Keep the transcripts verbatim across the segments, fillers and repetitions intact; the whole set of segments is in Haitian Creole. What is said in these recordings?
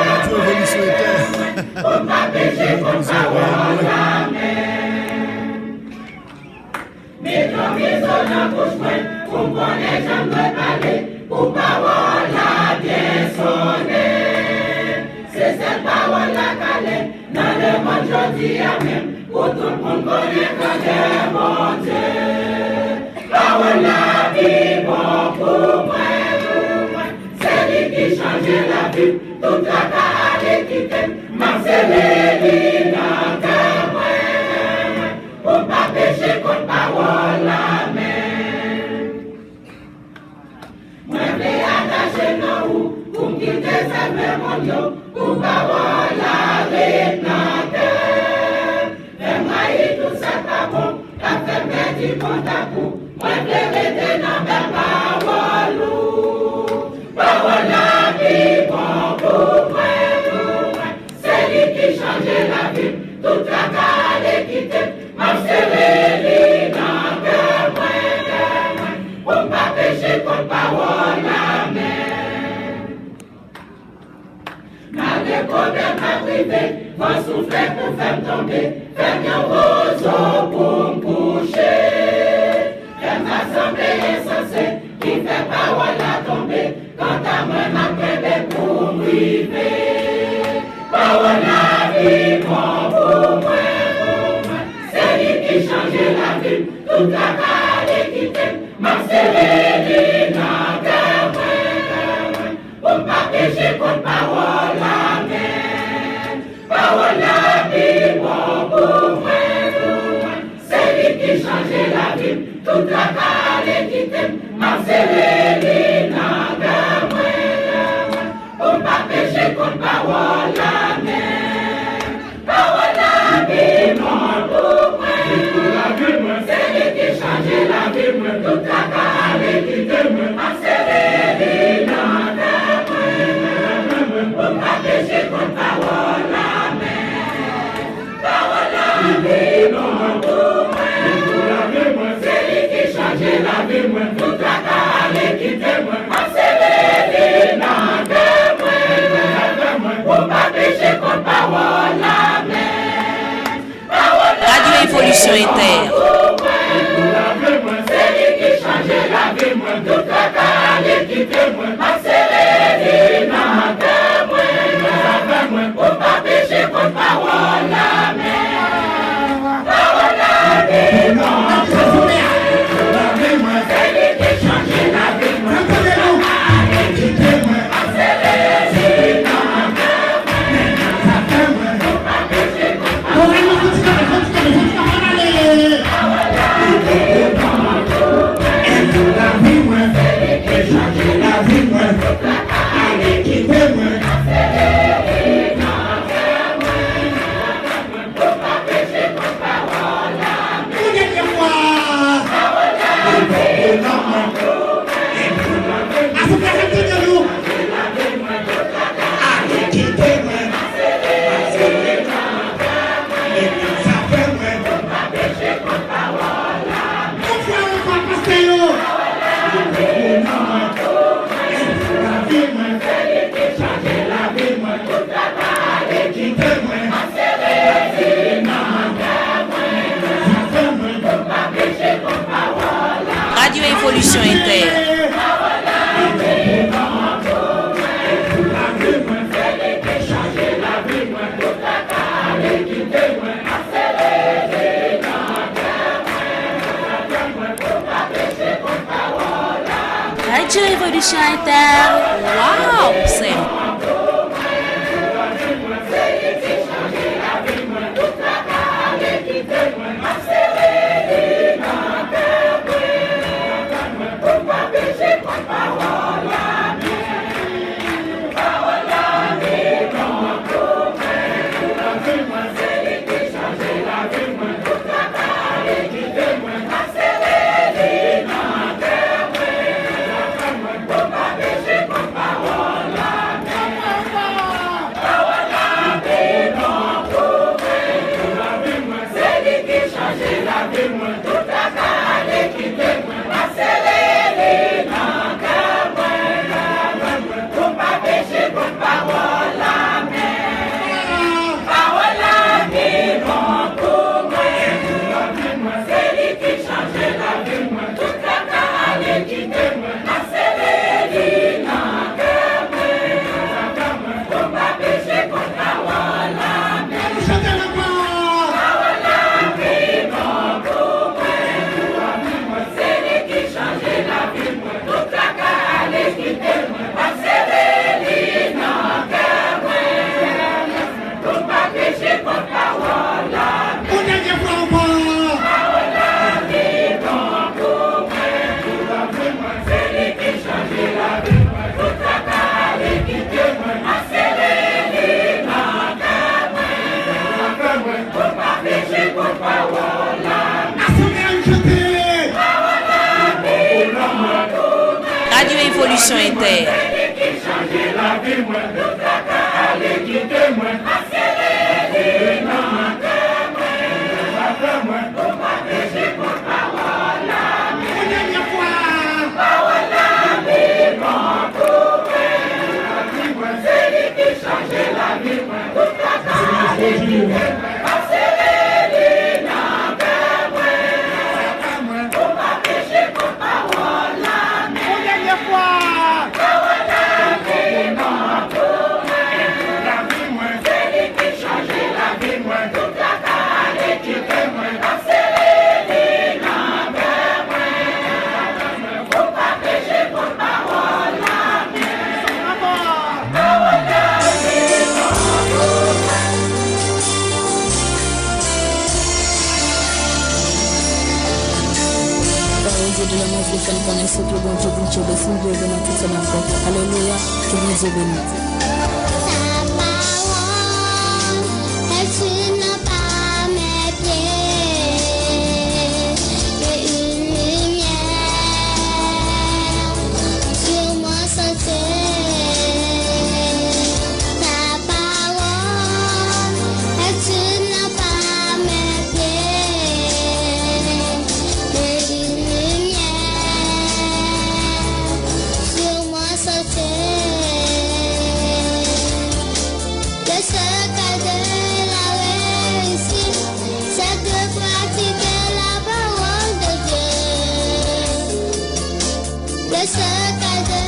Radyo Revolisyon Etè. Pou m pa peche kont pawòl la menm. Met yon mizo nan bouch mwen, pou m konnen jan m dwe pale, pou pawòl la byen sonnen. Se sèl pawòl la k ale nan lemonn jodi a menm, pou tout moun konnen grandè Bondye. Pawòl la pi bon pou mwen, pou mwen. Se li ki chanje lavi m, tout traka ale kite m, m ap sere li nan kè mwen. Pou m pa peche kont pawòl la menm. Mwen vle atache nan ou, pou m kite zèv lemonn yo, pou pawòl la ret nan kè m. Fè m rayi tout sa k pa bon, k ap fè m pèdi kontak ou. Mwen vle rete nan bèl pawòl ou. Pawòl la pi bon pou mwen, pou mwen. Se li ki chanje lavi m. Tout traka ale kite m. M ap sere li nan kè mwen, kè mwen. Pou m pa peche kont pawòl la menm. Malgre pwoblèm k ap rive, van soufle pou fè m tonbe, fè m yon wozo pou m kouche. Fè m pa sanble ensanse ki fè pawòl la tonbe. Kanta mwen, m ap kenbe pou m rive. Pawòl la pi bon pou mwen, pou mwen. Se li ki chanje lavi m. Tout traka ale kite m. M ap sere li nan kè mwen, kè mwen. Pou m pa peche kont pawòl la menm. Pawòl la pi bon pou mwen, pou mwen. Se li ki chanje lavi m. Tout traka ale kite m. M ap sere li nan kè mwen, kè mwen. Pou m pa peche kont pawòl la menm. Pawòl la pi bon pou mwen. Se li ki chanje lavi mwen. Tout traka ale kite mwen. M ap sere li nan kè mwen. Pou m pa peche kont pawòl la menm. Pawòl la pi bon pou mwen. Se li ki chanje lavi mwen. Tout traka ale kite mwen. M ap sere li nan kè mwen. Pou m pa peche kont pawòl la menm. Radyo Evolisyon Entè. Se li ki chanje lavi mwen. Tout traka ale kite mwen. M ap sere li nan kè mwen. Pou m pa peche kont pawòl la menm. Pawòl la pi bon. Se li ki chanje lavi mwen. Yon dènyè fwa. Asouple, fè m tande nou. Ale kite mwen. Sa fè mwen. Yon fwa ankò, pastè yo. Lavi mwen. Chanje lavi mwen. Ale kite mwen. Radyo Evolisyon Entè. Radyo Evolisyon Entè. Waw, sè. Misyon Entè. Pawòl Dye de la Mafya fè n konnen se ke Bondye, Bondye de fou, Bondye nan tout sa n ap fè. Alelouya, ke Bondye beni. Ta parole est une lampe à mes pieds et une lumière sur mon sentier. Ta parole est une lampe à mes pieds et une lumière sur mon sentier. Le secret de la réussite, c'est de pratiquer la parole de Dieu. Le secret de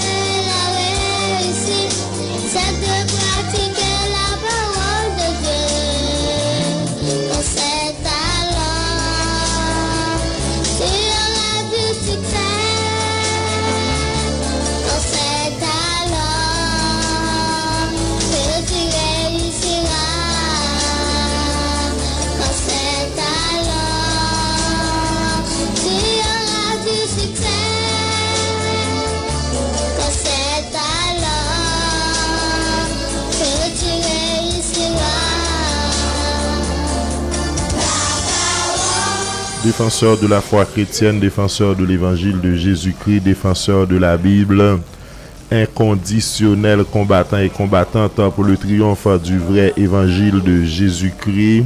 la réussite, c'est de pratiquer la parole de Dieu. Dans cette Alors, tu auras du succès. Quand c'est alors que tu réussiras. Quand c'est alors, tu auras du succès. Quand c'est alors que tu réussiras. Défenseurs de la foi chrétienne, défenseurs de l'évangile de Jésus-Christ, défenseurs de la Bible, inconditionnels combattants et combattantes pour le triomphe du vrai évangile de Jésus-Christ,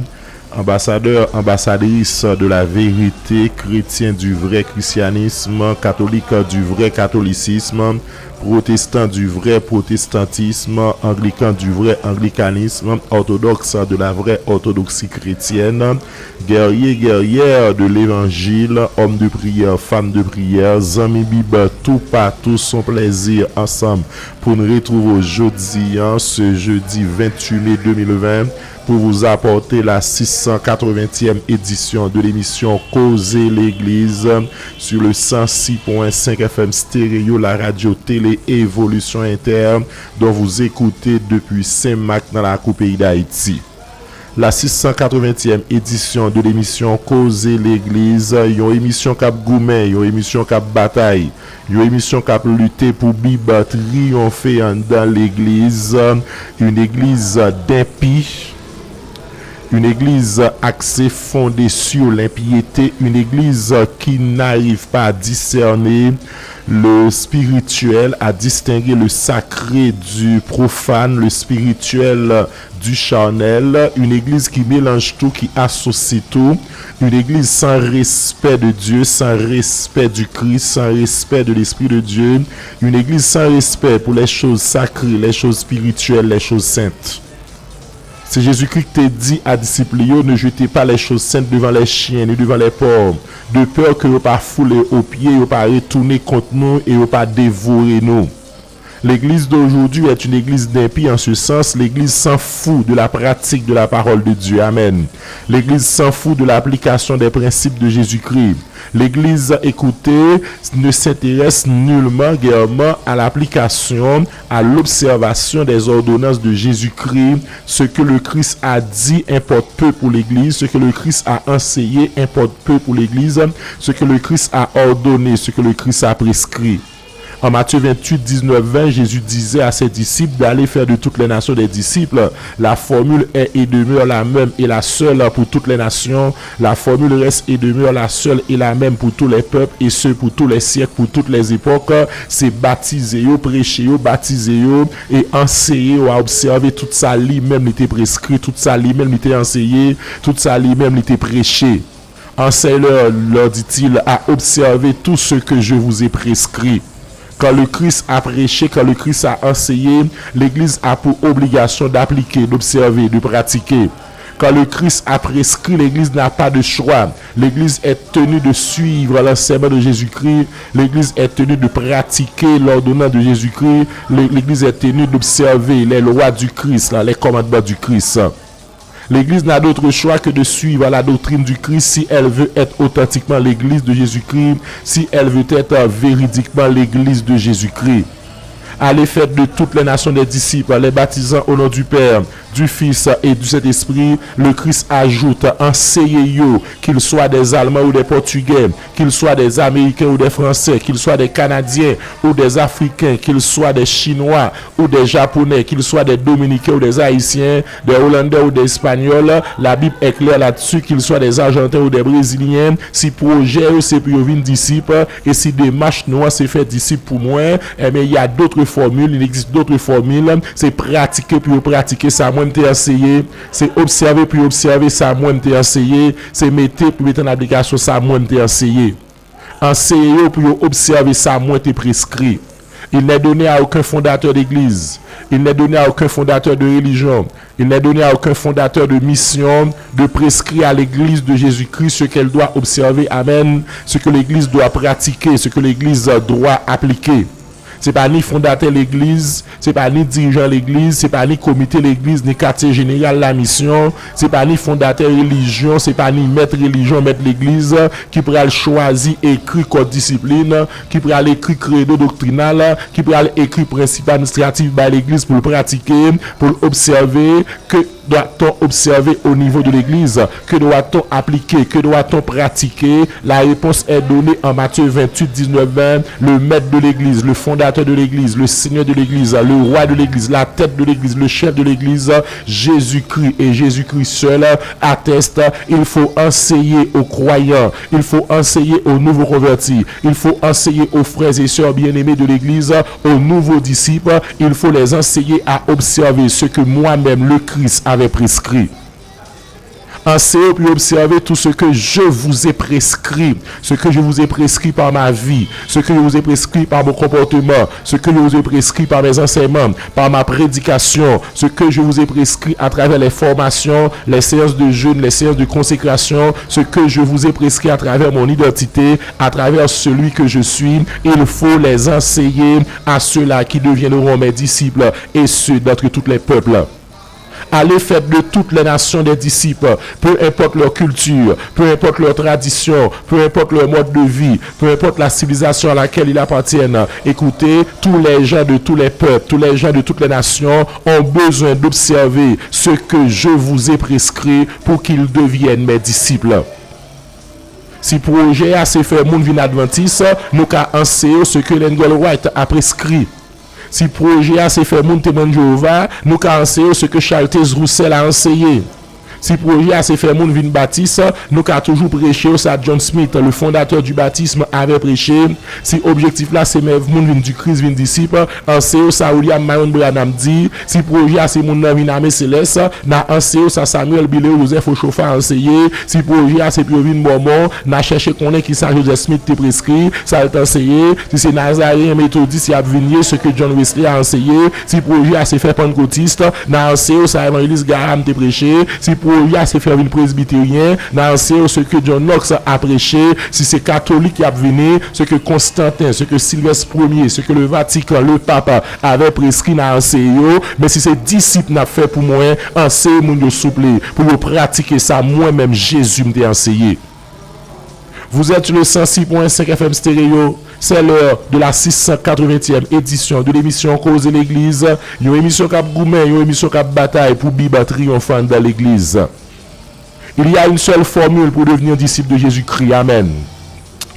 ambassadeurs, ambassadrices de la vérité, chrétiens du vrai christianisme, catholiques du vrai catholicisme, protestants du vrai protestantisme, anglicans du vrai anglicanisme, orthodoxes de la vraie orthodoxie chrétienne, guerriers, guerrières de l'évangile, hommes de prière, femmes de prière, zanmi Bib toupatou, son plèzi ansanm pou n retwouve w jodi a, ce jeudi vingt-huit mai deux mille vingt, pour vous apporter la six cent quatre-vingtième édition de l'émission Koze Legliz sur le cent six point cinq F M Stereo, la radio télé Évolution Inter, dont vous écoutez depuis Saint-Marc dans la cour pays d'Haïti. La six cent quatre-vingtième édition de l'émission Koze Legliz, yon emisyon k ap goumen, yon emisyon k ap batay, yon emisyon k ap lite pou Bib triyonfe anndan legliz, une église d'impie, une église axée, fondée sur l'impiété, une église qui n'arrive pas à discerner le spirituel, à distinguer le sacré du profane, le spirituel du charnel, une église qui mélange tout, qui associe tout, une église sans respect de Dieu, sans respect du Christ, sans respect de l'Esprit de Dieu, une église sans respect pour les choses sacrées, les choses spirituelles, les choses saintes. Se Jezikri ki te di a disip li yo, ne jetez pas les choses saintes devant les chiens, ni devant les porcs, de peur que yo pa foule yo o pye, yo pa retounen kont nou e yo pa devore nou. L'église d'aujourd'hui est une église d'impie en ce sens, l'église s'en fout de la pratique de la parole de Dieu. Amen. L'église s'en fout de l'application des principes de Jésus-Christ. L'église, écoutez, ne s'intéresse nullement, guèrement, à l'application, à l'observation des ordonnances de Jésus-Christ. Ce que le Christ a dit importe peu pour l'église, ce que le Christ a enseigné importe peu pour l'église, ce que le Christ a ordonné, ce que le Christ a prescrit. En Matthieu vingt-huit, dix-neuf, vingt, Jésus disait à ses disciples d'aller faire de toutes les nations des disciples. La formule est et demeure la même et la seule pour toutes les nations. La formule reste et demeure la seule et la même pour tous les peuples, et ce pour tous les siècles, pour toutes les époques. Se batize yo, preche yo, batize yo, e anseye yo a obsève tout sa li menm li te preskri, tout sa li menm li te anseye, tout sa li menm li te preche. Enseignez-leur, leur dit-il, à observer tout ce que je vous ai prescrit. Quand le Christ a prêché, quand le Christ a enseigné, l'Église a pour obligation d'appliquer, d'observer, de pratiquer. Quand le Christ a prescrit, l'Église n'a pas de choix. L'Église est tenue de suivre l'enseignement de Jésus-Christ. L'Église est tenue de pratiquer l'ordonnance de Jésus-Christ. L'Église est tenue d'observer les lois du Christ, les commandements du Christ. L'Église n'a d'autre choix que de suivre la doctrine du Christ si elle veut être authentiquement l'Église de Jésus-Christ, si elle veut être véridiquement l'Église de Jésus-Christ. Allez faire de toutes les nations des disciples, les baptisant au nom du Père, du Fils et du Saint-Esprit. Le Christ ajoute, enseignez-yo, qu'ils soient des Allemands ou des Portugais, qu'ils soient des Américains ou des Français, qu'ils soient des Canadiens ou des Africains, qu'ils soient des Chinois ou des Japonais, qu'ils soient des Dominicains ou des Haïtiens, des Hollandais ou des Espagnols. La Bible est claire là-dessus, qu'ils soient des Argentins ou des Brésiliens. Si pwojè yo se pou yo vin disip, e si demach nou an se fè disip pou mwen, ebyen, il y a d'autres formules, il existe d'autres formules. Se pratike pou yo pratike sa mwen m te anseye, se obsève pou yo obsève sa mwen m te anseye, se mete pou yo mete an aplikasyon sa mwen m te anseye. Anseye yo pou yo obsève sa mwen te preskri. Il n'est donné à aucun fondateur d'église, il n'est donné à aucun fondateur de religion, il n'est donné à aucun fondateur de mission de prescrire à l'Église de Jésus-Christ ce qu'elle doit observer, amen, ce que l'Église doit pratiquer, ce que l'Église doit appliquer. Se pa ni fondatè legliz, se pa ni dirijan legliz, se pa ni komite legliz, ni katye jeneral lamisyon, se pa ni fondatè relijyon, se pa ni mèt relijyon, mèt legliz ki pral chwazi ekri kòd disiplin, ki pral ekri kredo doktrinal, ki pral ekri prensip administratif bay legliz pou l pratike, pou l obsève. Que doit-on observer au niveau de l'église? Que doit-on appliquer? Que doit-on pratiquer? La réponse est donnée en Matthieu vingt-huit, dix-neuf, vingt. Le maître de l'église, le fondateur de l'église, le seigneur de l'église, le roi de l'église, la tête de l'église, le chef de l'église, Jésus-Christ et Jésus-Christ seul atteste, il faut enseigner aux croyants, il faut enseigner aux nouveaux convertis, il faut enseigner aux frères et sœurs bien-aimés de l'église, aux nouveaux disciples, il faut les enseigner à observer ce que moi-même, le Christ, avait prescrit. Enseignez puis observez tout ce que je vous ai prescrit, ce que je vous ai prescrit par ma vie, ce que je vous ai prescrit par mon comportement, ce que je vous ai prescrit par mes enseignements, par ma prédication, ce que je vous ai prescrit à travers les formations, les séances de jeûne, les séances de consécration, ce que je vous ai prescrit à travers mon identité, à travers celui que je suis. Il faut les enseigner à ceux-là qui deviendront mes disciples, et ce, d'entre tous les peuples. Allez faire de toutes les nations des disciples, peu importe leur culture, peu importe leur tradition, peu importe leur mode de vie, peu importe la civilisation à laquelle ils appartiennent. Écoutez, tous les gens de tous les peuples, tous les gens de toutes les nations ont besoin d'observer ce que je vous ai prescrit pour qu'ils deviennent mes disciples. Si pwojè a se fè moun vin advantis, nou ka anseye yo ce que Ellen G. White a preskri. Si pwojè a se fè moun Temwen Jewova, nou ka anseye yo ce que Charles Taze Russell a anseye. Si pwojè a se fè moun vin batis, nou ka toujou preche yo sa John Smith, le fondateur du baptisme, avait prêché. Si objektif la se mèt moun vin di Kris, vin disip, anseye yo sa William Marrion Branham di. Si pwojè a se moun nan vin ame selès, n a anseye yo sa Samuel Billy ou Joseph Oshofa anseye. Si pwojè a se pou yo vin Mòmon, n a chèche konnen kisa Joseph Smith te preskri, sa l t anseye. Si se Nazareyen, Metodis y ap vin ye, ce que John Wesley a anseye. Si pwojè a se fè Pannkotis, n a anseye yo sa Evanjelis Graham te preche. Si pwojè a se fè yo vin Presbiteryen, n a anseye yo ce que John Knox a preche. Si se Katolik y ap vini, ce que Constantin, ce que Sylvestre Premier, ce que le Vatican, le Papa, avait prescrit, n a anseye yo. Men si se disip n ap fè pou mwen, anseye moun yo souple, pou yo pratike sa mwen menm Jezi m te anseye. Vous êtes sur le cent six point cinq F M Stereo. C'est l'heure de la six cent quatre-vingtième édition de l'émission Koze Legliz, yon emisyon k ap goumen, yon emisyon k ap batay pou Bib triyonfan anndan legliz. Il y a une seule formule pour devenir disciple de Jésus-Christ. Amen.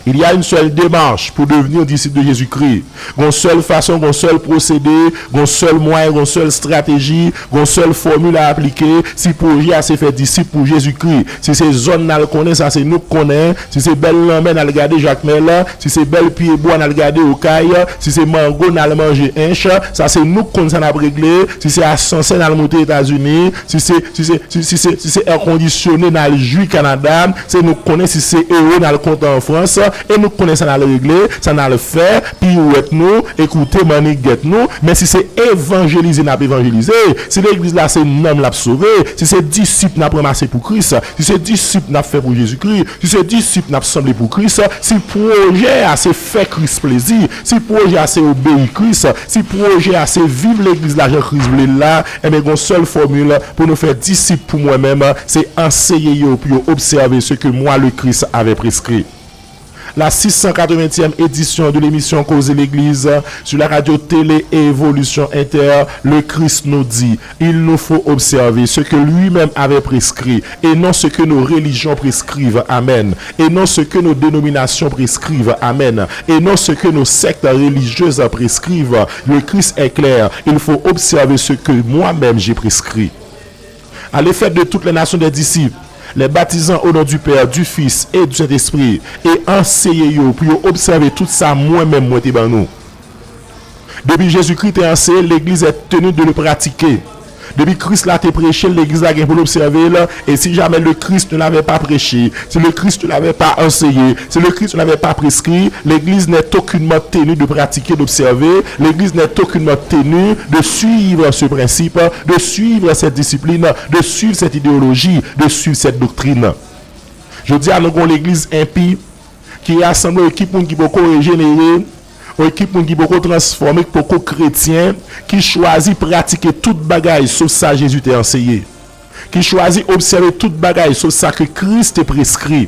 Il y a une seule démarche pour devenir disciple de Jésus-Christ. Gon sèl fason, gon sèl pwosede, gon sèl mwayen, gon sèl estrateji, gon sèl fòmil a aplike. Si pwojè a se fè disip pou Jezikri, si se zòn n al konnen, sa se nou k konnen. Si se bèl lanmè n al gade Jakmèl, si se bèl pye bwa n al gade Okay, si se mango n al manje Ench, sa se nou k konn sa n ap regle. Si se asansè n al moute Etazini, si se, si se, si, si se, si se èkondisyone n al jwi Kanada, se nou k konnen. Si se ewo n al konte an Frans, e nou k konnen sa n al regle, sa n al fè, piwèt nou, ekoute mannigat nou. Men si se evanjelize n ap evanjelize, si legliz la se nanm l ap sove, si se disip n ap ranmase pou Kris, si se disip n ap fè pou Jezikri, si se disip n ap sanble pou Kris, si pwojè a se fè Kris plezi, si pwojè a se obeyi Kris, si pwojè a se viv legliz la jan Kris vle l la, enben, gon sèl fòmil pou nou fè disip pou mwen menm, se anseye yo pou yo obsève ce que moi, le Christ, avais prescrit. La six cent quatre-vingtième édition de l'émission Koze Legliz sur la radio Télé Évolution Inter, le Christ nous dit, il nous faut observer ce que lui-même avait prescrit, et non ce que nos religions prescrivent. Amen. Et non ce que nos dénominations prescrivent. Amen. Et non ce que nos sectes religieuses prescrivent. Le Christ est clair. Il faut observer ce que moi-même j'ai prescrit. Allez faire de toutes les nations des disciples, les baptisant au nom du Père, du Fils et du Saint-Esprit, et anseye yo pou yo obsève tout sa mwen menm mwen te ban nou. Depi Jezikri te anseye, legliz est tenue de le pratiquer. Depi Kris la te preche, legliz la gen pou l obsève l. Et si jamais le Christ ne l'avait pas prêché, si le Christ ne l'avait pas enseigné, si le Christ ne l'avait pas prescrit, l'église n'est aucunement tenue de pratiquer, d'observer. L'église n'est aucunement tenue de suivre ce principe, de suivre cette discipline, de suivre cette idéologie, de suivre cette doctrine. Jodi a, nou gen yon legliz enpi ki rasanble yon ekip moun ki poko rejenere, yon ekip moun ki poko transfòme, ki poko kretyen, ki chwazi pratike tout bagay sof sa Jezi te anseye, ki chwazi obsève tout bagay sof sa ke Kris te preskri.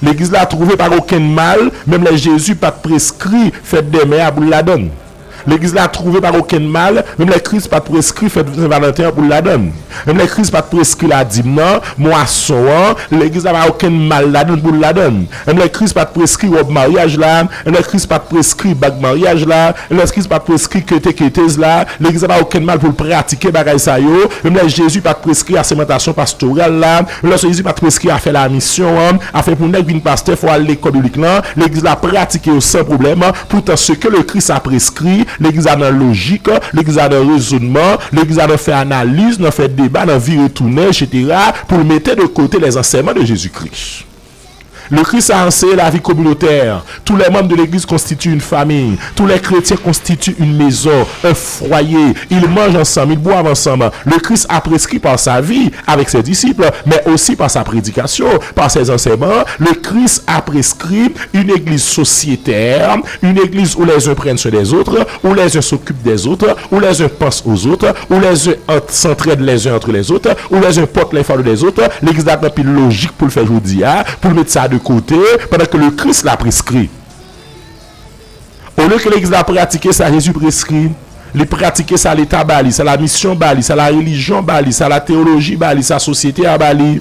Legliz la twouve pa gen okenn mal, menm lè Jezi pa t preskri fèt dè mè a pou l ladan l. Legliz la twouve pa gen okenn mal, menm lè Kris pa t preskri fèt Sen Valanten an pou l ladan l. Menm lè Kris pa t preskri ladim nan, mwason an, legliz la pa gen okenn mal ladan l pou l ladan l. Menm lè Kris pa t preskri wòb maryaj la, menm lè Kris pa t preskri bag maryaj la, menm lè Kris pa t preskri kete ketez la, legliz la pa gen okenn mal pou l pratike bagay sa yo. Menm lè Jezi pa t preskri asemantasyon pastoral la, menm lè Jezi pa t preskri afè lamisyon an, afè pou nèg vin pastè, fò w al lekòl biblik lan, legliz la pratike yo san pwoblèm. Pourtant, ce que le Christ a prescrit, legliz la nan lojik, legliz la nan rezònman, legliz la nan fè analiz, nan fè deba, nan vire tounen, et cetera, pou l mete de kote les enseignements de Jésus-Christ. Le Christ a enseigné la vie communautaire. Tous les membres de l'église constituent une famille. Tous les chrétiens constituent une maison, un foyer. Ils mangent ensemble, ils boivent ensemble. Le Christ a prescrit par sa vie, avec ses disciples, mais aussi par sa prédication, par ses enseignements, le Christ a prescrit une église sociétaire, une église où les uns prennent soin des autres, où les uns s'occupent des autres, où les uns pensent aux autres, où les uns ent- s'entraident les uns entre les autres, où les uns portent les fardeaux des autres. Legliz la gen anpil lojik pou l fè jodi a, pou l met sa de kote, pandan ke le Christ la preskri. Olye ke legliz la pratike sa Jezi preskri, li pratike sa Leta ba li, sa lamisyon ba li, sa larelijyon ba li, sa lateyoloji ba li, sa sosyete a ba li.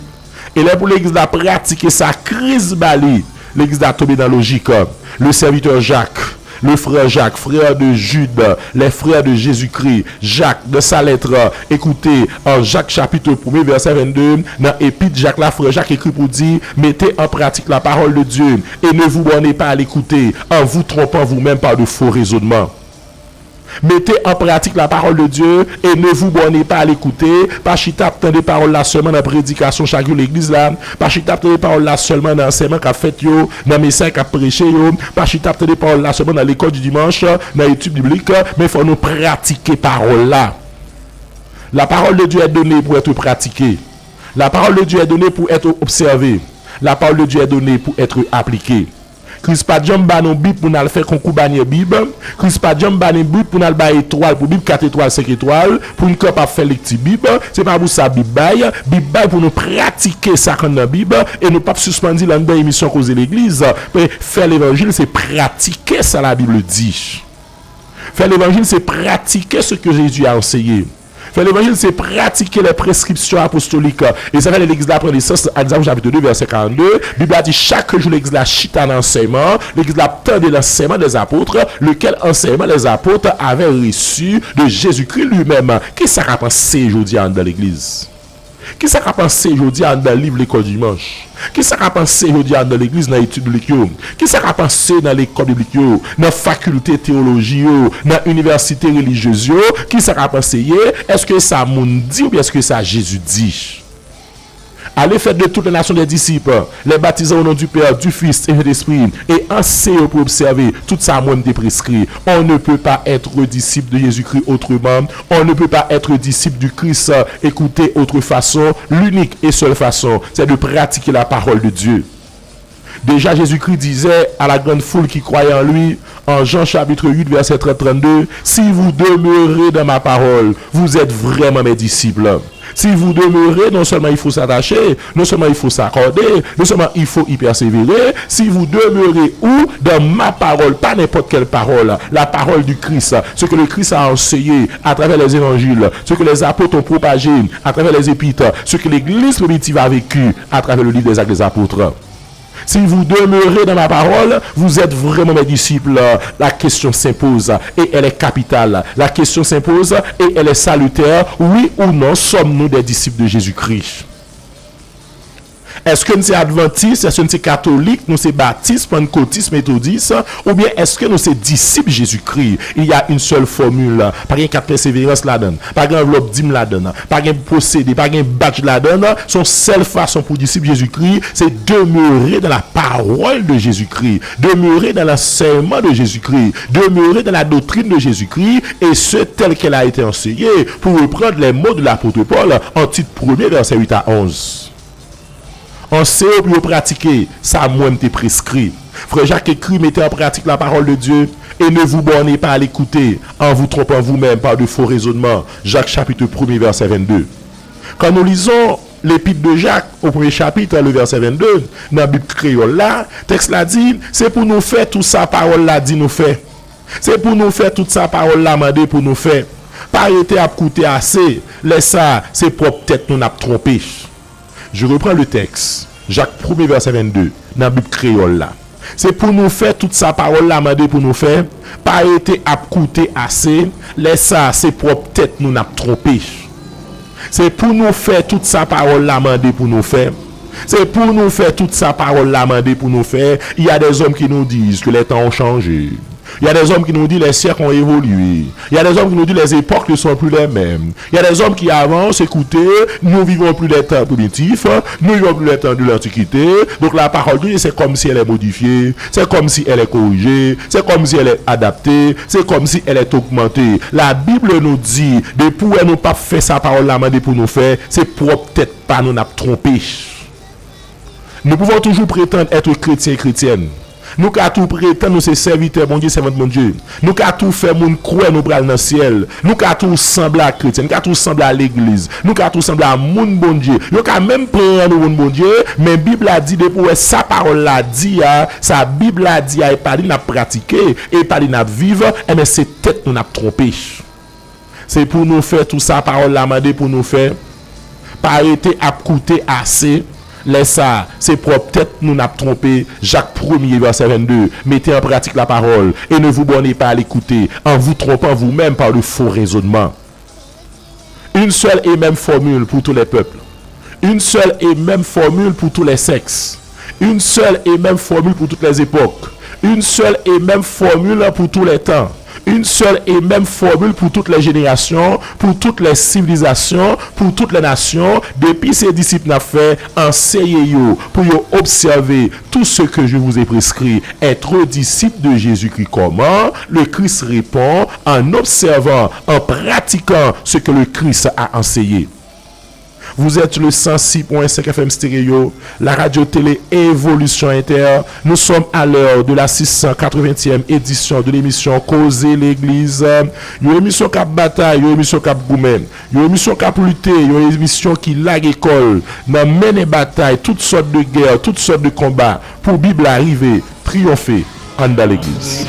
E lè pou legliz la pratike sa Kris ba li, legliz la tonbe nan lojik. Le serviteur Jacques, le frère Jacques, frère de Jude, les frères de Jésus-Christ, Jacques, dans sa lettre, écoutez, en Jacques chapitre premier, verset vingt-deux, nan epit Jak la, frè Jak ekri pou di, mettez en pratique la parole de Dieu et ne vous bornez pas à l'écouter en vous trompant vous-même par de faux raisonnements. Mettez en pratique la parole de Dieu et ne vous bornez pas à l'écouter. Pa chita ap tande pawòl la sèlman nan predikasyon chak jou legliz la. Pa chita ap tande pawòl la sèlman nan ansèyman k ap fèt yo, nan mesaj k ap preche yo. Pa chita ap tande pawòl la sèlman nan lekòl di dimanch, nan etid biblik. Men fò nou pratike pawòl la. La parole de Dieu est donnée pour être pratiquée. La parole de Dieu est donnée pour être observée. La parole de Dieu est donnée pour être appliquée. Kris pa t janm ba nou Bib pou n al fè konkou banyè Bib. Kris pa t janm ba nou Bib pou n al bay etwal pou Bib, kat etwal, senk etwal, pou n kapab fè lekti Bib. Se pa pou sa Bib bay. Bib bay pou nou pratike sa k anndan Bib. E nou p ap sispann di l anndan emisyon Koze Legliz. Men fè levanjil, se pratike sa la Bible dit. Faire l'évangile, c'est pratiquer ce que Jésus a enseigné. Fè levanjil, se pratike les prescriptions apostoliques. E sa fè lè legliz la pran nesans, Actes des Apôtres chapitre deux, verset quarante-deux, Bib la di, chak jou legliz la chita nan ansèyman, legliz la ap tande l'enseignement des apôtres, lequel enseignement les apôtres avaient reçu de Jésus-Christ lui-même. Kisa k ap anseye jodi a anndan legliz? Kisa k ap anseye jodi a anndan liv lekòl dimanch? Kisa k ap anseye jodi a nan legliz, nan etid biblik yo? Kisa k ap anseye nan lekòl biblik yo, nan fakilte teyoloji yo, nan inivèsite relijyez yo? Kisa k ap anseye? Èske sa moun di oubyen èske sa Jezi di? Allez, faites de toutes les nations des disciples, les baptisant au nom du Père, du Fils et du Saint-Esprit, et enseignez-les d'observer tout ça que je vous ai prescrit. On ne peut pas être disciple de Jésus-Christ autrement. On ne peut pas être disciple du Christ, euh, écoutez, autre façon. L'unique et seule façon, c'est de pratiquer la parole de Dieu. Déjà, Jésus-Christ disait à la grande foule qui croyait en lui, en Jean chapitre huit, verset trente, trente-deux, si vous demeurez dans ma parole, vous êtes vraiment mes disciples. Si vous demeurez, non seulement il faut s'attacher, non seulement il faut s'accorder, non seulement il faut y persévérer, si vous demeurez où dans ma parole, pas n'importe quelle parole, la parole du Christ, ce que le Christ a enseigné à travers les évangiles, ce que les apôtres ont propagé à travers les épîtres, ce que l'Église primitive a vécu à travers le livre des Actes des Apôtres. Si vous demeurez dans ma parole, vous êtes vraiment mes disciples. La question s'impose et elle est capitale. La question s'impose et elle est salutaire. Oui ou non, sommes-nous des disciples de Jésus-Christ? Èske n se advantis, èske n se katolik, nou se batis, pannkotis, metodis, oubyen èske nou se disip Jezikri? Il y a une seule formule. Pa gen kat pèseverans ladan l. Pa gen anvlòp dim ladan l. Pa gen posede, pa gen badj ladan l. Se yon sèl fason pou disip Jezikri, se demeurer dans la parole de Jésus-Christ, demeurer dans l'enseignement de Jésus-Christ, demeurer dans la doctrine de Jésus-Christ, et ce tel qu'elle a été enseignée, pour reprendre les mots de l'apôtre Paul en Tite premier, verset huit à onze. Anseye yo pou yo pratike sa mwen m te preskri. Frè Jak ekri, mettez en pratique la parole de Dieu et ne vous bornez pas à l'écouter en vous trompant vous-même par de faux raisonnements. Jacques chapitre premier, verset vingt-deux. Quand nous lisons l'épître de Jacques, au premier chapitre, le verset vingt-deux, nan Bib kreyòl la, tèks la di, se pou nou fè tout sa pawòl la di nou fè. Se pou nou fè tout sa pawòl la mande pou nou fè. Pa rete ap koute ase, lè sa a, se pwòp tèt nou n ap twonpe. Je reprends le texte, Jak premye, vèsè vennde, nan Bib kreyòl la. Se pou nou fè tout sa pawòl la mande pou nou fè, pa rete ap koute ase, lè sa a, se pwòp tèt nou n ap twonpe. Se pou nou fè tout sa pawòl la mande pou nou fè. Se pou nou fè tout sa pawòl la mande pou nou fè. Il y a des hommes qui nous disent que les temps ont changé. Il y a des hommes qui nous disent les siècles ont évolué. Il y a des hommes qui nous disent les époques ne sont plus les mêmes. Il y a des hommes qui avancent, écoutez, nous vivons plus les temps primitifs, nous vivons plus les temps de l'Antiquité. Donc la parole de Dieu, c'est comme si elle est modifiée, c'est comme si elle est corrigée, c'est comme si elle est adaptée, c'est comme si elle est augmentée. La Bible nous dit, depi w wè nou p ap fè sa pawòl la mande pou nou fè, se pwòp tèt pa nou n ap twonpe. Nous pouvons toujours prétendre être chrétiens et chrétiennes. Nou ka tou pretann nou se sèvitè Bondye, sèvant Bondye. Nou ka tou fè moun kwè nou pral nan syèl. Nou ka tou sanble ak kretyen. Nou ka tou sanble a legliz. Nou ka tou sanble a moun Bondye. Yo ka menm pran nou moun Bondye, men Bib la di depi w wè sa pawòl la di a, sa Bib la di a, e pa li n ap pratike, e pa li n ap viv, enben se tèt nou n ap twonpe. Se pou nou fè tou sa pawòl la mande pou nou fè. Pa rete ap koute ase. Lè sa a, se pwòp tèt nou n ap twonpe. Jak premye, vèsè vennde. Mettez en pratique la parole et ne vous bornez pas à l'écouter en vous trompant vous-même par de faux raisonnements. Une seule et même formule pour tous les peuples. Une seule et même formule pour tous les sexes. Une seule et même formule pour toutes les époques. Une seule et même formule pour tous les temps. Une seule et même formule pour toutes les générations, pour toutes les civilisations, pour toutes les nations. Depi se disip n ap fè, anseye yo pou yo obsève tout ce que je vous ai prescrit. Être disciple de Jésus-Christ comment? Le Christ répond, en observant, en pratiquant ce que le Christ a enseigné. Vous êtes le cent six point cinq F M Stereo, la radio télé Évolution Inter. Nous sommes à l'heure de la six cent quatre-vingtième édition de l'émission Koze Legliz. Yon emisyon k ap batay, yon emisyon k ap goumen, yon emisyon k ap lite, yon emisyon ki lage kò l nan mennen batay, tout sòt de gè, tout sòt de konba, pou Bib la rive triyonfe anndan legliz.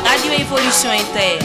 Radyo Evolisyon Entè.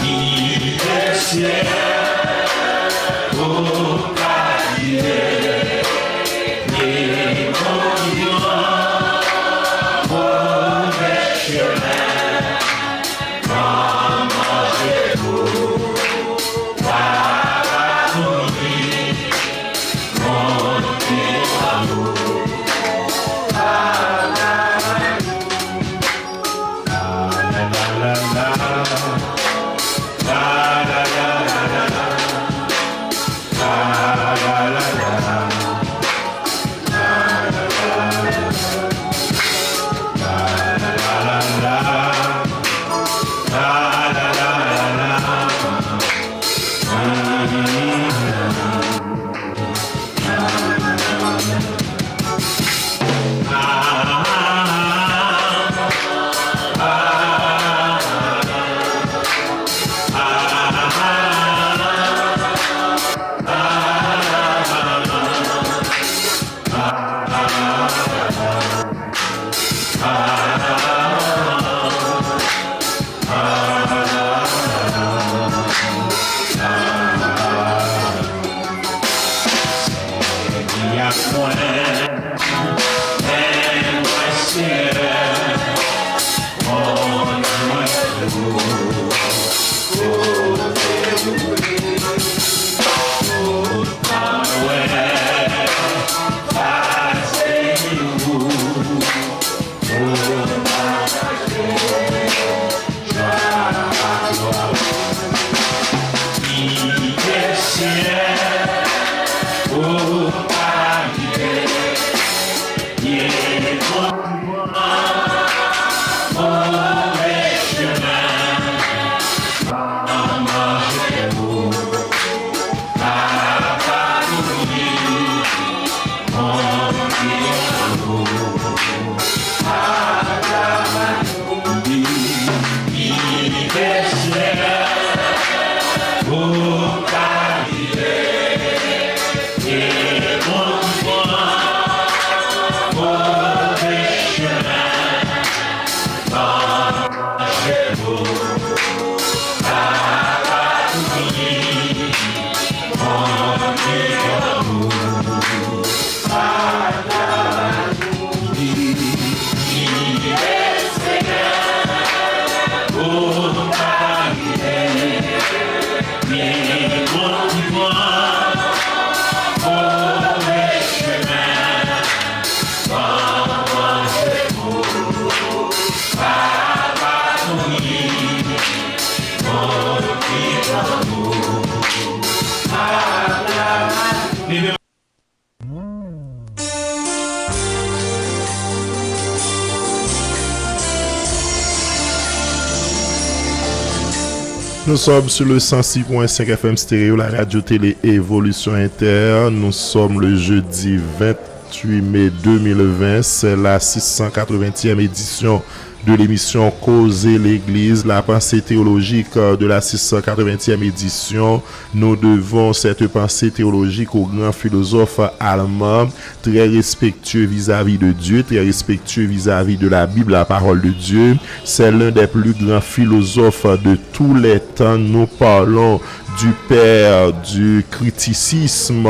Nous sommes sur le cent six point cinq F M Stéréo, la radio télé Évolution Inter. Nous sommes le jeudi vingt-huit mai deux mille vingt. C'est la six cent quatre-vingtième édition de l'émission Koze Legliz, la pensée théologique de la six cent quatre-vingtième édition. Nous devons cette pensée théologique au grand philosophe allemand, très respectueux vis-à-vis de Dieu, très respectueux vis-à-vis de la Bible, la parole de Dieu. C'est l'un des plus grands philosophes de tous les temps. Nous parlons du père du criticisme.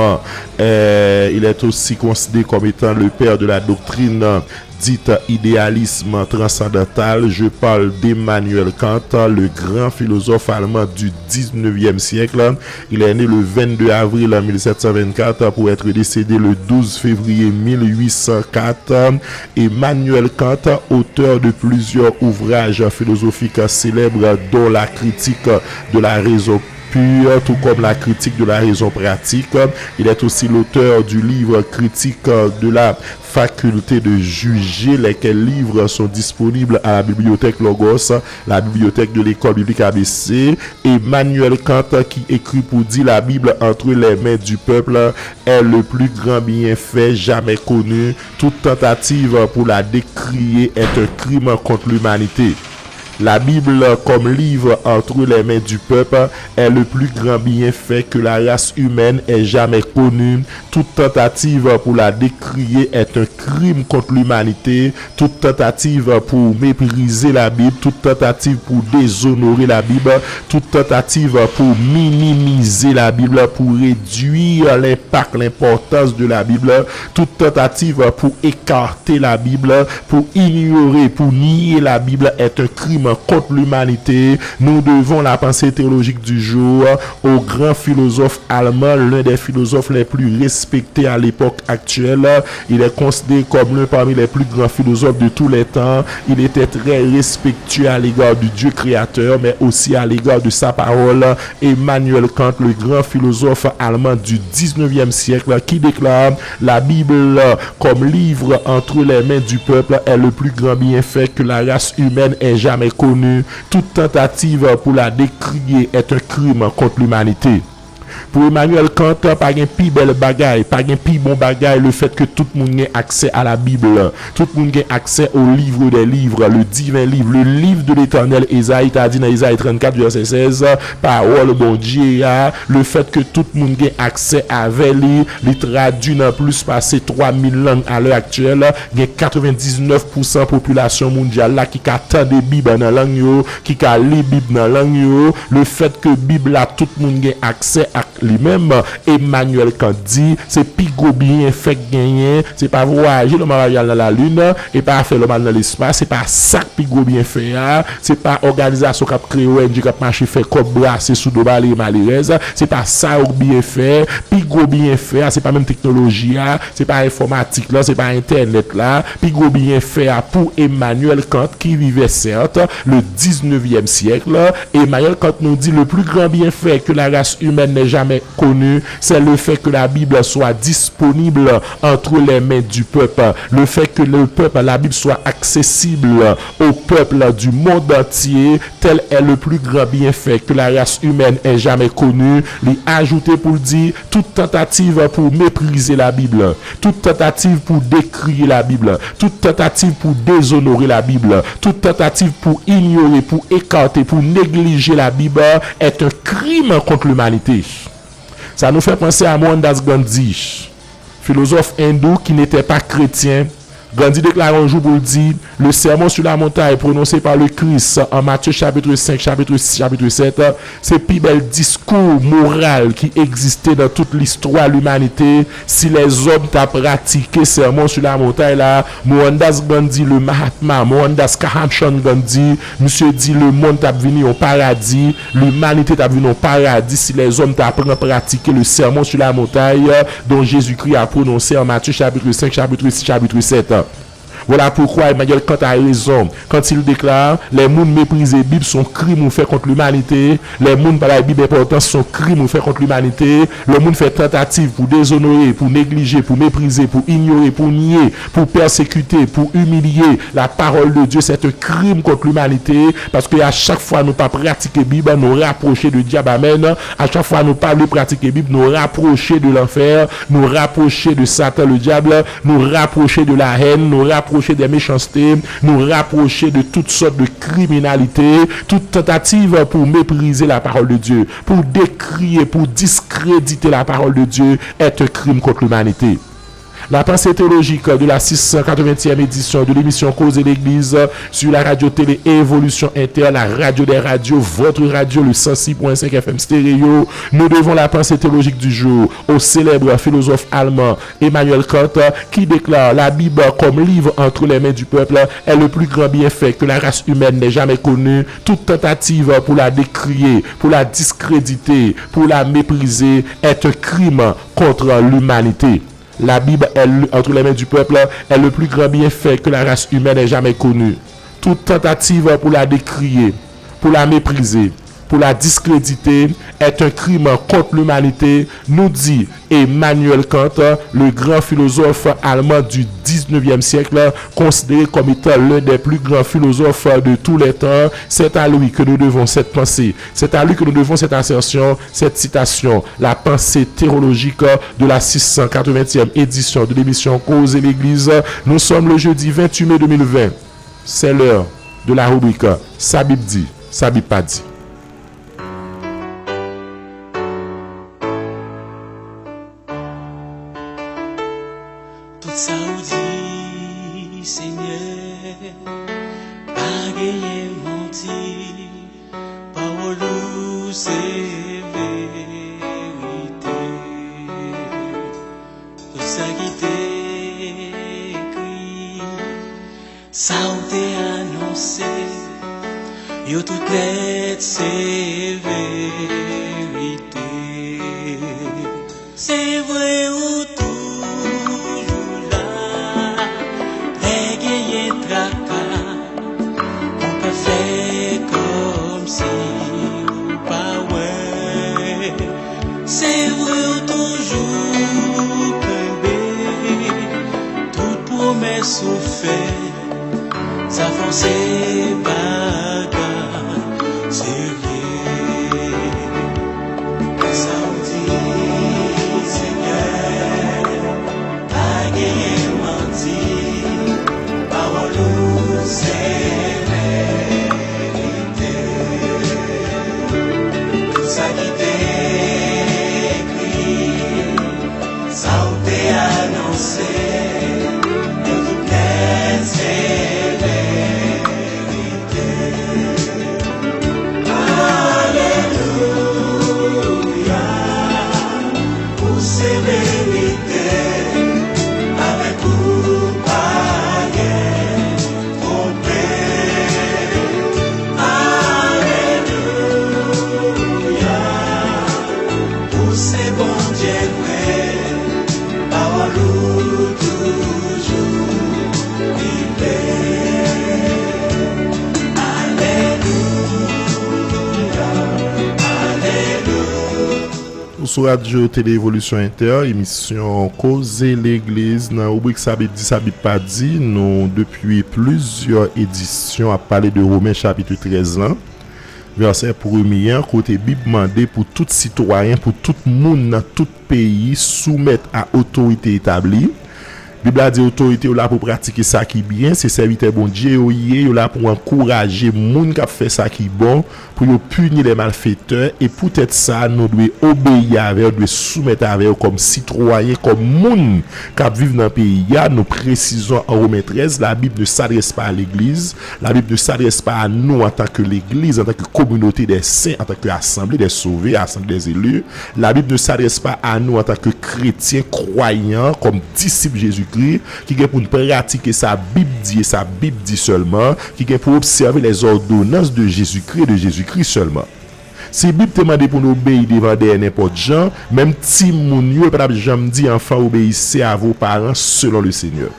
Euh, il est aussi considéré comme étant le père de la doctrine dite idéalisme transcendantal. Je parle d'Emmanuel Kant, le grand philosophe allemand du dix-neuvième siècle. Il est né le vingt-deux avril mille sept cent vingt-quatre pour être décédé le douze février mille huit cent quatre. Emmanuel Kant, auteur de plusieurs ouvrages philosophiques célèbres, dont La critique de la raison Puis, tout comme la critique de la raison pratique, il est aussi l'auteur du livre critique de la faculté de juger, lesquels livres sont disponibles à la bibliothèque Logos, la bibliothèque de l'école biblique A B C. Emmanuel Kant, qui écrit pour dire la Bible entre les mains du peuple est le plus grand bienfait jamais connu. Toute tentative pour la décrier est un crime contre l'humanité. La Bible comme livre entre les mains du peuple est le plus grand bienfait que la race humaine ait jamais connu. Toute tentative pour la décrier est un crime contre l'humanité. Toute tentative pour mépriser la Bible, toute tentative pour déshonorer la Bible, toute tentative pour minimiser la Bible, pour réduire l'impact, l'importance de la Bible, toute tentative pour écarter la Bible, pour ignorer, pour nier la Bible est un crime contre l'humanité. Nous devons la pensée théologique du jour au grand philosophe allemand, l'un des philosophes les plus respectés à l'époque actuelle. Il est considéré comme l'un parmi les plus grands philosophes de tous les temps. Il était très respectueux à l'égard du Dieu créateur, mais aussi à l'égard de sa parole. Emmanuel Kant, le grand philosophe allemand du dix-neuvième siècle, qui déclare: La Bible comme livre entre les mains du peuple est le plus grand bienfait que la race humaine ait jamais connu. Toute tentative pour la décrier est un crime contre l'humanité. Pou Emmanuel Kant, pa gen pi bèl bagay, pa gen pi bon bagay lefèt ke tout moun gen aksè a la Bib, tout moun gen aksè au livre des livres, le divin livre, le livre de l'Éternel. Ezayi ta di nan Ezayi trannkat vèsè sèz, pawòl Bondye a, lefèt ke tout moun gen aksè avè li, li tradui nan plis pase twa mil lang a lè aktyèl, gen katrevendiznèf pousan popilasyon mondyal la ki ka tande Bib nan lang yo, ki ka li Bib nan lang yo, lefèt ke Bib la tout moun gen aksè ak li menm, Emmanuel Kant di, se pi gwo byenfè k genyen, se pa vwayaje lòm ap al nan lalin, e pa fè lòm al nan lespas, se pa sa k pi gwo byenfè a, se pa òganizasyon k ap kreye O N G k ap mache fè kòb brase sou do malere malerèz, se pa sa yo k byenfè, pi gwo byenfè a, se pa menm teknoloji a, se pa enfòmatik la, se pa entènèt la, pi gwo byenfè a pou Emmanuel Kant ki vive sèt le diznevyèm syèk, Emmanuel Kant nous dit: Le plus grand bienfait que la race humaine n'ait jamais connu, c'est le fait que la Bible soit disponible entre les mains du peuple, le fait que le peuple, la Bible soit accessible au peuple du monde entier, tel est le plus grand bienfait que la race humaine ait jamais connu. Li ajoute pou l di, toute tentative pour mépriser la Bible, toute tentative pour décrier la Bible, toute tentative pour déshonorer la Bible, toute tentative pour ignorer, pour écarter, pour négliger la Bible est un crime contre l'humanité. Ça nous fait penser à Mohandas Gandhi, philosophe hindou qui n'était pas chrétien. Gandhi déclare un jour pour le dire: Le sermon sur la montagne prononcé par le Christ en Matthieu chapitre cinq, chapitre six, chapitre sept, se pi bèl diskou moral ki egziste nan tout listwa limanite. Si lèzòm ta pratike Sermon sur la montagne la, Mohandas Gandhi, le Mahatma, Mohandas Karamchand Gandhi, misye di lemonn t ap vini yon paradi, limanite t ap vini yon paradi si lèzòm ta pran pratike le Sermon sur la montagne dont Jésus-Christ a prononcé en Matthieu chapitre cinq, chapitre six, chapitre sept. Voilà pourquoi Emmanuel Kant a raison quand il déclare: Les moun meprize Bib son krim ou fè kont limanite. Lè moun pa bay Bib enpòtans, son krim ou fè kont limanite. Lè moun fè tantativ pou dezonore, pou neglije, pou meprize, pou inyore, pou nye, pou pèsekite, pou imilye la parole de Dieu, c'est un crime contre l'humanité. Paske a chak fwa nou pa pratike Bib, nou rapwoche de dyab. Amèn. A chak fwa nou pa vle pratike Bib, nou rapwoche de lanfè, nou rapwoche de Satan, le diable, nou rapwoche de la haine, nou rapwoche des méchancetés, nou rapwoche de toutes sortes de criminalités. Toute tentative pour mépriser la parole de Dieu, pour décrier, pour discréditer la parole de Dieu est un crime contre l'humanité. La pensée théologique de la six cent quatre-vingtième édition de l'émission Causer l'Église sur la radio télé Évolution Inter, la radio des radios, votre radio, le cent six point cinq F M stéréo. Nous devons la pensée théologique du jour au célèbre philosophe allemand Emmanuel Kant, qui déclare: La Bible comme livre entre les mains du peuple est le plus grand bienfait que la race humaine n'ait jamais connu. Toute tentative pour la décrier, pour la discréditer, pour la mépriser est un crime contre l'humanité. La Bible est le- entre les mains du peuple est le plus grand bienfait que la race humaine ait jamais connu. Toute tentative pour la décrier, pour la mépriser, pour la discréditer est un crime contre l'humanité, nous dit Emmanuel Kant, le grand philosophe allemand du dix-neuvième siècle, considéré comme étant l'un des plus grands philosophes de tous les temps. C'est à lui que nous devons cette pensée, c'est à lui que nous devons cette assertion, cette citation, la pensée théologique de la six cent quatre-vingtième édition de l'émission Koze Legliz. Nous sommes le jeudi vingt-huit mai deux mille vingt. C'est l'heure de la rubrique Sa Bib di, sa Bib pa di. Tout sa ou di, Senyè, pa genyen manti. Pawòl ou se verite. Tout sa ki te ekri, sa ou te anonse, yo tout nèt se verite. Se vre ou toujou la, lè genyen traka, ou pa fè kòmsi ou pa wè. Se vre ou toujou kenbe tout pwomès ou fè. Sa fò se bagay serye. Sa ou di, Senyè, pa genyen manti. Pawòl ou se verite. Tout sa ki te ekri, sa ou te anonse, yo tout nèt se verite. Alelouya, ou se verite, avèk ou pa gen twonpe. Alelouya, ou se Bondye vre, pawòl ou toujou rive. Alelouya, alelouya. Ou sou Radyo Tele Evolisyon Entè, emisyon Koze Legliz. Nan ribrik Sa Bib di, sa Bib pa di, nou depi plizyè edisyon ap pale de Women chapit trèz lan, vèsè premye an, kote Bib mande pou tout sitwayen, pou tout moun nan tout peyi soumèt a otorite etabli. Bib la di otorite yo la pou pratike sa ki byen, se sèvitè Bondye yo ye, yo la pou ankouraje moun k ap fè sa ki bon, pou yo pini lè malfetè, e poutèt sa, nou dwe obeyi avè yo, dwe soumèt avè yo kòm sitwayen, kòm moun k ap viv nan peyi a. Nou presizon an Women trèz, la Bible ne s'adresse pas à l'Église, la Bible ne s'adresse pas à nous en tant que l'Église, en tant que communauté des saints, en tant que assemblée des sauvés, assemblée des élus. La Bible ne s'adresse pas à nous en tant que chrétiens, croyants, comme disciples Jésus-Christ, ki gen pou n pratike sa Bib di e sa Bib di sèlman, ki gen pou obsève les ordonnances de Jésus-Christ et de Jésus-Christ sèlman. Si Bib te mande pou n obeyi devan dèyè nenpòt jan, menm timoun yo pa t ap janm di enfants obéissez à vos parents selon le Seigneur.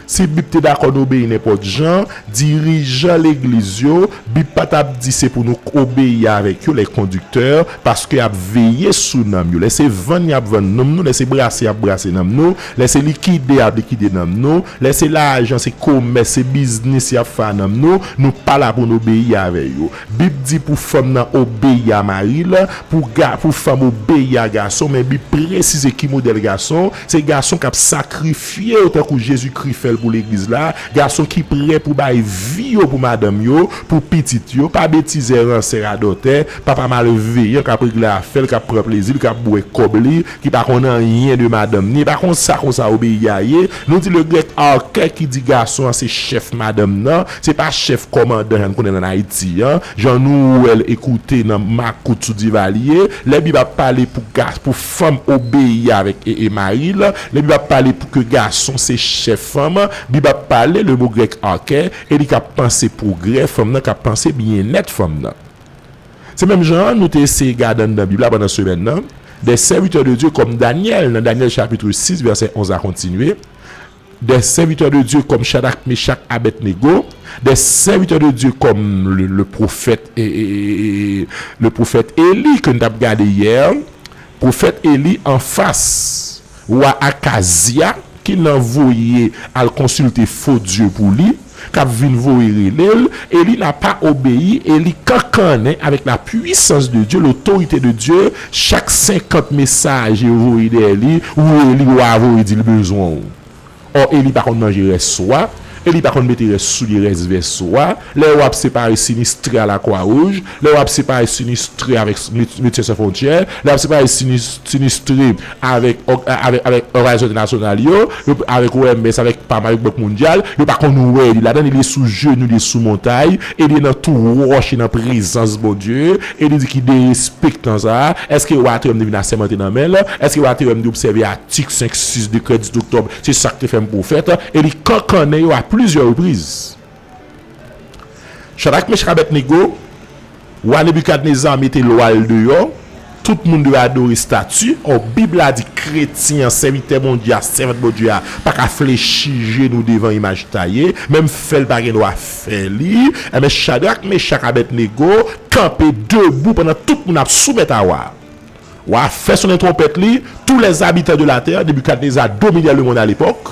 Si Bib te dakò n obeyi nenpòt jan, dirijan legliz yo, Bib pa t ap di se pou nou obeyi avèk yo, les conducteurs, paske y ap veye sou nanm yo. Lè se vann y ap vann nanm nou, lè se brase y ap brase nanm nou, lè se likide y ap likide nanm nou, lè se lajan, se komès, se biznis y ap fè a nanm nou, nou pa la pou n obeyi avè yo. Bib di pou fanm nan obeyi a mari l, pou ga, pou fanm obeyi a gason, men Bib presize ki modèl gason, se gason k ap sakrifye yo tankou Jezikri fè l pou legliz la, gason ki prè pou bay vi yo pou madanm yo, pou pitit yo, pa betizè, ransè, radòtè, papa malveyan k ap regle afè l, k ap pran plezi l, k ap bwè kòb li, ki pa konn anyen de madanm ni. E pa konsa, konsa obeyi a ye. Nou di le grèk archè ki di gason an se chèf madanm nan, se pa chèf kòmandan jan n konnen l ann Ayiti an, jan nou wè l e koute nan makout sou Divalye. Lè Bib ap pale pou ga, pou fanm obeyi avèk e, e mari l, lè Bib ap pale pou ke gason se chèf fanm, Bib ap pale le mo grèk archè, e li k ap panse pwogrè fanm nan, k ap panse byennèt fanm nan. Se menm jan an, nou te eseye gade anndan Bib la pandan semèn nan, des serviteurs de Dieu comme Daniel, nan Daniel chapitre six, vèsè onze a kontinye. Des serviteurs de Dieu comme Shadrach, Meshach, Abednego, des serviteurs de Dieu comme le, le prophète, et, et, et, et, le prophète Élie ke n t ap gade yè, pwofèt Eli anfas wa Akazya ki nan voye al konsilte fo dye pou li, k ap vin voye rele l, Eli n'a pas obéi, Eli kankannen avec la puissance de Dieu, l'autorité de Dieu, chak senkant mesaj yo voye dèyè li, ou Eli wa voye di l bezwen w. Ò, Eli pa konn manje rès swa, Eli pa konn mete rès soulye, rès vès swa. Lè yo ap separe sinistre a Lakwa Wouj, lè yo ap separe sinistre avèk Médecins Sans Frontières, lè yo ap separe sinistre avèk, avèk, avèk òganizasyon entènasyonal yo, yo, avèk O M S, avèk pam, avèk Bank Mondyal, yo pa konn wè Eli ladan, Eli sou jenou, Eli sou montay, Eli nan tou wòch, Eli nan prezans Bondye, Eli di ki derespektan sa a, èske wa te wè m te vin asèmante nan men l, èske wa te wè m te obsève atik senk, sis, dekrè dis oktòb, se sa k te fè m pwofèt, Eli kankannen yo a plizyè repriz. Chadrak, Mechak, Abèdnego, wa Nebikadneza mete lwa l deyò, tout moun dwe adore estati, ò, Bib la di kretyen an, sèvitè Bondye a, sèvant Bondye a, pa ka flechi jenou devan imaj taye, menm fè l pa gen dwa fè li, enben Chadrak, Mechak, Abèdnego kanpe debou pandan tout moun ap soumèt a wa a. Wa a fè sonnen twonpèt li, tous les habitants de la terre, Nebikadneza dominait le monde à l'époque,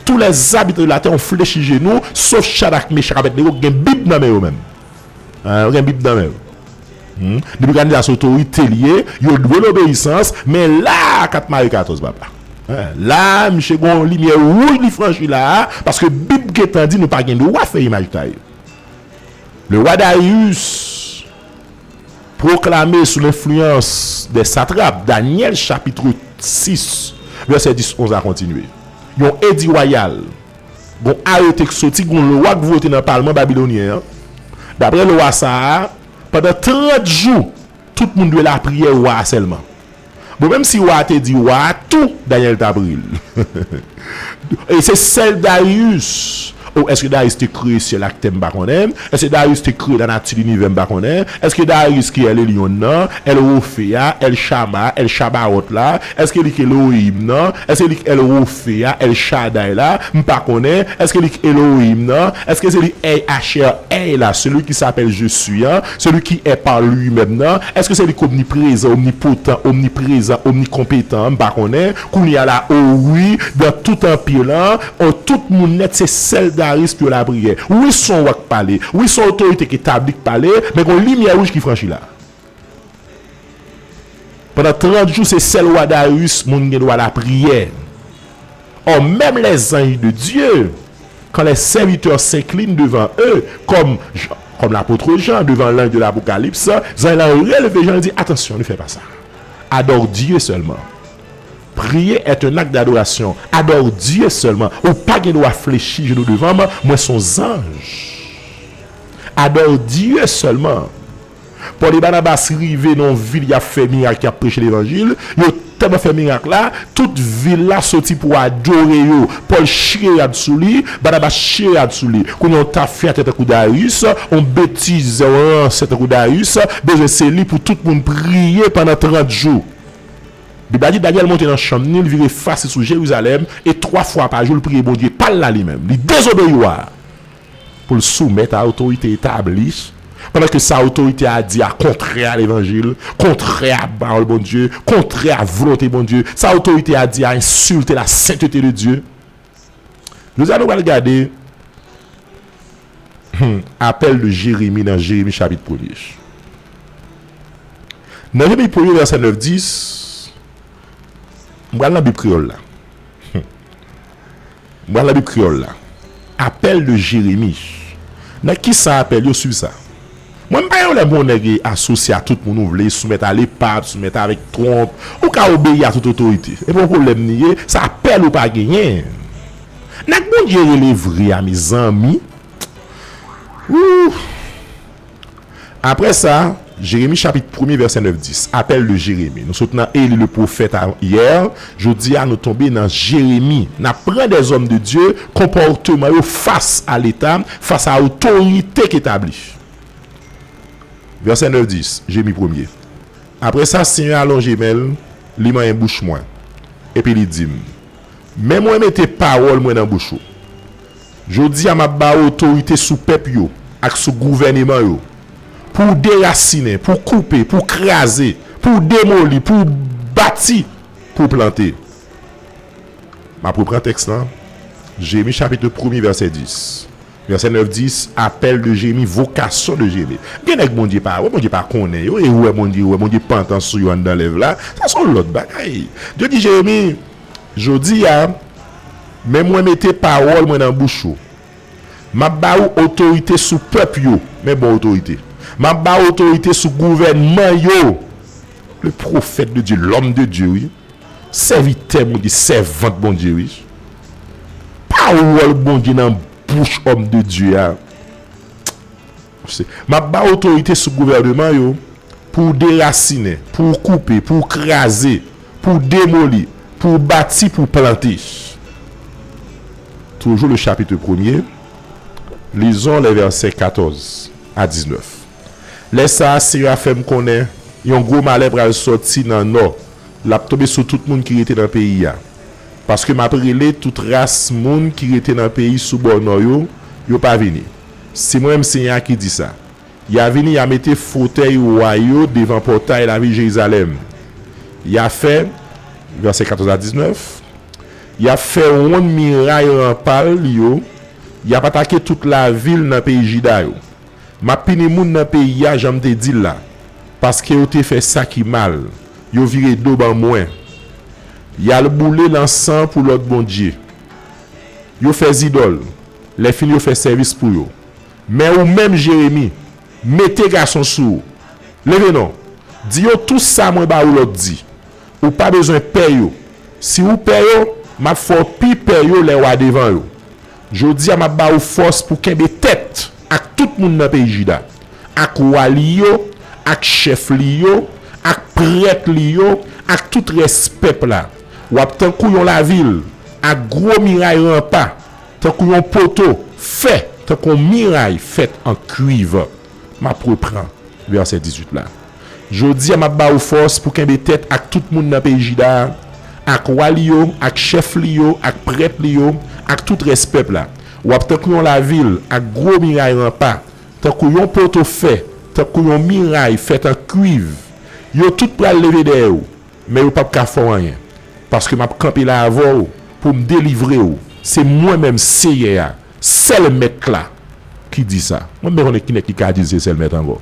tous les habitants de la terre ont fléchi genou, sof Chadrak, Mechak, Abèdnego ki gen Bib nan men yo menm. Hein, yo gen Bib nan men yo. Hmm? Nebikadneza se otorite li ye, yo dwe l obeyisans, men la a kat mare katòz, papa. Hein, la a, misye gen yon limyè wouj li franchi la a, paske Bib gentan di nou pa gen dwa fè imaj taye. Le roi Darius proclamé sous l'influence des satrapes, Daniel chapitre six, verset dix, onze a kontinye. Yon edi wayal, gon arete k soti, gon lwa k vote nan palman babilonyen an. Daprè lwa sa a, pandan trant jou, tout moun dwe lapriyè wa a sèlman. Bon, menm si wa a te di wa a tou, Danyèl t ap ri l. E se sèl Darius. O, èske Darius te kreye syèl ak tè, m pa konnen. Èske Darius te kreye lanati, linivè, m pa konnen. Èske Darius ki El Elyon nan, El Rofe a, El Chama, El Chabawòt la, èske li k Elohim nan, èske li k El Rofe a, El Shaddai la, m pa konnen. Èske li k Elohim nan, èske se li Ey Asher Ey la, celui qui s'appelle Je suis an, celui qui est par lui-même nan, èske se li k omniprezan, omnipotan, omniprezan, omnikonpetan an, m pa konnen. Kounye a la, o wi, dans tout empire lan, o tout moun nèt, se sèl Darius ki yo lapriyè. Wi, se yon wa k pale. Wi, se yon otorite ki etabli k pale, men gon limyè wouj ki franchi la. Pandan trant jou, se sèl wa Darius moun gen dwa lapriyè. Or, même les anges de Dieu, quand les serviteurs s'inclinent devant eux, comme, comme l'apôtre Jean devant l'ange de l'Apocalypse, zanj lan releve Jan, li di, attention, ne fais pas ça. Adore Dieu seulement. Prier est un acte d'adoration. Adore Dieu seulement. Ou pa gen dwa flechi jenou devan mwen, mwen se yon zanj. Adore Dieu seulement. Pòl e Banabas rive nan yon vil, y ap fè mirak, y ap preche levanjil. Yo tèlman fè mirak la, tout vil la soti pou adore yo. Pòl chire rad sou li, Banabas chire rad sou li. Kounye a, yon tafyatè tankou Darius, yon betiz, yon ransè tankou Darius, bezwen se li pou tout moun priye pandan trant jou. Bib la di, Danyèl monte nan chanm ni, l vire fas li sou Jerizalèm, e twa fwa pa jou, l priye Bondye pa l la li menm. Li dezobeyi wa a pou l soumèt a otorite etabli, pandan ke sa otorite a di a kontrè a levanjil, kontrè a pawòl Bondye, kontrè a volonte Bondye, sa otorite a di a ensilte la sentete de Dye. Jodi a, nou pral gade, hmm, apèl de Jeremi nan Jeremi chapit premye. Nan Jeremi premye, vèsè nèf, dis, m pral nan Bib kreyòl la. M pral nan Bib kreyòl la. Apèl de Jeremi. Nan ki sa apèl yo, swiv sa. Mwen, m pa yon lè bon nèg e asosye a tout moun ou vle, soumèt a lepap, soumèt avèk twonp. Ou ka obeyi a tout otorite. E pa yon pwoblèm li ye, se apèl ou pa genyen. Nèg Bondye rele vre a, mezanmi. Ooh. Apre sa, Jeremi chapit premye, vèsè nèf, dis, apèl de Jeremi. Nou sot nan Eli le pwofèt a yè, jodi a nou tonbe nan Jeremi. N ap pran dèzòm de Dye, konpòteman yo fas a Leta, fas a otorite k etabli. Vèsè nèf, dis, Jeremi premye. Apre sa, Senyè a lonje men l, li manyen bouch mwen, epi li di m, Men mwen mete pawòl mwen nan bouch ou. Jodi a, m ap ba w otorite sou pèp yo ak sou gouvèneman yo, pou w derasinen, pou w koupe, pou w kraze, pou w demoli, pou w bati, pou w plante. M ap repran tèks lan. Jeremi chapit premye, vèsè dis. Vèsè nèf, dis, apèl de Jeremi, vokasyon de Jeremi. Gen nèg Bondye pa wè, Bondye pa konnen yo, e ou wè Bondye, ou wè Bondye pantan sou yo anndan lèv la. Sa se yon lòt bagay. Dye di Jeremi, jodi a, men mwen mete pawòl mwen nan bouch ou. M ap ba ou otorite sou pèp yo, men bon otorite. M ap ba ou otorite sou gouvènman yo. Le prophète de Dieu, l'homme de Dieu, wi. Sèvitè Bondye, sèvant Bondye, wi. Pawòl Bondye nan bouch òm de Dye a. Se, m ap ba w otorite sou gouvèneman yo pou w derasinen, pou w koupe, pou w kraze, pou w demoli, pou w bati, pou w plante. Toujours le chapitre premier, lisons les versets quatorze à dix-neuf. Lè sa a, Seyè a fè m konnen yon gwo malè pral sòti nan nò, l ap tonbe sou tout moun ki rete nan peyi a. Paske m ap rele tout ras moun ki rete nan peyi sou bò nò yo, yo pa vini. Se mwen menm Seyè a ki di sa. Y a vini, y a mete fotèy wa yo devan pòtay lavil Jerizalèm. Y a fè, vèsè katòz a diznèf, y a fè wonn miray ranpa l yo, y ap atake tout lavil nan peyi Jida yo. M ap pini moun nan peyi a jan m te di l la, paske yo te fè sa ki mal, yo vire do ban mwen. Y al boule lansan pou lòt bondye. Yo fè zidòl, lèfini yo fè sèvis pou yo. Men ou menm, Jeremi, mete gason sou ou. Leve non. Di yo tou sa mwen ba ou lòd di. Ou pa bezwen pè yo. Si ou pè yo, m ap fè w pi pè yo lè w a devan yo. Jodi a, m ap ba ou fòs pou kenbe tèt ak tout moun nan peyi Jida, ak wa li yo, ak chèf li yo, ak prèt li yo, ak tout rès pèp la. W ap tankou yon lavil, ak gwo miray ranpa, tankou yon poto fè, tankou yon miray fèt an kwiv. M ap repran vèsè dizuit la. Jodi a, m ap ba ou fòs pou kenbe tèt ak tout moun nan peyi Jida a, ak wa li yo, ak chèf li yo, ak prèt li yo, ak tout rès pèp la. W ap tankou yon lavil ak gwo miray ranpa, tankou yon poto fè, tankou yon miray fèt an kwiv. Yo tout pral leve dèyè w, men yo p ap ka fè w anyen, paske m ap kanpe la avè w pou m delivre w. Se mwen menm, Seyè a, sèl Mèt la, ki di sa. Mwen menm konnen ki nèg ki ka di l se sèl Mèt ankò.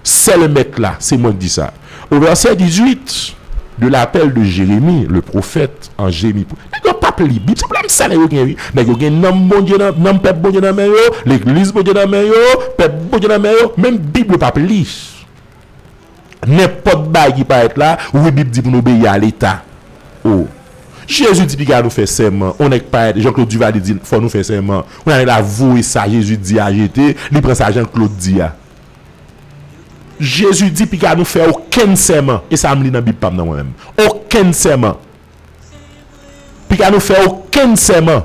Sèl Mèt la, se mwen k di sa. Au verset dix-huit, de l'appel de Jérémie, le prophète, an jemi. Nèg yo p ap li Bib, se pwoblèm sa nèg yo gen, wi. Nèg yo gen nanm Bondye nan, nanm pèp Bondye nan men yo, legliz Bondye nan men yo, pèp Bondye nan men yo, menm Bib yo p ap li. Nenpòt bagay ki parèt la, wi, Bib di pou n obeyi a Leta. O. Jezi di piga nou fè sèman. On nèg parèt, Jean Claude Duvalier di fò nou fè sèman. On nèg la voye sa Jezi di a jete, li pran sa Jean Claude di a. Jezi di piga nou fè okenn sèman. E sa m li nan Bib pa m nan mwen menm. Okenn sèman. Piga nou fè okenn sèman.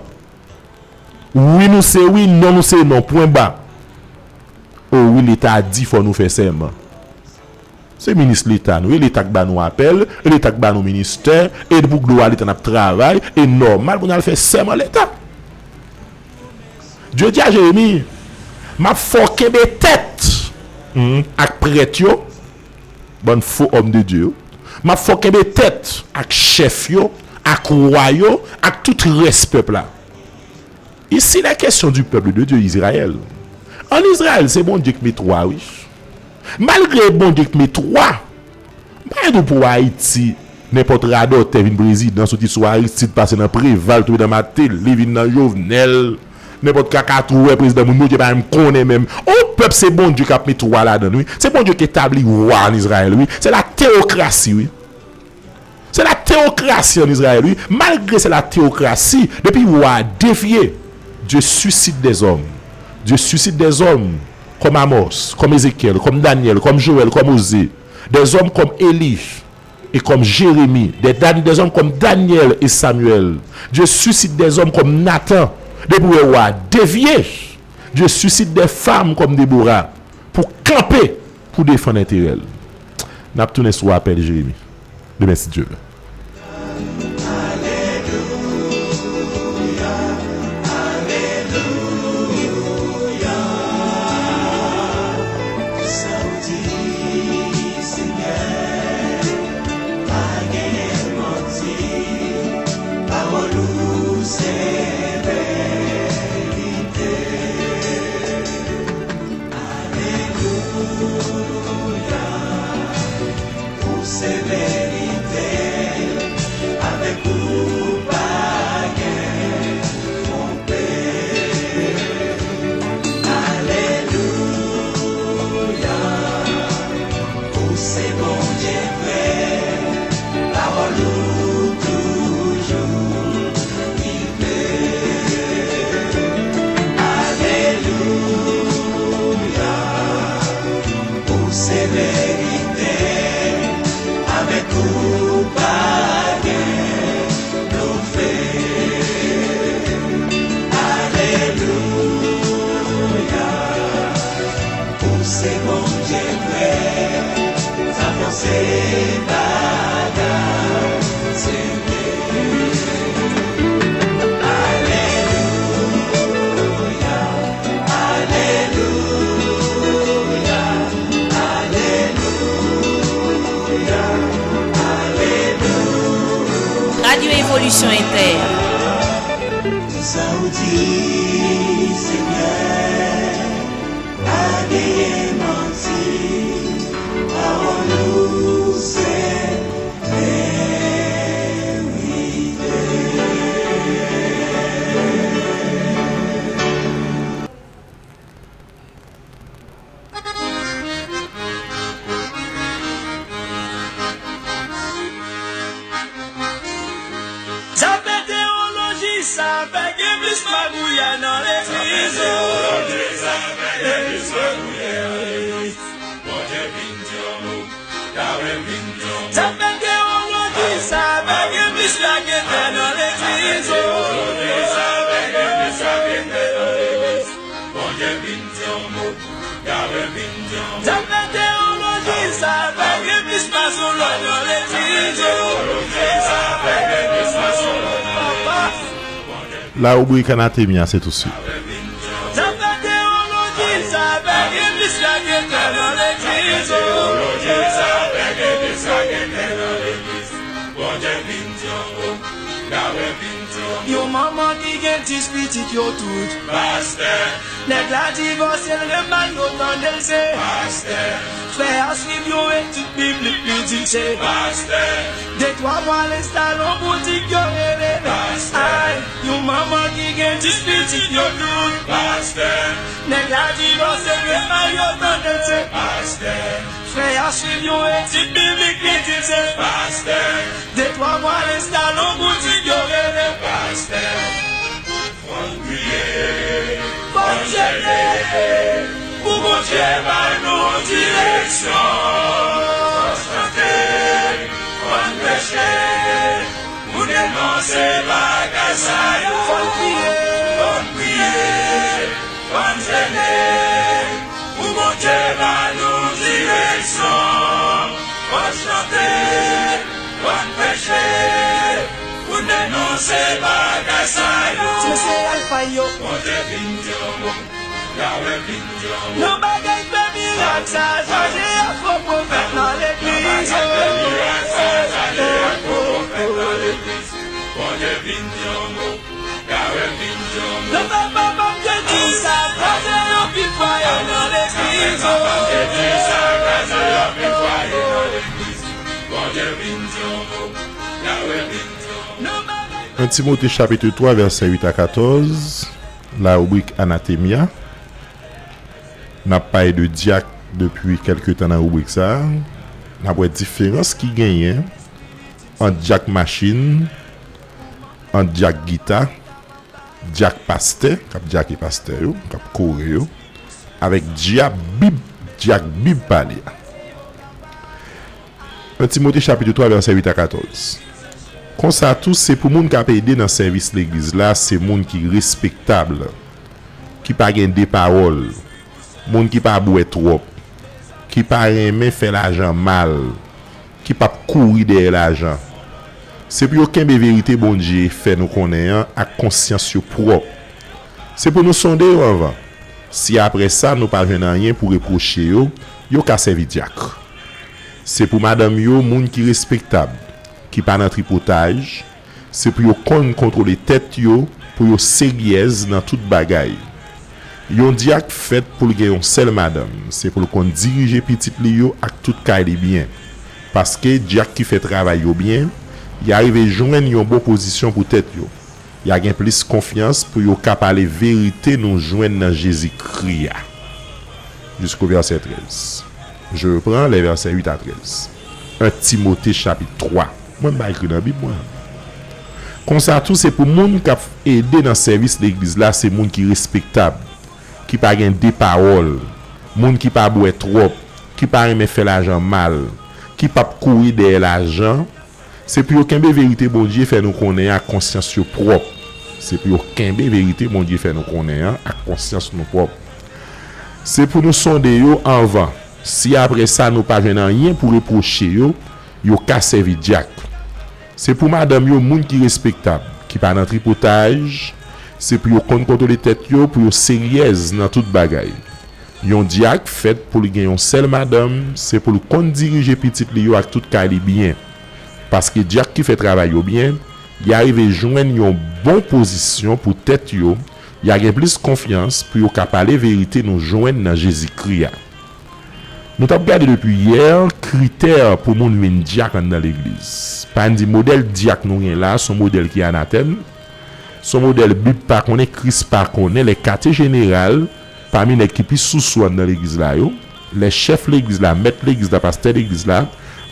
Wi nou se wi, non nou se non, pwen ba. O wi, Leta di fò nou fè sèman. Se minis Leta nou, e Leta k ba nou apèl, e Leta k ba nou ministè, e pou glwa Leta n ap travay, e nòmal pou n al fè sèman Leta. Dye di a Jeremi, m ap fè w kenbe tèt, hmm, ak prèt yo, bann fo òm de Dye yo. M ap fè w kenbe tèt ak chèf yo, ak wa yo, ak tout rès pèp la. Ici, il est question du peuple de Dieu, Israël. Ann Izrayèl, se Bondye k met wa, wi. Malgre Bondye k met wa, m pa gen dou pou Ayiti, nenpòt radòtè vin prezidan, soti sou Aristide, pase nan Preval, tonbe nan Martelly, vin nan Jovenel, nenpòt kakatou, wè prezidan moun Bondye pa menm konnen menm. On pèp, se Bondye k ap met wa ladan l, wi. Se Bondye k etabli wa ann Izrayèl, wi. Se la teyokrasi, wi. Se la teyokrasi ann Izrayèl, wi. Malgre se la teyokrasi, depi wa a devye, Dieu suscite des hommes. Dieu suscite des hommes comme Amos, comme Ézéchiel, comme Daniel, comme Joël, comme Osée. Des hommes comme Élie et comme Jérémie. Des, Dan- des hommes comme Daniel et Samuel. Dieu suscite des hommes comme Nathan. Depi w wè wa a devye, Dieu suscite des femmes comme Déborah pou kanpe, pou defann enterè l. N ap tounen sou apèl Jeremi demen, si Dye vle. Se verite. Alelouya. Ou se verite. Avèk ou pa gen tronpe. Alelouya. Ou se Bondye vrè. Pawòl ou toujou rive. Alelouya. Ou se verite. Avèk ou pa gen blofè. Alelouya. Ou se Bondye vrè. Sa panse bagay serye. Alelouya. Alelouya. Alelouya. Alelouya. Radyo Evolisyon Entè. Sa ou di, Senyè, pa genyen manti, pawòl ou se verite. Sa fè teyoloji, sa fè gen plis magouyay nan legliz yo. Sa fè teyoloji, sa fè gen plis lagètè nan legliz yo. Sa fè teyoloji, sa fè gen plis mason lòt nan legliz yo. La rubrique Anathema, c'est tout de suite. Sa fè teyoloji, sa fè gen plis lagètè nan legliz yo. Yon manman ki gen dis pitit yo tout. Pastè. Nèg la divòse, l remari yo, tande l se. Pastè. Frè a swiv yon etid biblik, li di l se. Pastè. De twa mwa, l enstale yon boutik, yo rele l. Pastè. Ay, yon manman ki gen dis pitit, yo tout. Pastè. Nèg la divòse, l remari yo, tande l se. Pastè. Frè a swiv yon etid biblik, li di l se. Pastè. De twa mwa, l enstale yon boutik, yo rele l. Pastè. Fò n priye, fò n jene, pou Bondye ba nou direksyon. Fò n chante, fò n preche, pou denonse bagay sa yo. Fò n priye, fò n priye, fò n jene, pou Bondye ba nou direksyon. Fò n chante, fò n preche, pou n denonse bagay sa yo. Ti mesye Alfa yo. Bondye vin di yon mo, Yahweh vin di yon mo. Yon bagay fè mirak sa, Jezi a fo pwofèt nan legliz yo. Yon bagay fè mirak sa, Jezi a fo pwofèt nan legliz. Bondye vin di yon mo, Yahweh vin di yon mo. Yo fè papa m te di sa, kraze yon pil fwaye nan legliz yo. Papa m te di sa, kraze yon pil fwaye nan legliz. Bondye vin di yon mo, Yahweh vin di yon mo. Yon bagay. En Timote chapit twa, vèsè uit a katòz, la ribrik Anatemya. N ap pale de dyak depi kèlke tan nan ribrik sa a. N ap wè diferans ki genyen ant dyak machin, ant dyak gita, dyak pastè, k ap dyake pastè yo, k ap kore yo, avèk dyak Bib, dyak Bib pale a. En Timote chapit twa, vèsè uit a katòz. Konsa tou, se pou moun k ap ede nan sèvis legliz la, se moun ki respektab, ki pa gen de pawòl, moun ki pa bwè twòp, ki pa renmen fè lajan mal, ki p ap kouri dèyè lajan. Se pou yo kenbe verite Bondye fè nou konnen an ak konsyans yo pwòp. Se pou nou sonde yo anvan. Si apre sa nou pa jwenn anyen pou repwoche yo, yo ka sèvi dyak. Se pou madanm yo, moun ki respektab, ki pa nan tripotaj, Se pou yo konn kontwole tèt yo, pou yo seryèz nan tout bagay. Yon dyak fèt pou l gen yon sèl madanm, se pou l konn dirije pitit li yo ak tout kay li byen. Paske dyak ki fè travay yo byen, y a rive jwenn yon bon pozisyon pou tèt yo. Y a gen plis konfyans pou yo ka pale verite nou jwenn nan Jezikri a. Jusqu'au verset treize. Je reprends les versets huit à treize. Un Timote chapit twa. Mwen m pa ekri nan Bib mwen. Konsa tou, se pou moun k ap ede nan sèvis legliz la, se moun ki respektab, ki pa gen de pawòl, moun ki pa bwè twòp, ki pa renmen fè lajan mal, ki p ap kouri dèyè lajan. Se pou yo kenbe verite Bondye fè nou konnen an ak konsyans yo pwòp. Se pou yo kenbe verite Bondye fè nou konnen an ak konsyans nou pwòp. Se pou nou sonde yo anvan. Si apre sa nou pa jwenn anyen pou repwoche yo, yo ka sèvi dyak. Se pou madanm yo moun ki respektab, ki pa nan tripotaj, se pou yo konn kontwole tèt yo, pou yo seryèz nan tout bagay. Yon dyak fèt pou l gen yon sèl madanm, se pou l konn dirije pitit li yo ak tout kay li byen. Paske dyak ki fè travay yo byen, y a rive jwenn yon bon pozisyon pou tèt yo, y a gen plis konfyans pou yo ka pale verite nou jwenn nan Jezikri a. Nou t ap gade depi yè kritè pou moun vin dyak anndan legliz. Pa n di modèl dyak nou gen la, se yon modèl ki anatèm, se yon modèl Bib pa konnen, Kris pa konnen, lè katye jeneral, pami nèg ki pi sousou anndan legliz la yo, lè chèf legliz la, mèt legliz la, pastè legliz la,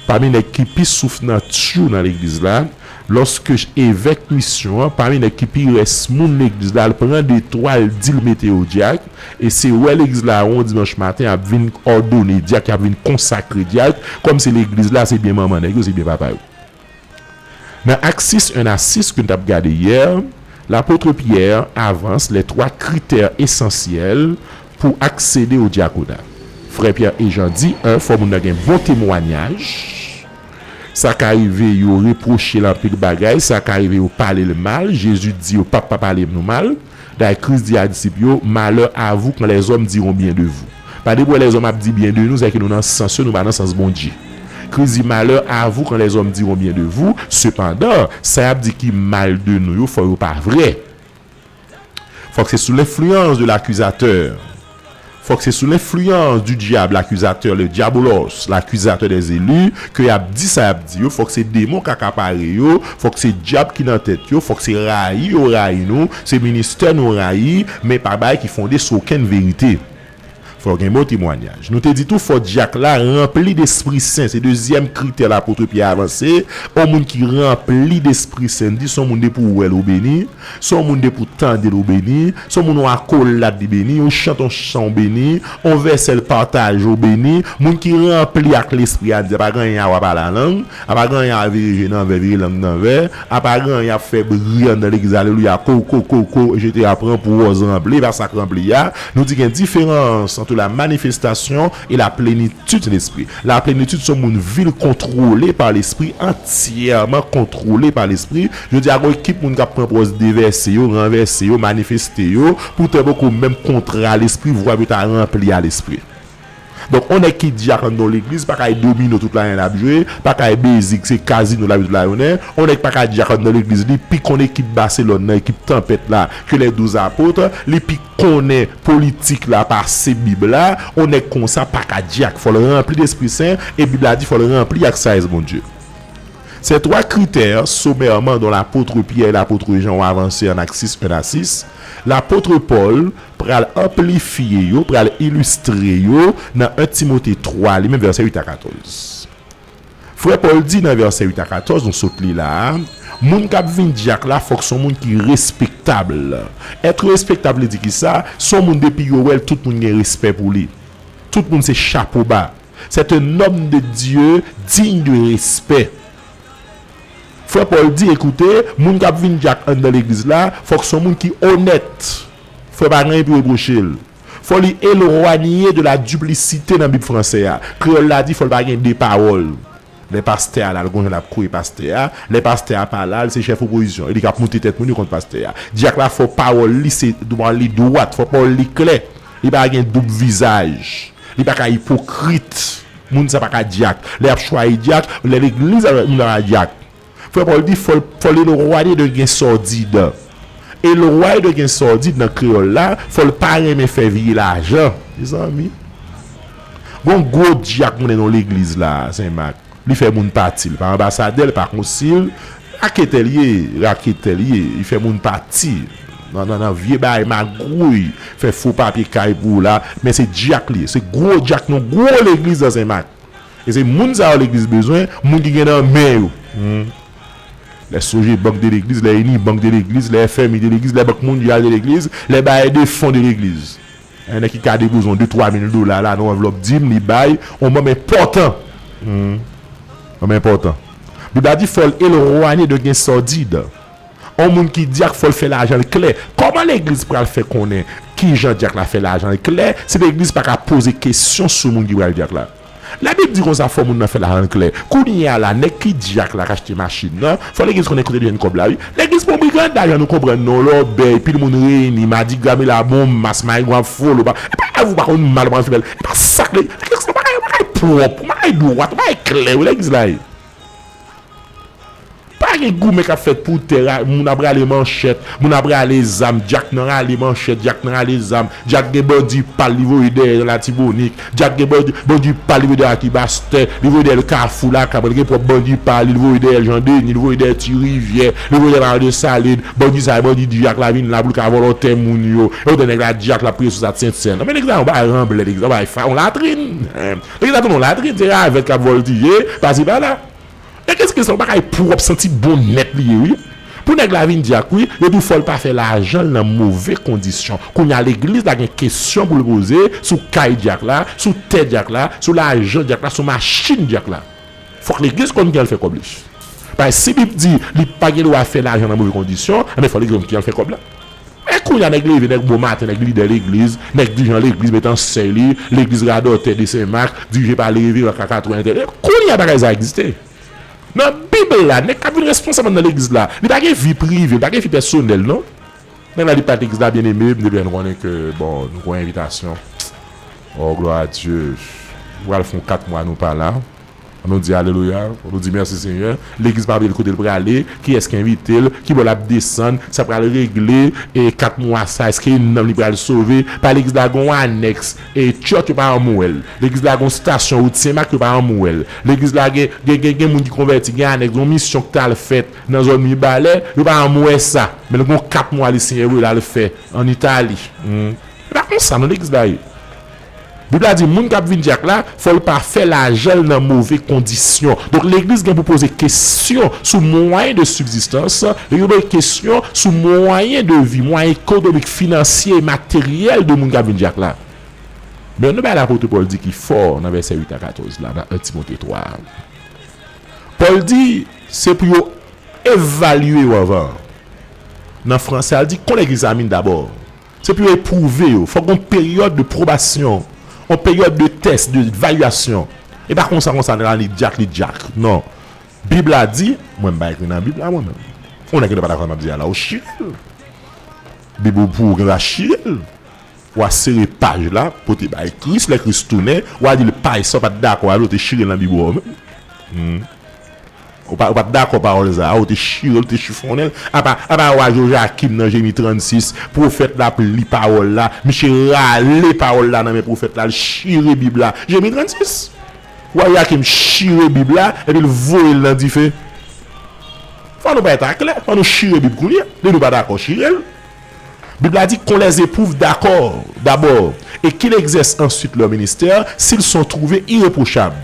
pami nèg ki pi souf nan tjou nan legliz la, lòske evèk misyon an, pami nèg ki pi rès moun legliz la, l pran de twa, l di l mete yo dyak, e se wè legliz la yon dimanch maten ap vin òdone dyak, y ap vin konsakre dyak, kòmsi legliz la se byen manman nèg yo, se byen papa yo. Nan Ak sis, en a sis ke n t ap gade yè, lapot Pyè avans les trois critères essentiels pou aksede o dyakona. Frè Pyè e Jan di, en, fò moun nan gen bon temwayaj. Sa ka rive yo repwoche l anpil bagay, sa ka rive yo pale l mal. Jezi di yo p ap pa pale nou mal. Dayè, Kris di a disip yo, malheur à vous quand les hommes diront bien de vous. Pa depi w wè lèzòm ap di byen de nou, sèke nou nan sans yo, nou pa nan sans Bondye. Kris di, malheur à vous quand les hommes diront bien de vous. Sepandan, sa y ap di ki mal de nou yo, fò yo pa vrè. Fòk se sou lenfliyans de lakizatè. Fòk se sou lenfliyans du diable, l'accusateur, le diabolos, l'accusateur des élus, ke y ap di sa y ap di yo. Fòk se demon k akapare yo. Fòk se dyab ki nan tèt yo. Fòk se rayi yo rayi nou. Se ministè nou rayi. Men pa bagay ki fonde sou okenn verite. Fò gen bon temwayaj. Nou te di tou, fò dyak la ranpli Lespri Sen. Se dezyèm kritè lapot Pyè avanse. Yon moun ki ranpli Lespri Sen, n di se yon moun depi w wè l ou beni. Se yon moun depi w tande l ou beni. Se yon moun yon akolad li beni. Yon chante yon chan ou beni. Yon vèsè l pataje ou beni. Moun ki ranpli ak Lespri a, n di a pa gen anyen a w ap pale a lang. A pa gen anyen a vire je nan vè, vire lang nan vè. A pa gen anyen ap fè bri anndan legliz, alelouya, ko, ko, ko, ko, etsetera, pran pou wòz ranpli, e pa sa k ranpli a. Nou di gen diferans entre la manifestation et la plénitude de l'esprit. La plénitude, se yon moun vil kontwole pa Lespri, antyèman kontwole pa Lespri. Jodi a, gon ekip moun k ap pran pòz devèse yo, ranvèse yo, manifeste yo, poutan poko menm kontre a Lespri, vwa yo ta ranpli a Lespri. Donk, on nèg ki dyak anndan yon legliz pa ka domino tout layonnen l ap jwe, pa ka bezik, se kazino l ap jwe tout layonnen. On nèg pa ka dyak anndan legliz, li pi konn ekip Baselòn nan, ekip tanpèt la, ke les douze apôtres, li pi konnen politik la pase Bib la. On nèg konsa pa ka dyak, fò l ranpli Lespri Sen, e Bib la di fò l ranpli ak sajès Bondye. Ces trois critères sommairement dont l'apôtre Pierre et l'apôtre Jean ont avancé en Actes six, un à six, lapot Pòl pral anplifye yo, pral ilistre yo nan en Timote twa, li menm vèsè uit a katòz. Frè Pòl di nan vèsè uit a katòz, nou sot li la a, moun k ap vin dyak la, fòk se yon moun ki respektab. Être respectable vle di kisa? Se yon moun depi yo wè l, tout moun gen respè pou li. Tout moun se chapo ba. C'est un homme de Dieu digne de respect. Frè Pòl di, ekoute, moun k ap vin dyak anndan legliz la, fòk se yon moun ki onèt. Fò pa gen anyen pou repwoche l. Fò li elwanye de la diplisite nan Bib fransè a. Kreyòl la di, fò l pa gen de pawòl. Lè pastè a la, l gon jan l ap kouye pastè a. Lè pastè a pa la, l se chèf opozisyon. E li k ap moute tèt moun yo kont pastè a. Dyak la, fò pawòl li se, pawòl li dwat, fò pawòl li klè. Li pa gen doub vizaj. Li pa ka ipokrit. Moun sa pa ka dyak. Lè y ap chwazi dyak, lè legliz ap moun ap dyak. Pè Pòl di, fò l, fò l elwanye de gen sòdid. Elwanye de gen sòdid nan kreyòl la, fò l pa renmen fè vye lajan. Mezanmi. Gon gwo dyak mounen nan legliz la, Senmak. Li fè moun pati. Li pa anbasadè, li pa konsil. Raketè l ye, raketè l ye. Li fè moun pati. Nan, nan, nan vye bagay magouy. Fè fo papye kay pou ou la. Men se dyak li ye. Se gwo dyak nan gwo legliz nan Senmak. E se moun sa yo legliz bezwen, moun ki gen nan men yo. Lè soje bank de legliz, lè ini bank de legliz, lè F M I de legliz, lè bank mondyal de legliz, lè bayè de fon de legliz. Yon nèg ki ka depozon de twa mil dola la nan anvlòp dim, li bay yon manm enpòtan. Manm enpòtan. Bib la di fò l elwanye de gen sòdid. Yon moun ki dyak fò l fè lajan l klè. Kòman legliz pral fè konnen kijan dyak la fè lajan l klè si legliz pa ka poze kesyon sou moun ki pral dyak la? Labib di konsa fò moun nan fè lajan l klè. Kounye a la, nèg ki dyak la k achte machin nan, fò legliz konnen kote li jwenn kòb la, wi. Legliz pa yon brigad lajan, nou konprann non, lòbèy, pil moun reyini, madigra, melamonmas, mayigwa ap folo, pa, e pa avou pa konn mal, pa konn fimèl, e pa sa k le, legliz se yon bagay, yon bagay pwòp, yon bagay dwat, yon bagay klè, wi, legliz la ye. Pa gen goumen k ap fèt pou tè, moun ap rale manchèt, moun ap rale zam, dyak nan rale manchèt, dyak nan rale zam, dyak gen bandi pa l li voye dèyè nan Latibonit, dyak gen bandi, bandi pa l li voye dèyè Akibastè, li voye dèyè l Kafou Lakab, gen pwòp bandi pa l li voye dèyè l Jan Deni, li voye dèyè Ti Rivyè, li voye dèyè Mayo Desalin, bandi sa yo, bandi dyak la vin la pou l ka vòlò tè moun yo, e ou tande nèg la dyak la priye sou sa Sentsèn. Men legliz la yon bagay ranblè, legliz la yon bagay fa, yon latrin. Legliz la tounen yon latrin, se ravèt k ap vòltije pasi pala. Legliz Kris la, yon bagay pwòp, santi bon nèt li ye, wi. Pou nèg la vin dyak, wi, yo di w fò l pa fè lajan l nan move kondisyon. Kounye a, legliz la gen kesyon pou l poze sou kay dyak la, sou tè dyak la, sou lajan dyak la, sou machin dyak la. Fòk legliz konn kijan l fè kòb li. Paske si Bib di li pa gen dwa fè lajan nan move kondisyon, enben fòk legliz konn kijan l fè kòb la. Men kounye a, nèg leve, nèg bon maten, nèg lidè legliz, nèg dirijan legliz, met ansèy li, legliz radòtè de Senmak, dirije pa le reveran Kaka twenti. Kounye a, bagay sa egziste. Nan Bib la, nèg k ap vin responsab nan legliz la, li pa gen vi prive, li pa gen vi pèsonèl, non. Nèg la, li pa legliz la, byeneme, m depi nou konnen ke, bon, nou gen yon envitasyon. Oh, gloire à Dieu. Nou pral fè yon kat mwa nou pa la. Ann nou di alelouya, ann nou di mèsi Senyè. Legliz pa vle l kote l prale, kiyès ki envite l, kibò l ap desann, sa pral regle, e kat mwa sa, èske nanm li pral sove? Pa legliz la gen yon anèks, e church yo pa janm wè l. Legliz la gen yon stasyon wout Senmak, yo pa janm wè l. Legliz la gen, gen, gen, gen moun ki konvèti, gen anèks, yon misyon ki t al fèt nan zòn Mibalè, yo pa janm wè sa. Men l gen kat mwa li Senyè voye l al fè ann Itali. Hmm. E pa konsa non legliz la ye. Bib la di moun k ap vin dyak la, fò l pa fè lajan l nan move kondisyon. Donk legliz gen pou poze kesyon sou mwayen de sibzistans, li gen pou poze kesyon sou mwayen de vi, mwayen ekonomik, finansye e materyèl de moun k ap vin dyak la. Men yon bagay lapot Pòl di ki fò nan vèsè uit a katòz la, nan en Timote twa. Pòl di se pou yo evalye w anvan. Nan franse a, l di qu'on examine d'abord. Se pou yo epwouve yo. Fòk gon peryòd de pwobasyon, yon peryòd de tès, de evalyasyon. E pa konsa, konsa, nèg la li dyak, li dyak. Non. Bib la di, mwen m pa ekri nan Bib la, mwen menm. Yon nèg ki pa dakò sa m ap di a la, ou chire l. Bib ou pou ou gen dwa chire l. W a sere paj la, pote bay Kris, lè Kris tounen, w a di l paj sa w pa t dakò avè l, ou te chire l nan Bib ou menm. Hmm. Ou pa, ou pa t dakò pawòl sa a, ou te chire l, ou te chifonnen l. Apa, apa wa Jojakim nan Jemi trannsis, pwofèt la ap li pawòl la, misye rale pawòl la nan men pwofèt la, l chire Bib la. Jemi trannsis. Wa Jojakim chire Bib la, epi l voye l nan dife. Fò nou bay ta klè, fò nou chire Bib kounye a. Lè nou pa dakò, chire l. Bib la di qu'on les éprouve d'accord, d'abord, et qu'il exerce ensuite leur ministère, s'ils sont trouvés irréprochables.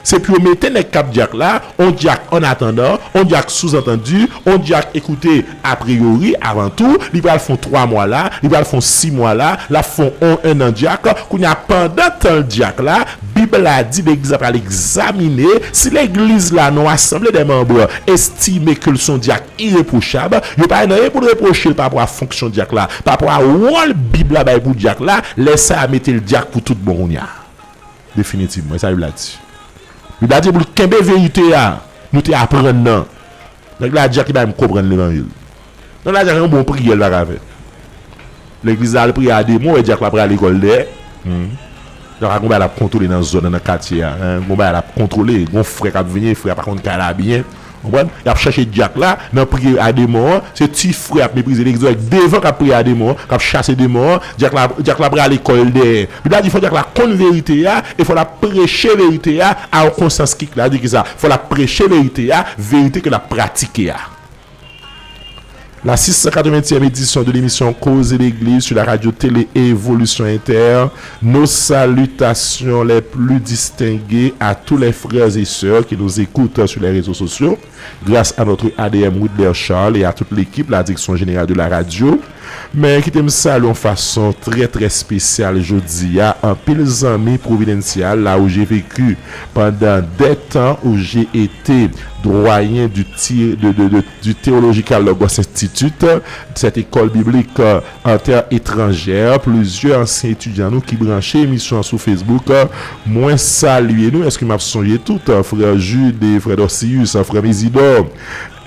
Se pou yo mete nèg k ap dyak la, on dyak en attendant, on dyak sous-entendu, on dyak écoutez a priori, avan tou, li pral fè yon twa mwa la, li pral fè yon sis mwa la, l ap fè yon en an dyak, kounye a pandan tan l dyak la, Bib la di legliz la pral egzamine, si legliz la nan yon assemblée des membres estime ke l se yon dyak irepwochab, yo pa gen anyen pou repwoche l pa rapò a fonksyon dyak la, pa rapò a wòl Bib la bay pou dyak la, lè sa a mete l dyak pou tout bon kounye a. Definitivman, e sa Bib la di. Bib la di pou l kenbe verite a nou te aprann nan. Nèg la dyak li pa menm konprann levanjil. Nèg la dyak yon bon priyè l pa ka fè. Legliz la al priye a de mwa, wè dyak la prale kò l dèyè. Dyak la gon bagay l ap kontwole nan zòn nan, nan katye a. Gon bagay l ap kontwole, gon frè k ap vini, frè a pa konn kay la byen. Konprann? Y ap chache dyak la nan priye a demon an. Se ti frè ap meprize legliz yo, devan k ap priye a demon an, k ap chase demon an. Dyak la, dyak la prale kò l dèyè. Bib la di fò dyak la konn verite a e fò l ap preche verite a a yon konsyans ki klè. Di ki sa? Fò l ap preche verite a, verite ke l ap pratike a. La six cent quatre-vingtième édition de l'émission Causer l'Église sur la radio télé Évolution Inter. Nos salutations les plus distinguées à tous les frères et sœurs qui nous écoutent sur les réseaux sociaux, grâce à notre A D M Wilbert Charles et à toute l'équipe, la direction générale de la radio. Men kite m salye yon fason trè, trè espesyal jodi a anpil zanmi Providencial, là où j'ai vécu pendant des temps, où j'ai été doyen du, ti- de, de, de, du Theological Logos Institute, cette école biblique euh, en terre étrangère. Plizyè ansyen etidyan nou ki branche emisyon an sou Facebook. Euh, mwen salye nou. Èske m ap sonje tout? Euh, frè Jude, frè Dorcius, euh, frè Mezidor,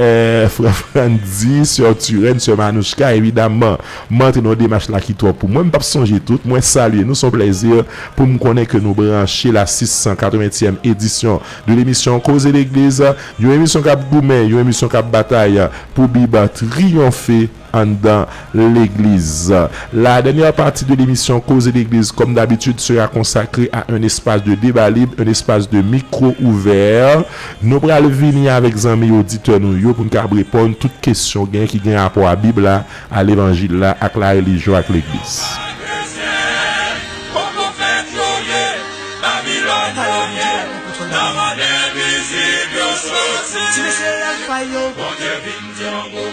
euh, frè Frandy, sè Turenne, sè Manouchka, evidamman. M antre nan yon demach la ki twòp pou mwen. M p ap sonje tout. Mwen salye nou. Se yon plèzi pou m konnen ke nou branche la six cent quatre-vingtième édition de l'émission Koze Legliz. Yon emisyon k ap goumen, yon emisyon k ap batay pou Bib triyonfe anndan legliz. La dernière partie de l'émission Koze Legliz, comme d'habitude, sera consacrée à un espace de débat libre, un espace de micro ouvert. Nou pral vini avèk zanmi oditè nou yo pou n kab reponn tout kesyon gen ki gen rapò a Bib la, a levanjil la, ak la relijyon, ak legliz. Ti mesye Alfa yo. Bondye vin di yon mo,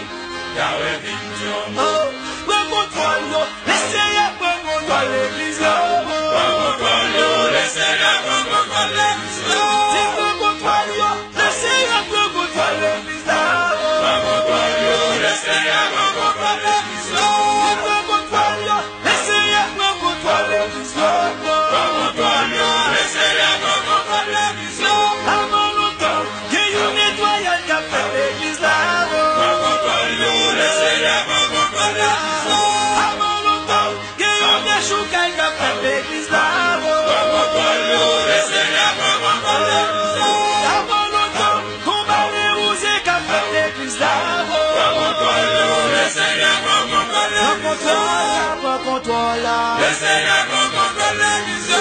Yahweh vin di yon mo. Oh, pran kontwòl yo, Lesenyè pran kontwòl legliz la. Pran kontwòl yo, Lesenyè pran kontwòl legliz la. Di pran kontwòl yo, Lesenyè pran kontwòl legliz la. Pran kontwòl yo, Lesenyè pran kontwòl legliz la. Di pran kontwòl yo, Lesenyè pran kontwòl legliz la. Pran kontwòl yo, Lesenyè pran kontwòl legliz la. Avan lontan, gen yon netwayaj k ap fèt legliz la. Pran kontwòl yo, Lesenyè pran kontwòl legliz la. Avan lontan, gen yon dechoukay k ap fèt legliz la. Pran kontwòl yo, Lesenyè pran kontwòl legliz la. Avan lontan, gon bale wouze k ap fèt legliz la. Pran kontwòl yo, Lesenyè pran kontwòl legliz la. Pran kontwòl la, pran kontwòl la. Lesenyè pran kontwòl legliz la.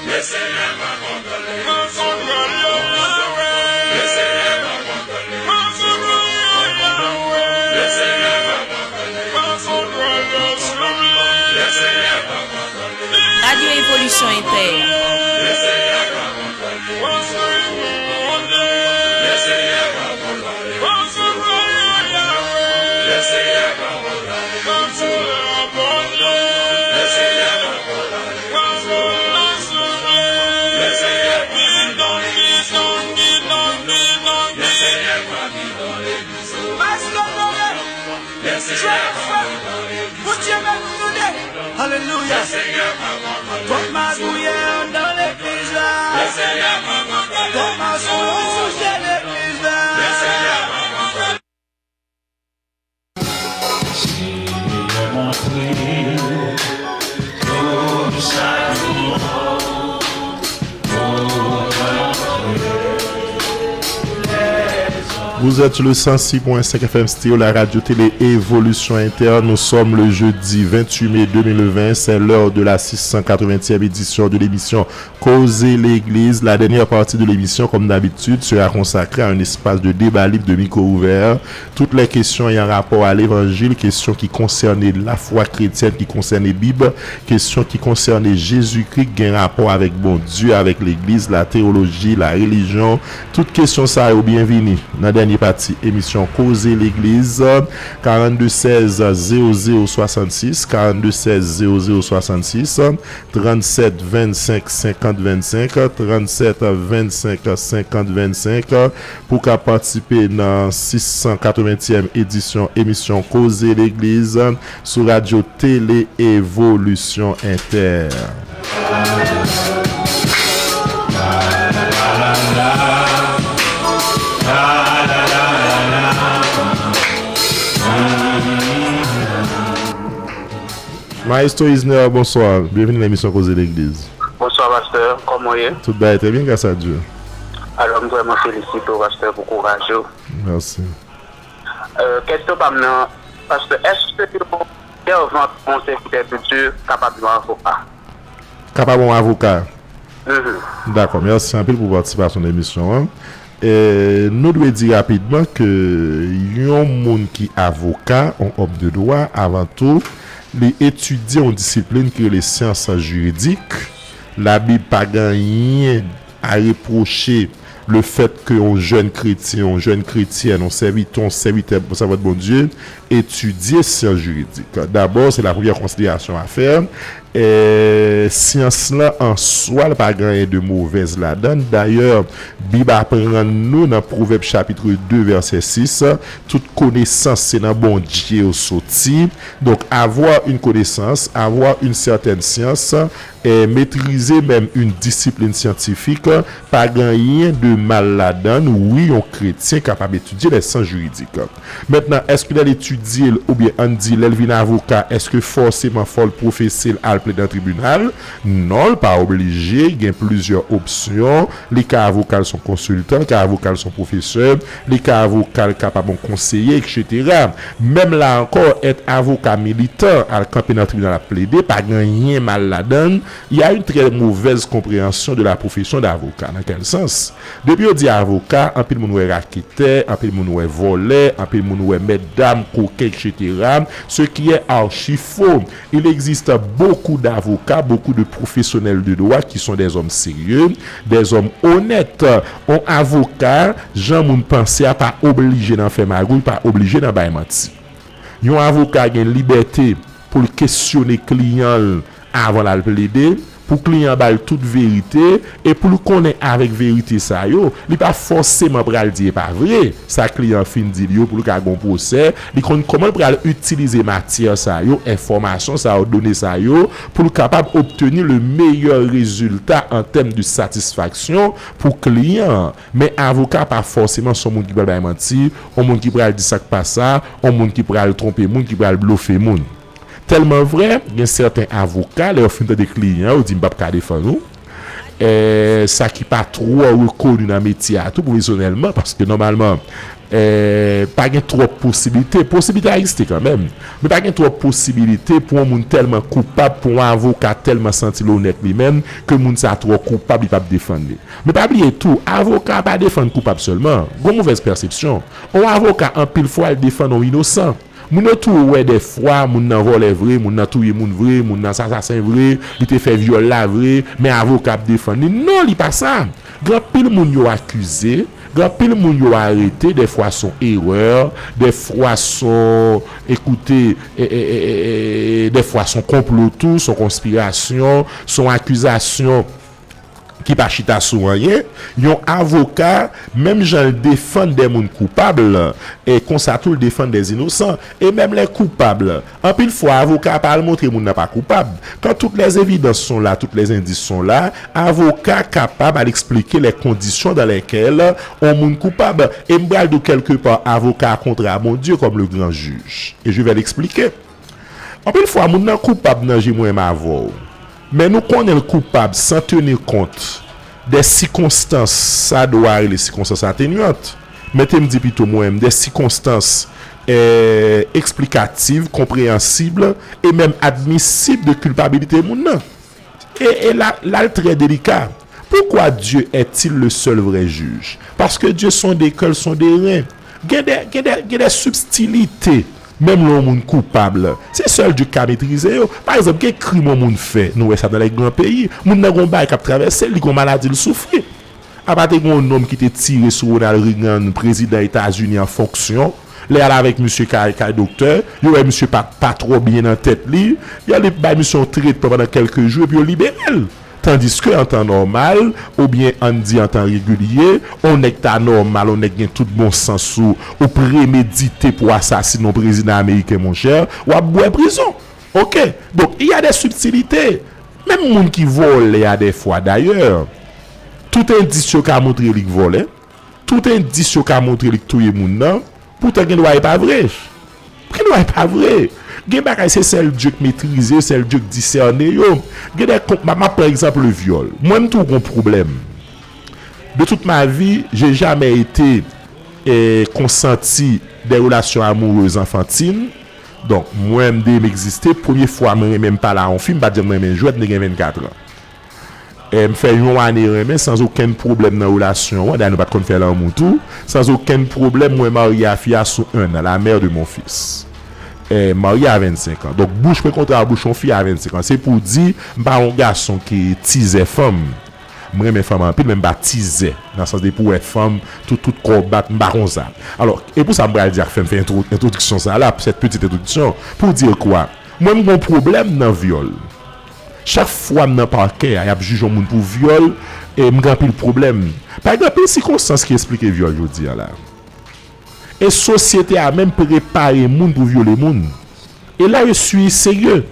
Lesenyè pran kontwòl legliz la. Pran kontwòl yo, Yahweh. Lesenyè pran kontwòl legliz la. Pran kontwòl yo, Yahweh. Lesenyè pran kontwòl legliz la. Pran kontwòl yo, souple. Lesenyè pran kontwòl legliz la. Radyo Evolisyon Entè. Lesenyè pran kontwòl legliz la. Lesenyè pran kontwòl legliz la. Lesenyè pran kontwòl legliz la. Lesenyè pran kontwòl legliz la. Lesenyè pran kontwòl legliz la. Lesenyè pran kontwòl legliz la. Lesenyè pran kontwòl legliz la. Jwèt frè, Bondye beni nou de. Alelouya. Twòp magouyè anndan legliz la. Twòp mansonjè legliz la. Vous êtes sur le cent six point cinq F M Stereo, la radio télé Évolution Inter. Nous sommes le jeudi vingt-huit mai deux mille vingt. C'est l'heure de la six cent quatre-vingtième édition de l'émission Koze Legliz. La dernière partie de l'émission, comme d'habitude, sera consacrée à un espace de débat libre, de micro ouvert. Toutes les questions ayant rapport à l'évangile, questions qui concernent la foi chrétienne, qui concernent Bib, kesyon ki konsène Jezikri, ki gen rapò avèk Bondye, avèk legliz, la teyoloji, la relijyon. Tout kesyon sa yo byenvini nan dènye pati emisyon Koze Legliz, karannde sèz zewo zewo swasannsis, karannde sèz zewo zewo swasannsis, trannsèt vennsenk senkant vennsenk, trannsèt vennsenk senkant vennsenk, pou ka patisipe nan sis san katreventyèm edisyon emisyon Koze Legliz sou radyo Tele Evolisyon Entè. Maestro Isner, bonswa. Byenvini nan emisyon Koze Legliz. Bonswa, pastè. Kòman w ye? Tout bagay trè byen, gras a Dye. Alò, m vrèman felisite w, pastè, pou kouraj ou. Mèsi. Euh, kesyon pa m nan, pastè, èske yon sèvant, yon sèvitè de Dye kapab yon avoka? Kapab yon avoka. Mhm. Dakò, mèsi anpil pou patisipasyon nan emisyon an. E, nou dwe di rapidman ke yon moun ki avoka, yon òm de dwa, avan tou, li etidye yon disiplin ki rele syans jiridik. Labib pa gen anyen a repwoche lefèt ke yon jèn kretyen, yon jèn kretyèn, yon sèvitè, yon sèvitè, yon sèvant Bondye, etidye syans jiridik. Dabò, se la premyè konsiderasyon a fè. E, syans lan an swa, l pa gen anyen de movèz ladan l. Dayè, Bib aprann nou nan Pwovèb chapit de, vèsè sis, tout konesans se nan Bondye yo soti. Donc, avoir une connaissance, avoir une certaine science, e metrize menm yon disiplin syantifik, pa gen anyen de mal ladan l. Wi, yon kretyen kapab etidye lè syans jiridik. Mentnan, èske lè l etidye l, oubyen ann di lè l vin avoka, èske fòseman fò l pwofese l al plede nan tribinal? Non, l pa oblije. Gen plizyè opsyon. Li ka avoka l se yon konsiltan, li ka avoka l se yon pwofesè, li ka avoka l kapab yon konseye, etsetera. Menm la ankò, èt avoka militan, al kanpe nan tribinal ap plede, pa gen anyen mal ladan l. Il y a une très mauvaise compréhension de la profession d'avocat. Nan kèl sans? Depi yo di avoka, anpil moun wè raketè, anpil moun wè vòlè, anpil moun wè mètdam, koken, etsetera. Ce qui est archi faux. Il existe beaucoup d'avocats, beaucoup de professionnels de droit qui sont des hommes sérieux, des hommes honnêtes. Yon avoka, jan moun panse a, pa oblije nan fè magouy, pa oblije nan bay manti. Yon avoka gen libète pou l kesyone kliyan l avan l al plede, pou kliyan ba l tout verite, e pou l konnen avèk verite sa yo, li pa fòseman pral di e pa vre. Sa kliyan an fin di l yo pou l ka gen yon pwosè, li konn kòman l pral itilize matyè sa yo, enfòmasyon sa yo, done sa yo, pou l kapab obteni le meilleur résultat en termes de satisfaction pou kliyan an. Men avoka pa fòseman se yon moun ki pral bay manti, yon moun ki pral di sa k pa sa, yon moun ki pral twonpe moun, ki pral blofe moun. Tèlman vrè, gen sèten avoka, lè yo fin tande kliyan yo, yo di, "M p ap ka defann ou." E, sa ki pa twò rekoni nan metye a tou pwofesyonèlman, paske nòmalman, e, pa gen twòp posiblite. Posiblite a egziste kanmenm, men pa gen twòp posiblite pou yon moun tèlman koupab, pou yon avoka tèlman santi l onèt li menm, ke moun sa twò koupab, li p ap defann li. Men pa bliye tou, avoka pa defann koupab sèlman. Gon movèz pèsepsyon. Yon avoka, anpil fwa, l defann yon inosan. Moun yo tou wè dèfwa, moun nan vòlè vre, moun nan touye moun vre, moun nan sasasen vre, li te fè vyòl la vre, men avoka ap defann li. Non, li pa sa. Gen anpil moun yo akize, gen anpil moun yo arete, dèfwa se yon erè, dèfwa se yon, ekoute, e, e, e, e, e, dèfwa se yon konplo tou, se yon konspirasyon, se yon akizasyon ki pa chita sou anyen. Yon avoka, menm jan l defann de moun koupab, e konsa tou l defann de inosan. E menm lè koupab, anpil fwa avoka a pa al montre moun nan pa koupab. Quand toutes les évidences sont là, toutes les indices sont là, avoka kapab al eksplike les conditions dans lesquelles yon moun koupab. E m pral di w kèlkepa, avoka a kontre a Bondye kòm le gran jij. E je vais l'expliquer. Anpil fwa, moun nan koupab nan je mwen m avè w. Men nou konnen l koupab san teni kont de sikonstans, sa dwa rele sikonstans atenyant. Mete m di pito mwen menm, de sikonstans, eh, eksplikatif, konpreyansib e menm admisib de kilpabilite moun nan. E, e la, la l trè delika. Pourquoi Dieu est-il le seul vrai juge? Parce que Dieu sondé cœur, sondé rein. Gen de, gen de, gen de sibtilite. Menm lè yon moun koupab, se sèl Dye k ka metrize yo. Pa egzanp, gen krim yon moun fè, nou wè sa nan lè gran peyi. Moun nan gen yon bagay k ap travèse l, li gen yon maladi l soufri. Apa te gen yon nonm ki te tire sou Ronald Reagan, prezidan Etazini an fonksyon, lè y al avèk misye kay, kay doktè, yo wè misye pa, pa twò byen nan tèt li, y ale bay misye yon tretman pandan kèlke jou epi yo libere l. Tandiske an tan nòmal, oubyen ann di an tan regilye, yon nèg ta nòmal, yon nèg gen tout bon sans ou, ou premedite pou w asasinen yon prezidan ameriken, monchè, w ap bwè prizon. Oke? Donk, il y a des subtilités. Menm moun ki vòlè a dèfwa, dayè, tout endis yo ka montre li k vòlè. Tout endis yo ka montre li k touye moun nan. Poutan, gen dwa e pa vre. Gen dwa e pa vre. Gen bagay se sèl Dye k metrize, sèl Dye k disène yo. Gen de konp, m ap, m ap pran egzanp le vyòl. Mwen, m tou gon pwoblèm. De toute ma vie, j'ai jamais été eh, consenti des relations amoureuses enfantines. Donk, mwen, m de m egziste, premye fwa mwen renmen m pale a yon fi, m pa t janm renmen jwèt, m te gen vennkat an. Eh, m fè yon ane renmen, sans okenn pwoblèm nan relasyon an, dayè nou pa t konn fè lanmou tou, sans okenn pwoblèm, mwen marye a fi a sou un an, la mère de mon fils. Eh, m marye a vennsenk an. Donk, bouch mwen kontre a bouch yon fi a vennsenk an. Se pou di, m pa yon gason ki tizè fanm. M renmen fanm anpil, men m pa tizè. Nan sans de pou wè fanm, tout, tout kò bat, m pa konsa. Alò, e pou sa m pral di ak fè m fè entwo-, entwodiksyon sa la, cette petite introduction, pour dire quoi? Mwen, m gon pwoblèm nan vyòl. Chak fwa m nan pakè a, y ap jije yon moun pou vyòl, e m gen anpil pwoblèm. Pa gen anpil sikonstans ki esplike vyòl jodi a la. E sosyete a menm prepare moun pou vyole moun. E la, je suis sérieux.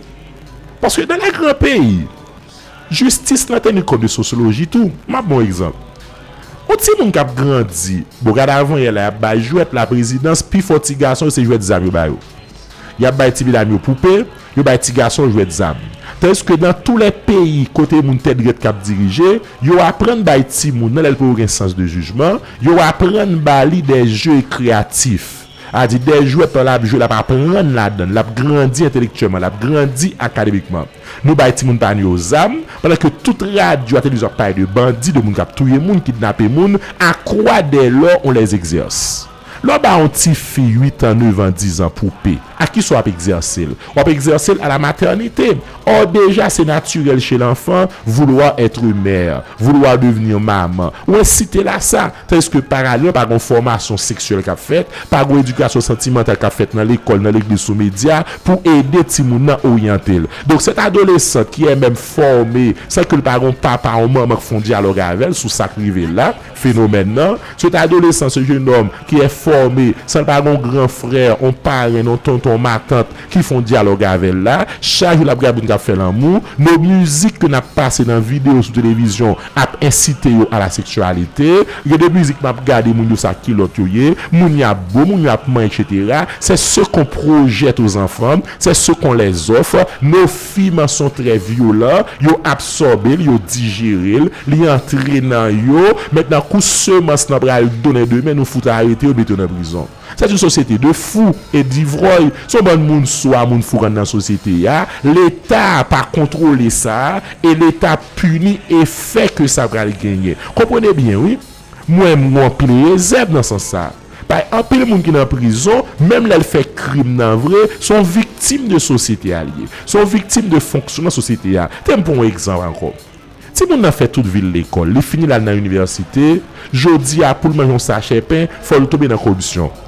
Paske dans les grands pays, jistis lan teni kont de sosyoloji tou. M ap ba w egzanp. Yon timoun k ap grandi, bon, gade avanyè la, y ap bay jwèt la prezidans, pifò ti gason yo se jwèt zam yo ba yo. Y ap bay ti medam yo poupe, yo bay ti gason yo jwèt zam. Tandiske dans tous les pays kote moun tèt drèt k ap dirije, yo aprann bay timoun nan, lè l poko gen sans de jijman, yo aprann ba li des jeux créatifs. A di, dè jwèt lan l ap jwe, l ap aprann ladan l, l ap grandi entelektyèlman, l ap grandi akademikman. Nou bay timoun pa nou yo zam, pandan ke tout radyo ak televizyon ap pale de bandi, de moun k ap touye moun, kidnape moun, à quoi dès lors on les exerce? Lè w ba yon tifi uit an, nèf an, diz an poupe, a kisa w ap egzèse l? W ap egzèse l à la maternité. Or, déjà, c'est naturel chez l'enfant vouloir être mère, vouloir devenir maman. Ou ensite l à ça. Tandiske paralèlman, pa gen fòmasyon seksyèl k ap fèt, pa gen edikasyon santimantal k ap fèt nan lekòl, nan legliz, sou medya, pou ede timoun nan oryante l. Donk, cette adolescente qui est même formée, san ke l pa gen papa, yon manman k fè yon dyalòg avè l sou sa k rive l la, fenomèn nan, cette adolescente, ce jeune homme qui est formé, san l pa gen yon gran frè, yon parenn, yon tonton, yon matant, ki fè yon dyalòg avè l la, chak jou l ap gade moun k ap fè lanmou, nos musiques ke n ap pase nan videyo sou televizyon ap ensite yo à la sexualité, gen de mizik m ap gade moun yo sa kilòt yo ye, moun y ap bo, moun y ap manyen, etsetera. C'est ce qu'on projette aux enfants, c'est ce qu'on les offre. Nos films sont très violents, yo absòbe l, yo dijere l, li antre nan yo. Mentnan, kou semans lan pral donnen demen, nou fout arete yo, mete yo nan prizon. C'est une société de fous et d'ivrognes. Se yon bann moun swa, moun fou k anndan sosyete a. Leta pa kontwole sa, e Leta pini efè ke sa pral genyen. Konprann byen, wi. Mwen, m gon anpil rezèv nan sans sa. Paske anpil moun ki nan prizon, menm lè l fè krim nan vre, se yon viktim de sosyete a l ye. Se yon viktim de fonksyonman sosyete a. Te m pran yon egzanp ankò. Timoun nan fè tout vi l lekòl, li fini l al nan inivèsite, jodi a pou l manje yon sachè pen, fò l tonbe nan koripsyon.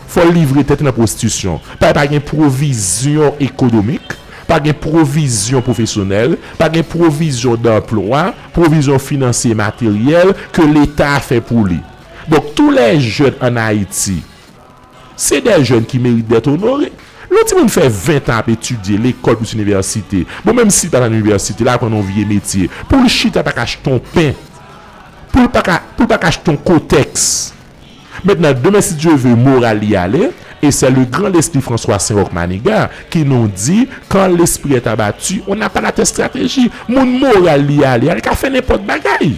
Fò l livre tèt li nan pwostitisyon. Pa, pa gen pwovizyon ekonomik, pa gen pwovizyon pwofesyonèl, pa gen pwovizyon danplwa, pwovizyon finansye e materyèl ke Leta fè pou li. Donk, tous les jeunes en Haïti, se des jeunes qui méritent d'être honorés. Lè yon timoun fè ven tan ap etidye, lekòl plis inivèsite, bon, menm si l pa t al inivèsite, l aprann yon vye metye, pou l chita pa ka achte yon pen, pou l pa ka, pou l pa ka achte yon kotèks. Mentnan, demen, si Dye ve, moral li ale, e c'est le grand Leslie François Saint-Roch Manigat ki nou di, quand l'esprit est abattu, on n'a pas la tête stratégie. Moun moral li ale, a, li ka fè nenpòt bagay.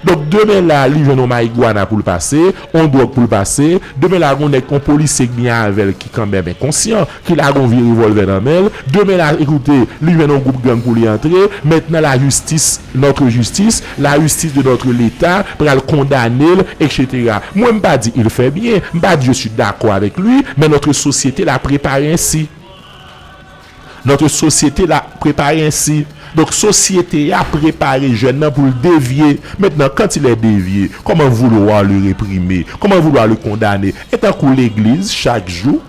Donk, demen la, li jwenn yon marigwana pou l pase, yon dwòg pou l pase. Demen la, gon nèg, yon polisye k byen avè l, ki kanmenm enkonsyan, ki lage yon vye revòlvè nan men l. Demen la, ekoute, li jwenn yon gwoup gang pou li antre. Mentnan, lajistis, notre justice, la justice de notre Leta, pral kondane l, etsetera. Mwen, m pa di il fait bien, m pa di je suis d'accord avec lui, mais notre société l'a préparé ainsi. Notre société l'a préparé ainsi. Donk, sosyete a prepare jèn nan pou l devye. Mentnan, quand il est dévié, comment vouloir le réprimer? Comment vouloir le condamner? E tankou legliz, chak jou,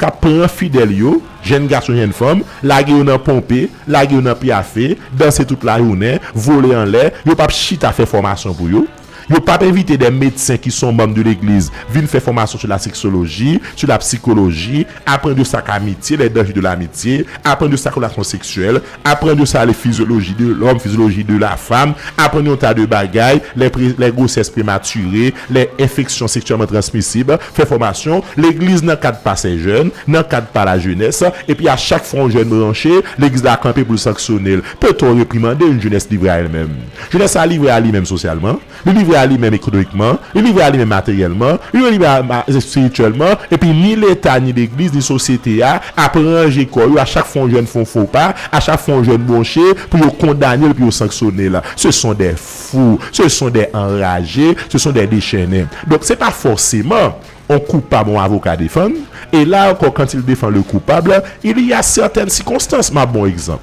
k ap pran fidèl yo, jèn gason, jèn fanm, lage yo nan ponpe, lage yo nan pyafe, danse tout lajounen, vole anlè, yo p ap chita fè fòmasyon pou yo. Yo p ap envite des médecins qui sont membres de l'église vin fè fòmasyon sur la sexologie, sur la psychologie, apprendre ça qu'amitié, les dangers de l'amitié, apprendre ça que relation sexuelle, apprendre ça les physiologies de l'homme, physiologie de la femme, apprendre yon ta de bagay, les, pré- les grossesses prématurées, les infections sexuellement transmissibles, fè fòmasyon, legliz nan kad pa sè jèn, nan kad pa lajenès, epi a chak fwa yon jèn branche, legliz la kanpe pou l sanksyone l. Peut-on réprimander une jeunesse livrée à elle-même? Jenès la livre a li menm sosyalman, li livre a li menm ekonomikman, li livre a li menm materyèlman, li livre a ma- espirityèlman, epi ni Leta, ni legliz, ni sosyete a ap ranje kò yo a chak fwa yon jèn fè yon fo pa, a chak fwa yon jèn bwonche, pou yo kondane l, pou yo sanksyone l. Ce sont des fous, ce sont des enragés, ce sont des déchaînés. Donk, se pa fòseman yon koupab yon avoka defann, e la ankò, quand il défend le coupable, il y a certaines circonstances. M ap ba w egzanp.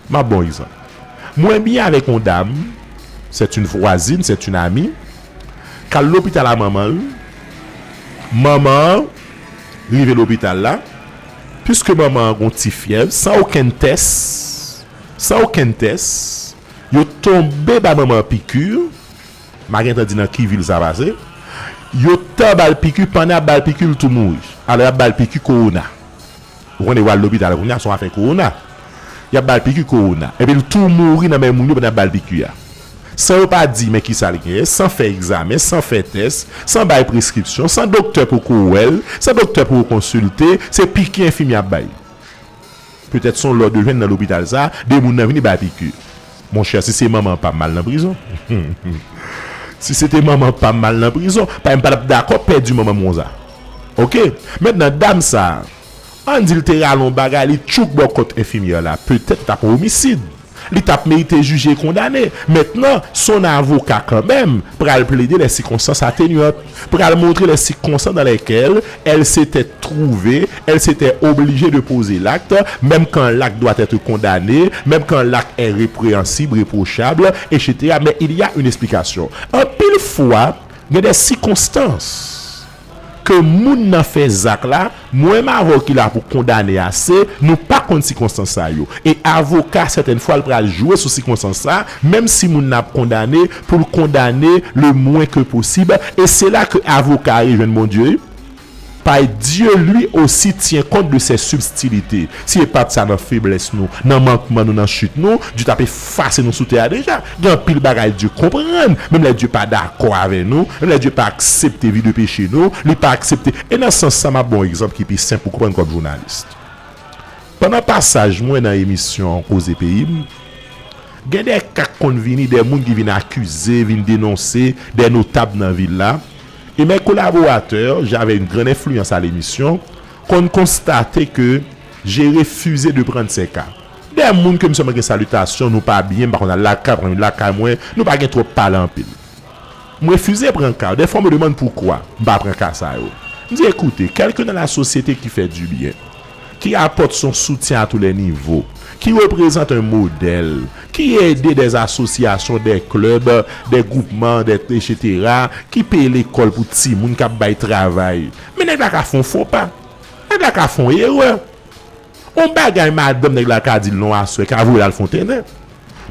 M ap ba w egzanp. Mwen byen avèk yon dam, c'est une voisine, c'est une amie, k al lopital a manman l. Manman an rive lopital la, piske manman an gon ti fyèv, san okenn tès, san okenn tès, yo tonbe ba manman an piki, m pa gentan di nan ki vil sa pase, yo tan ba l piki, pandan y ap ba l piki, l tou mouri. Alò, y ap ba l piki kowona. Ou konnen, w al lopital kounye a, se yon afè kowona. Y ap ba l piki kowona. Epi l tou mouri nan men moun yo pandan y ap ba l piki a. San yo pa di men kisa l genyen, san fè egzamen, san fè tès, san bay preskripsyon, san doktè poko wè l, san doktè poko konsilte, se piki enfimyè ap bay. Petèt se yon lòd yo jwenn nan lopital sa, de moun nan vini bay piki. Monchè, si se manman pa m, m al nan prizon. Si se te manman pa m, m al nan prizon. Paske m pa t ap dakò pèdi manman m konsa. Oke? Mentnan, dam sa a, ann di l te rale yon bagay, li tchouk bò kòt enfimyè la. Petèt t ap yon omisid. Li t ap merite jije e kondane. Mentnan, son avoka kanmenm pral plede les circonstances atténuantes, pral montre les circonstances dans lesquelles elle s'était trouvée, elle s'était obligée de poser l'acte, même quand l'acte doit être condamné, même quand l'acte est répréhensible, reprochable, et cetera. Mais il y a une explication. Anpil fwa, gen de sikonstans ke moun nan fè zak la, mwen m avè w ki la pou kondane a, se nou pa konn sikonstans sa yo. E avoka, sètèn fwa, l pral jwe sou sikonstans sa, menm si moun nan ap kondane, pou l kondane le moins que possible. E se la ke avoka a rejwenn Bondye, wi. Paske Dieu, lui aussi, tient compte de ses subtilités. Si e pa t sa, nan feblès nou, nan mankman nou, nan chit nou, Dye t ap efase nou sou tè a deja. Gen anpil bagay Dye konprann, menm lè Dye pa dakò avè nou, menm lè Dye pa aksepte vi de peche nou, li pa aksepte. E nan sans sa, m ap ba w yon egzanp ki pi senp pou w konprann kòm jounalis. Pandan pasaj mwen nan emisyon Koze Peyi m, gen de ka k konn vini, de moun ki vin akize, vin denonse de notab nan vil la. Et mes collaborateurs, j'avais une grande influence à l'émission, konn konstate ke j'ai refusé de prendre ces cas. De moun ke m sèlman gen salitasyon, nou pa byen, m pa konn al lakay, pran youn lakay mwen, nou pa gen twòp pale anpil. M refize pran ka yo. Dèfwa, m demann poukwa m pa pran ka sa yo. M di, écoutez, quelqu'un dans la société qui fait du bien, qui apporte son soutien à tous les niveaux, qui représente un modèle, qui aide des associations, des clubs, des groupements, des, et cetera, ki peye lekòl pou timoun, k ap bay travay. Men nèg la ka fè yon fo pa. Nèg la ka fè yon erè. Yon bagay madanm nèg la ka di l nan yon aswè, ka voye l al fè yon tenten.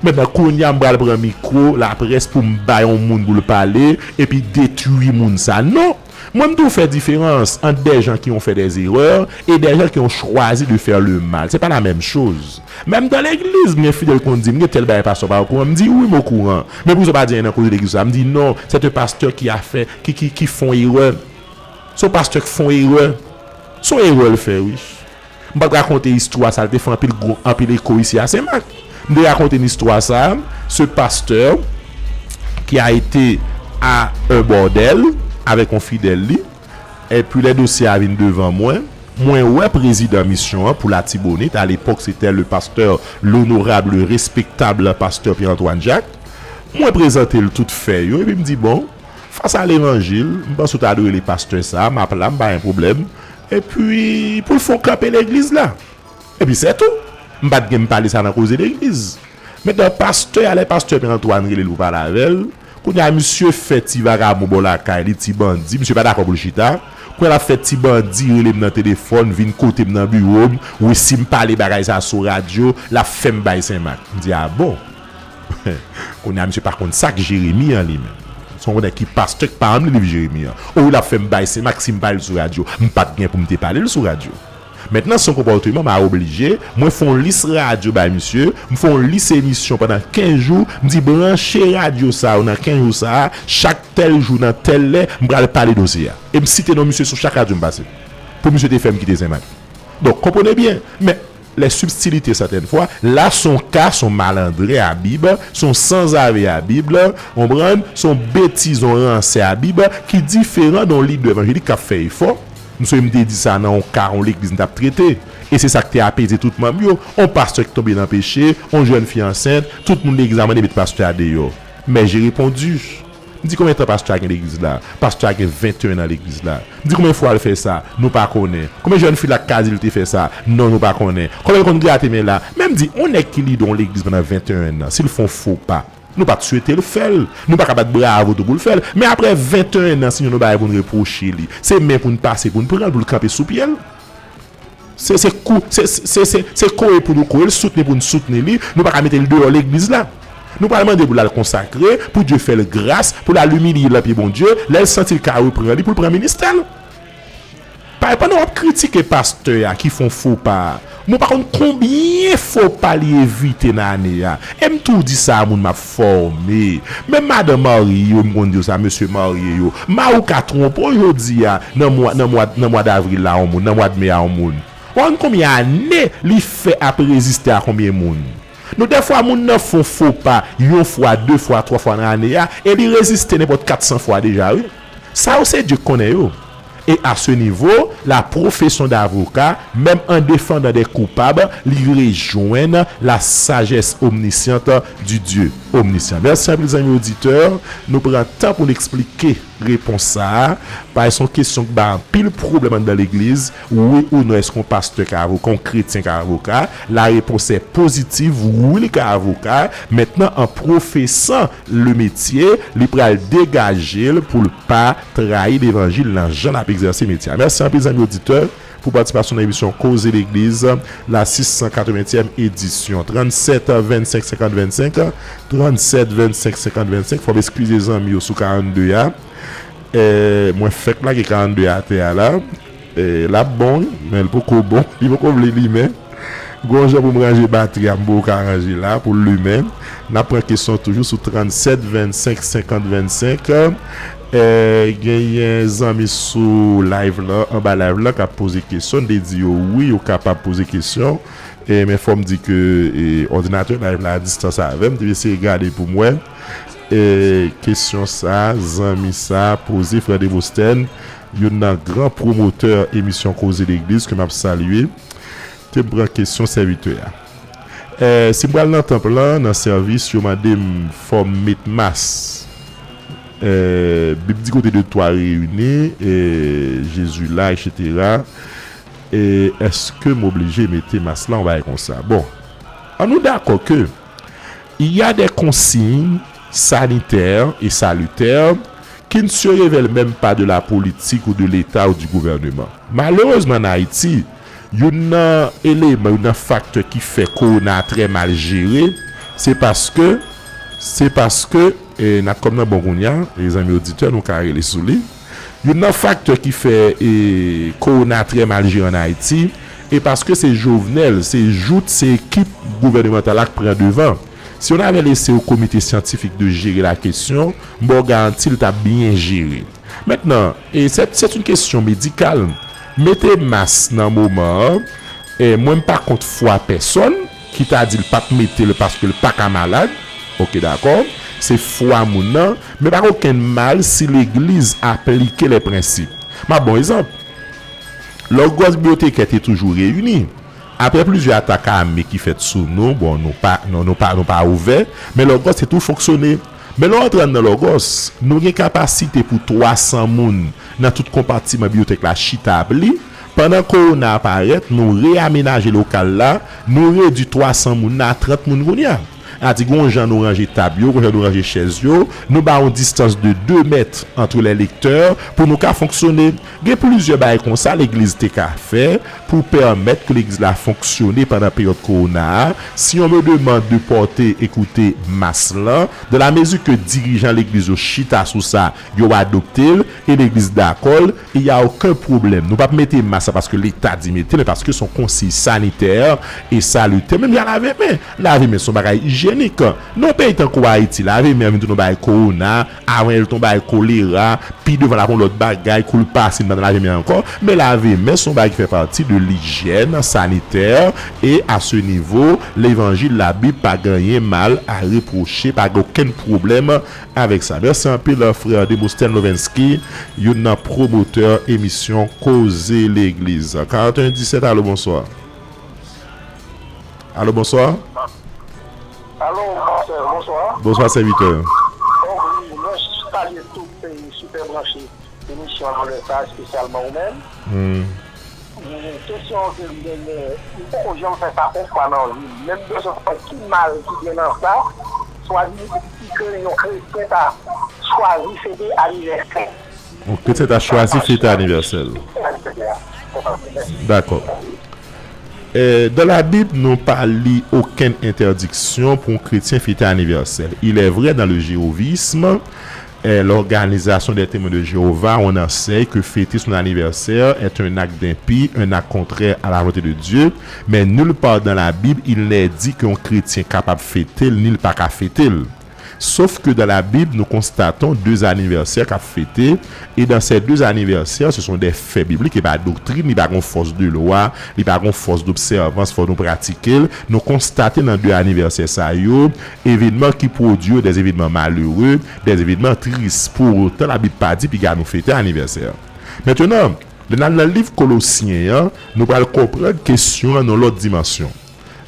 Mentnan, kounye a, m pral pran mikwo laprès pou m bay yon moun pou l pale, epi detwi moun sa. Non! Mwen, m toujou fè diferans ant des gens qui ont fait des erreurs et des gens qui ont choisi de faire le mal. C'est pas la même chose. Menm dan legliz, m gen fidèl konn di m, "Gen tèl bagay pastè pa okouran." M di, "Wi, m okouran. Men poukisa w pa di anyen nan koze legliz sa?" M di, "Non, c'est un pasteur qui a fait, qui, qui, qui font erreur." Se yon pastè k fè yon erè. Se yon erè l fè, wi. M p ap rakonte istwa sa, l te fè anpil gwo, anpil eko isi a Senmak. M te rakonte n istwa sa, ce pasteur qui a été à un bordel avec yon fidèl li, epi lè dosye a vin devan mwen, mwen wè prezidan misyon an pou Latibonit, à l'époque c'était le pasteur, l'honorable, le respectable pasteur Pierre Antoine Jacques, mwen prezante l tout fè yo, epi m di, "Bon, fas a levanjil, m panse w ta dwe rele pastè sa, m ap la, m pa gen pwoblèm." Epi, pou l fè yon kanpe legliz la. Epi se tou. M pa t gen m pale sa nan koze legliz. Mentnan, pastè a, lè pastè Pierre Antoine rele l pou pale avè l, kounye a, misye fè ti vagabon bò lakay li, ti bandi, misye pa dakò pou l chita. Kounye a, l ap fè ti bandi rele m nan telefòn, vin kote m nan biwo m, wi, si m pale bagay sa sou radyo, l ap fè m bay Senmak. M di, "A bon?" Kounye a, misye pa konn sa k Jeremi an li menm. Se yon nèg ki pastè k pa rann li liv Jeremi an. O, wi, l ap fè m bay Senmak si m pale l sou radyo. M pa t gen pou m te pale l sou radyo. Mentnan, se yon konpòteman m a oblije, mwen fè yon lis radyo bay misye, m fè yon lis emisyon pandan kenz jou, m di, "Branche radyo sa yo nan kenz jou sa a, chak tèl jou nan tèl lè, m pral pale dosye a." E m site non misye sou chak radyo m pase. Pou misye te fè m kite Senmak. Donk, konprann byen. Men, Lè sibstilites sètèn fwa, la se yon ka, se yon malandren a Bib, se yon sanzave a Bib, konprann, se yon betiz, yon ransè a Bib ki diferan de yon lidè evanjelik k ap fè efò. M sonje m te di sa nan yon ka, yon legliz m t ap trete. E se sa k te apeze tout manm yo. Yon pastè ki tonbe nan peche, yon jèn fi ansent, tout moun legliz la mande met pastè a deyò. Mais j'ai répondu. M di, konbyen tan pastè a gen legliz la? Pastè a gen venteyen an legliz la. M di, konbyen fwa l fè sa? Nou pa konnen. Konbyen jèn fi la k ka di l te fè sa? Non, nou pa konnen. Konbyen l konn grate men la? Men m di, yon nèg ki lidè yon legliz pandan venteyen an, si l fè yon fo pa, nou pa t swete l fè l. Nou pa ka bat bravo tou pou l fè l. Men apre venteyen an, si nou gen yon bagay pou n repwoche li, se men pou n pase pou n pran l, pou l kanpe sou pye l. Se, se kou, se, se, se, se kore pou nou kore l, soutni pou n soutni li. Nou pa ka mete l deyò legliz la. Nou pral mande pou l al konsakre, pou Dye fè l gras, pou l al imilye l nan pye Bondye, lè l santi l ka reprann li, pou l pran ministè l. Pa, pandan w ap kritike pastè a ki fè yon fo pa a, men w pa konn konbyen fo pa li evite nan ane a. E m tou di sa a moun m ap fòme. Menm madanm marye yo, m konn di w sa, mesye marye yo. Mari w ka twonpe w jodi a, nan mwa, nan mwa, nan mwa davril la, yon moun, nan mwa de me a, yon moun. W konn konbyen ane li fè ap reziste a konbyen moun? Non, dèfwa moun nan fè yon fo pa, yon fwa, de fwa, twa fwa nan ane a, e li reziste nenpòt kat san fwa deja, wi. Sa yo se Dye k konnen yo. Et à ce niveau, la profession d'avocat, même en défendant des coupables, li rejwenn la sagesse omnisciente du Dieu omniscient. Mèsi anpil, zanmi oditè. Nou pran tan pou n eksplike repons sa a. Paske se yon kesyon ki bay anpil pwoblèm anndan legliz. Wi ou non, èske yon pastè ka avoka, yon kretyen ka avoka? La réponse est positive, wi, li ka avoka. Maintenant, en professant le métier, li pral degaje l pou l pa trayi levanjil nan jan l ap egzèse metye a. Mèsi anpil, zanmi oditè, pou patisipasyon nan emisyon Koze Legliz la, sis san katreventyèm edisyon. Trannsèt vennsenk senkant vennsenk, trannsèt vennsenk senkant vennsenk. Fò m eskize zanmi yo sou karannde a. Eh, mwen fèk lage karannde a atè a la. Eh, l ap bon, wi, men l poko bon. Li poko vle limen. Gon jan pou m ranje batri a, m poko ka ranje la, pou l limen. N ap pran kesyon toujou sou trannsèt vennsenk senkant vennsenk. Eh, genyen zanmi sou live la, anba live la, k ap poze kesyon. M te di yo, wi, yo kapab poze kesyon. E, men fò m di ke, e, òdinatè live la a distans avè m, m te eseye gade pou m wè. E, kesyon sa, zanmi sa, poze, frè Demostèn, youn nan gran pwomotè emisyon Koze Legliz ke m ap salye, te pran kesyon sèvitè a. E, si m pral nan tanp lan, nan sèvis, yo mande m fò m met mas. E, Bib di kote de twa reyini, e, Jezi la, etsetera. E èske m oblije mete mas la, yon bagay konsa? Bon, ann nou dakò ke il y a des consignes sanitaires et salutaires qui ne se révèlent même pas de la politique ou de l'État ou du gouvernement. Malerezman, ann Ayiti, youn nan eleman, youn nan faktè ki fè kowona a trè mal jere, se paske, se paske, e, Natcom nan bon kounye a, e zanmi oditè, nou ka rele sou li. Youn nan faktè ki fè, e, kowona a trè mal jere ann Ayiti, e paske se Jovenel, se jout, se ekip gouvènemantal la k pran devan. Si on avait laissé au comité scientifique de gérer la question, m ba w garanti l t ap byen jere. Maintenant, et c'est, c'est une question médicale. Mete mas nan moman an, e mwen m pa kont fwa pèsonn ki ta di l p ap mete l paske l pa ka malad. Oke, dakò. Se fwa moun nan, men pa gen okenn mal si legliz aplike les principes. M ap ba w egzanp. Lògòs bibliotekè te toujou reyini. Apre plizyè atak ame ki fèt sou nou, bon, nou pa, nou, nou pa, nou pa ouvè, men Lògòs te tou fonksyone. Men lè w antre anndan Lògòs, nou gen kapasite pou twa san moun nan tout konpatiman bibliyotèk la chita ap li. Pandan kowona a parèt, nou reyamenaje lokal la, nou redui twa san moun nan a trant moun kounye a. Sa di, gon jan nou ranje tab yo, gon jan nou ranje chèz yo, nou ba yon distans de de mèt entre les lecteurs pou nou ka fonksyone. Gen plizyè bagay konsa legliz te ka fè pou pèmèt ke legliz la fonksyone pandan peryòd kowona a. Si on me demande de porter, écouter, mas lan, dans la mesure que dirijan legliz yo chita sou sa, yo adopte l, e legliz dakò l, il y a aucun problème. Nou p ap mete mas la paske Leta di mete l, men paske se yon konsiy sanitè e salitè. Menm jan lave men. Lave men se yon bagay ijyèn. Nik, nan yon peyi tankou Ayiti, lave men an vin tounen yon bagay kowona, avan l te yon bagay kolera, pi devan l ap yon lòt bagay, kou l pase, n pa nan lave men ankò, men lave men se yon bagay ki fè pati de lijyèn sanitè, e a se nivo, levanjil Labib pa gen anyen mal a repwoche, pa gen okenn pwoblèm avèk sa. Mèsi anpil, frè Demosthène Lovenski, youn nan pwomotè emisyon Koze Legliz. Karant e en disèt, alo, bonswa. Alo, bonswa. Alo, pastè, bonswa. Bonswa, sèvitè. Wi, mwen salye tout, eh, sipè branche emisyon an nan lè sa, espesyalman ou menm. Hmm. Eh, kesyon ke m genyen, m poko janm fè sa on fwa nan vi m. Men m bezwen konn ki mal ki gen nan sa, swadizan ke yon kretyen ta chwazi fete anivèsè. Yon kretyen ta chwazi fete anivèsè l. Dakò. Eh, dans la Bible, nou pa li okenn entèdiksyon pou yon kretyen fete anivèsè l. Il est vrai, dans le jéhovisme, eh, l'organisation des Témoins de Jéhovah, on enseigne que fêter son anniversaire est un acte d'impie, un acte contraire à la volonté de Dieu, mais nulle part dans la Bible, il n'est dit ke yon kretyen kapab fete l, ni l pa ka fete l. Sauf que dans la Bible, nous constatons deux anniversaires k ap fete, et dans ces deux anniversaires, ce sont des faits bibliques, e pa doktrin, li pa gon fòs de lwa, li pa gon fòs d'observance, fò nou pratike l. Nou konstate nan de anivèsè sa yo, evènman ki pwodui yo, des événements malheureux, des événements tristes. Pour autant, Labib pa di piga nou fete anivèsè. Mentnan, lè n al nan liv Kolosyen an, nou pral konprann kesyon an nan lòt dimansyon.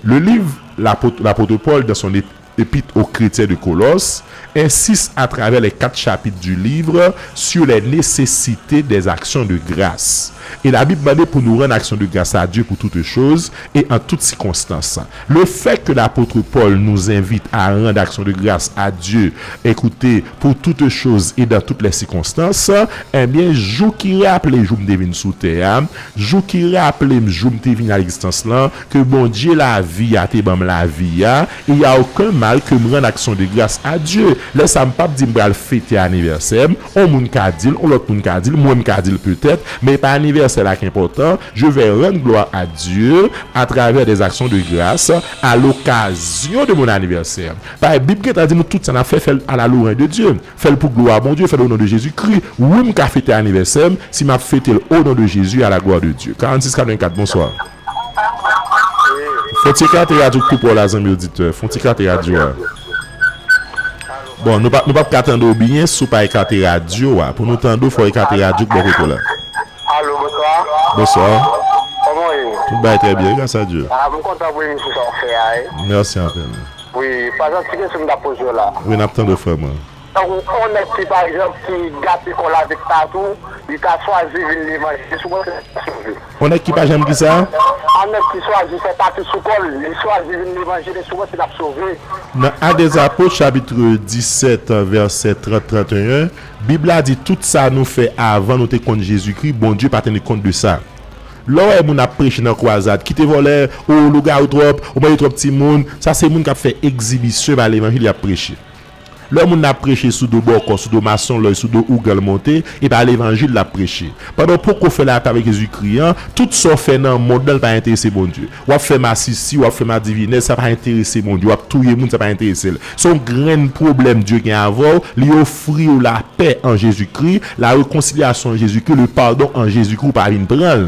Le livre, l'apôtre, l'apôtre Paul, dans son ép- Épître aux chrétiens de Colosses, insiste à travers les quatre chapitres du livre sur les nécessités des actions de grâce. E Labib mande pou nou rann aksyon de gras a Dye pou toute chose et en toute circonstance. Le fait que l'apôtre Paul nous invite à rendre action de grâce à Dieu, écoutez, pour toute chose et dans toutes les circonstances, ebyen, jou ki raple jou m te vin sou tè a, jou ki raple m jou m te vin a egzistans lan, ke Bondye lavi a te ban m lavi a, il y a aucun mal que m rann aksyon de gras a Dye. Lè sa, m p ap di m pral fete anivèsè m. On moun ka di l, on lòt moun ka di l, mwen m ka di l petèt, men e pa anivèsè la ki enpòtan. Je vais rendre gloire à Dieu à travers des actions de grâce à l'occasion de mon anniversaire. Paske Bib gentan di nou tout sa n ap fè, fè l à la louange de Dieu. Fè l pou glwa Bondye, fè l o non de Jezikri. Wi, m ka fete anivèsè m, si m ap fete l o non de Jezi, à la gloire de Dieu. Karannsis katrevenkat, bonswa. Fò w ti ekate radyo k tou pre w la, zanmi oditè. Fò w ti ekate radyo a. Bon, nou pa, nou p ap ka tande w byen si w pa ekate radyo a. Pou nou tande w, fò w ekate radyo k bò kote w la. Alo, bonswa. Bonswa. Kòman w ye? Tout bagay trè byen, gras a Dye. A, m kontan pou emisyon sa w fè a, wi. Mèsi anpil. Wi, pa egzanp, ti kesyon m t ap poze w la. Wi, n ap tande w, frè mwen. Tankou on nèg ki, pa egzanp, ki gate kò l avèk tatou, li ta chwazi vin levanjil, sou konsèy li ta sove. On nèg ki pa janm ki sa? On nèg ki chwazi fè tatou sou kò l, li chwazi vin levanjil, sou konsèy l ap sove. Nan Actes des Apôtres, chapit disèt, vèsè trant, trant e en, Bib la di tout sa nou fè avan nou te konn Jezikri, Bondye pa teni kont de sa. Lè w wè moun ap preche nan kwazad, kite vòlè, o lougawou twòp, ou manje twòp timoun, sa se moun k ap fè egzibisyon, e pa levanjil y ap preche. Lè moun nan ap preche sou do bòkò, sou do masonlòy, sou do ougan l monte, e pa levanjil l ap preche. Pandan w poko fè lapè avèk Jezikri an, tout sa w fè nan mond lan, l pa enterese Bondye. W ap fè masisi, w ap fè madivinèz, sa pa enterese Bondye. W ap touye moun, sa pa enterese l. Se yon grenn pwoblèm Dye gen avè w, li ofri w lapè an Jezikri, la rekonsilyasyon an Jezikri, le pardon an Jezikri, ou pa vin pran l.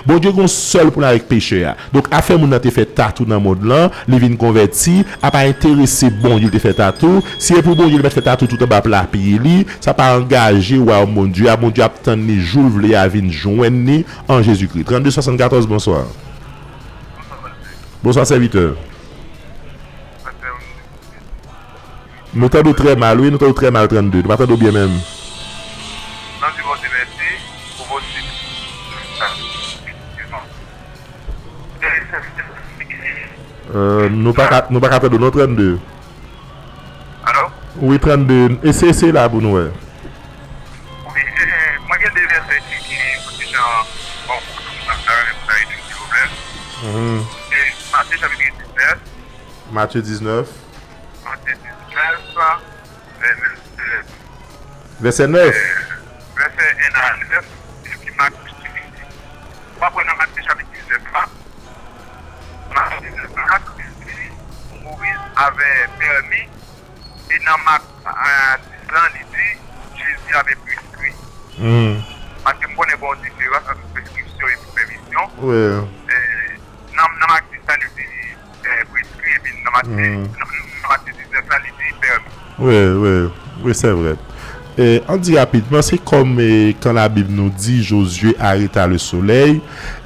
Bondye gen yon sèl pwoblèm avèk pechè a. Donk, afè moun nan te fè tatou nan mond lan, li vin konvèti, a pa enterese Bondye li te fè tatou. Si e pou Bondye li mèt fè tatou tout anba pla pye li, sa pa angaje wayòm Bondye a. Bondye ap tann li jou l vle a vin jwenn li an Jezikri. Trannde swasannkatòz, bonswa. Bonswa, sèvitè. Nou tande w trè mal, wi, nou tande w trè mal, trannde. Nou pa tande w byen menm. N ap di Bondye mèsi pou posib. Euh, nou pa ka, nou pa ka tande w non, trannde. Alo? Wi, trannde. Eseye, eseye la pou nou wè. Wi, e, mwen gen de vèsè ki, ki, ki jan, bon, mwen ta renmen pou ta ede m, silvouplè. Mhm. Se Matye chapit diznèf. Matye diznèf. Matye diznèf, vèsè nèf. Vèsè nèf. Vèsè en a nèf, epi Matye, w ap wè nan Matye chapit diznèf la, Matye diznèf la, Kris di, Moyiz avè pèmi, e nan Mak dis lan, li di Jezi avè preskri. Paske m konnen gen yon diferans ant preskripsyon epi pèmisyon. Nan, nan Mak dis lan, li di preskri, epi nan Matye, nan, nan Matye diznèf lan, li di pèmi. Wi, wi, wi, se vre. E, an di rapidman, se kòm, e, quand la Bible nous dit, Josué arrêta le soleil.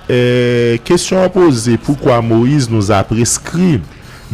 E, kesyon an poze, pourquoi Moïse nous a prescrit?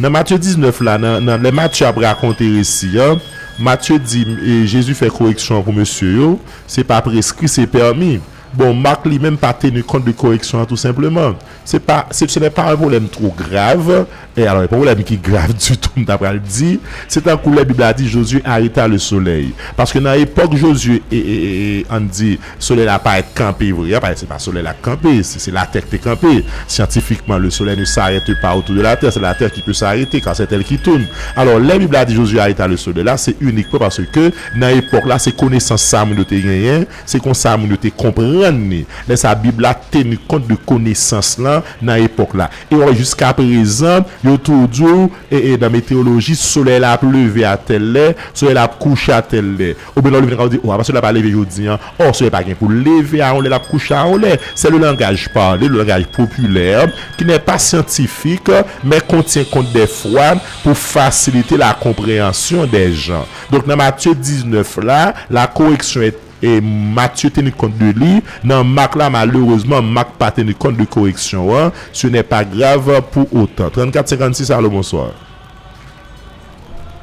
Nan Matye diznèf la, nan, nan, lè Matye ap rakonte resi an, Matye di, e, Jezi fè koreksyon an pou mesye yo, se pa preskri, se pèmi. Bon, Mak li menm pa teni kont de koreksyon an tou senpleman. Se pa, se, ce n'est pas un problème trop grave. E alò, e pa yon pwoblèm ki grav ditou, m ta pral di. Se tankou lè Bib la di, Josué arrêta le soleil. Paske nan epòk Jozye, e, e, e, e, ann di, solèy la parèt kanpe vre, a, paske se pa solèy la k kanpe, se, se latè ki te kanpe. Scientifiquement, le soleil ne s'arrête pas autour de la terre, c'est la terre qui peut s'arrêter car c'est elle qui tourne. Alò, lè Bib la di Jozye areta le soleil la, se inikman paske nan epòk la, se konesans sa moun yo te genyen, se konsa moun yo te konprann li. Lè sa, Bib la teni kont de konesans lan nan epòk la. E w ap wè jiska prezan, yo tou di w, e, e, nan meteyoloji, solèy la ap leve a tèl lè, solèy la ap kouche a tèl lè. Oubyen lè w leve nan ka, w di, o, apa solèy la pa leve jodi an? Ò, solèy pa gen pou l leve a yon lè, l ap kouche a yon lè. C'est le langage parlé, le langage populaire, qui n'est pas scientifique, mais qu'on tient compte des fois pour faciliter la compréhension des gens. Donk, nan Matye diznèf la, la correction est e Matye teni kont de li. Nan Mak la, malerezman, Mak pa teni kont de koreksyon an. Ce n'est pas grave pour autant. Trannkat senkannsis, alo, bonswa.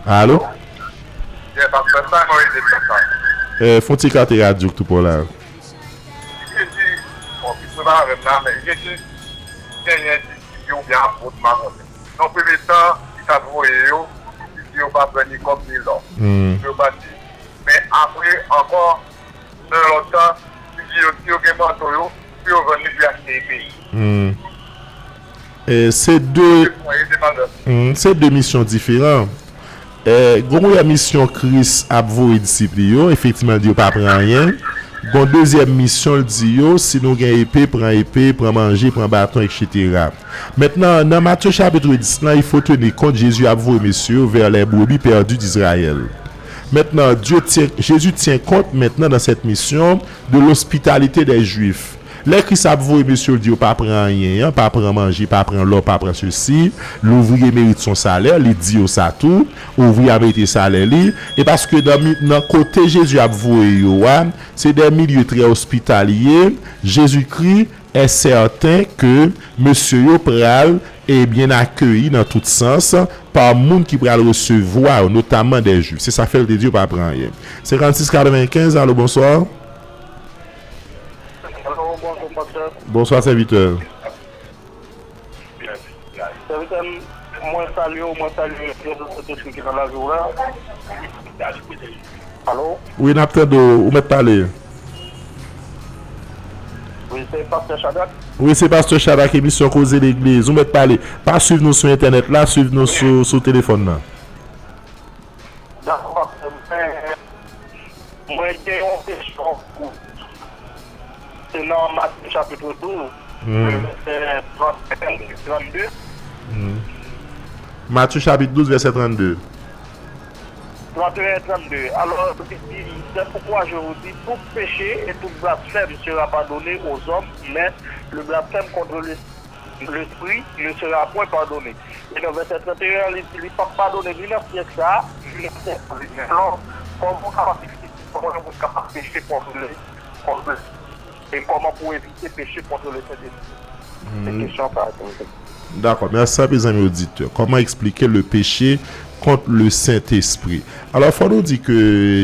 Alo? Yeah, pastè, sa mwen rele konsa. Eh, fon ti kate radyo k tou pran la. Jezi, bon, ki se pa avè m la, men Jezi genyen disip li oubyen apot, m pa konnen. Nan premye tan, li t ap voye yo, li di yo pa pran ni kòb ni lò. Pou yo pati. Men apre ankò, nan lòt tan, li di yo, si yo gen manto yo, pou yo vann li, pou yo achte peyi. E se de, se de misyon diferan. E, gon premyè misyon Kris ap voye disip li yo, efektivman, li di yo pa pran anyen. Gon dezyèm misyon, l di yo, si nou gen epe, pran epe, pran manje, pran baton, etsetera. Mentnan, nan Matye chapit dis lan, il faut tenir compte, Jezi ap voye mesye yo vers les brebis perdues d'Israël. Maintenant, Dieu tient, Jésus tient compte maintenant dans cette mission de l'hospitalité des Juifs. Lè Kris ap voye mesye yo, l di yo pa pran anyen an, pa pran manje, pa pran lò, pa pran sesi, louvriye merite son salaire, li di yo sa tou, ouvriye a merite salè li, e paske nan mi-, nan kote Jezi ap voye yo a, se des milieux très hospitaliers, Jésus-Christ est certain que mesye yo pral e byen akeyi nan tout sans pa moun ki pral resevwa yo, notamman des Juifs. Se sa k fè l te di yo pa pran anyen. Senkannsis katrevenkenz, alo, bonswa. Alo, bonjou, pastè. Bonswa, sèvitè. Sèvitè m, mwen salye w, mwen salye prezans Sentespri ki nan lavi w la. Alo? Wi, n ap tande w, ou mèt pale. Wi, se pastè Chadrak. Wi, se pastè Chadrak, emisyon Koze Legliz. Ou mèt pale. Pa swiv nou sou entènèt la, swiv nou sou, sou telefòn nan. Dakò, pastè. Mwen, mwen gen yon kesyon pou, se nan Matye chapit douz, vèsè trant et un, trannde. Matye chapit douz, vèsè trannde. Trant et un, trannde. Alors, il dit, c'est pourquoi je vous dis, tout péché et tout blasphème sera pardonné aux hommes, mais le blasphème contre le, l'Esprit ne sera point pardonné. E nan vèsè trant et un an, li di, li p ap padone ni nan syèk sa a, ni nan syèk sa a. Alò, kòman w kapab eksplike, kòman yon moun kapab peche kont le, kont le, e kòman pou evite peche kont le Sentespri? Se kesyon sa a ke m te. Dakò, mèsi anpil, zanmi oditè. Kòman eksplike le péché contre le Saint-Esprit? Alò, fò nou di ke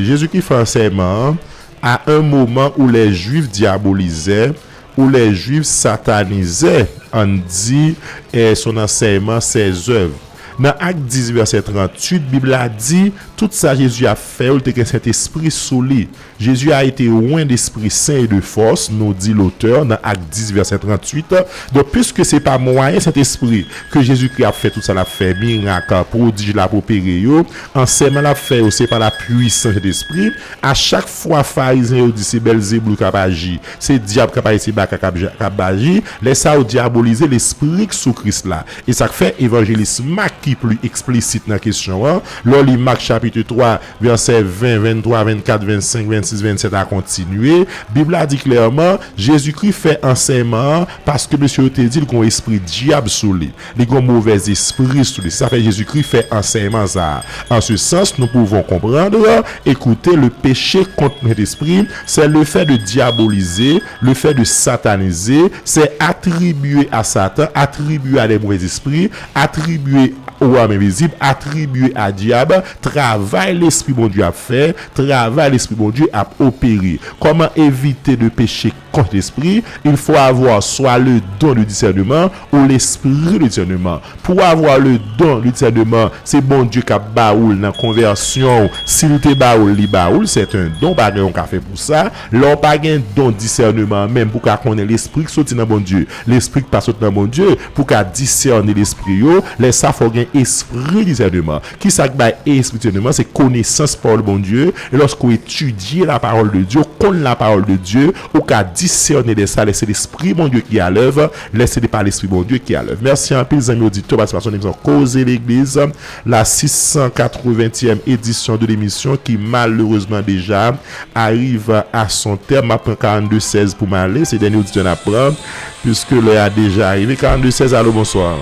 Jezikri fè ansèyman an à un moment où les Juifs diabolisaient, où les Juifs satanisaient, ann di, eh, son enseignement, ses œuvres. Nan Ak dis, vèsè tranntuit, Bib la di, tout sa Jezi ap fè yo, li te gen Sentespri sou li. Jésus a été oint d'Esprit Saint et de force, nous dit l'auteur, nan Ak dis, vèsè tranntuit. Donk, piske se pa mwayen Sentespri ke Jezikri ap fè tout sa l ap fè, mirak, pwodij l ap opere yo, ansèyman l ap fè yo, se pa la puissance Sentespri. A chak fwa Farizyen yo di se Bèlzebou k ap aji, se dyab k ap aji, se baka k ap ja-, k ap aji, lè sa yo dyabolize Lespri k sou Kris la. E sa k fè evanjelis Mak ki pli eksplisit nan kesyon an. Lè w li Mak chapit twa, vèsè ven, venntwa, vennkat, vennsenk, vennsis, vennsèt a kontinye, Bib la di klèman, Jezikri fè ansèyman an paske mesye yo te di l gen yon espri dyab sou li. Li gen yon movèzespri sou li. Se sa fè Jezikri fè ansèyman sa a. En ce sens, nous pouvons comprendre, écouter, le péché contre notre esprit, c'est le fait de diaboliser, le fait de sataniser, c'est attribuer à Satan, attribuer à des mauvais esprits, attribuer au royaume invisible, attribuer à diable, travay Lespri Bondye ap fè, travay Lespri Bondye ap opere. Kòman evite de peche kont lespri? Il faut avoir soit le don de discernement ou l'esprit de discernement. Pou avoir le don de discernement, se Bondye k ap ba ou l nan konvèsyon w. Si l te ba ou l, li ba ou l, c'est un don, pa gen yon ka fè pou sa. Lè w pa gen don disèneman menm pou ka konnen lespri k soti nan Bondye, lespri k pa soti nan Bondye, pou ka disène lespri yo, lè sa fò w gen espri disèneman. Kisa k bay espri disèneman? Se konesans pawòl Bondye. E lòske w etidye la parole de Dieu, w konn la parole de Dieu, ou ka disène lè sa, lè se lespri Bondye ki alèv, lè se pa lespri Bondye ki alèv. Mèsi anpil, zanmi oditè, patisipasyon nan emisyon Koze Legliz, la sis san katreventyèm edisyon de lemisyon ki malerezman deja arive a son tèm. M ap pran karannde sèz pou m ale. Se dènye oditè n ap pran, piske lè a deja rive. Karannde sèz, alo, bonswa.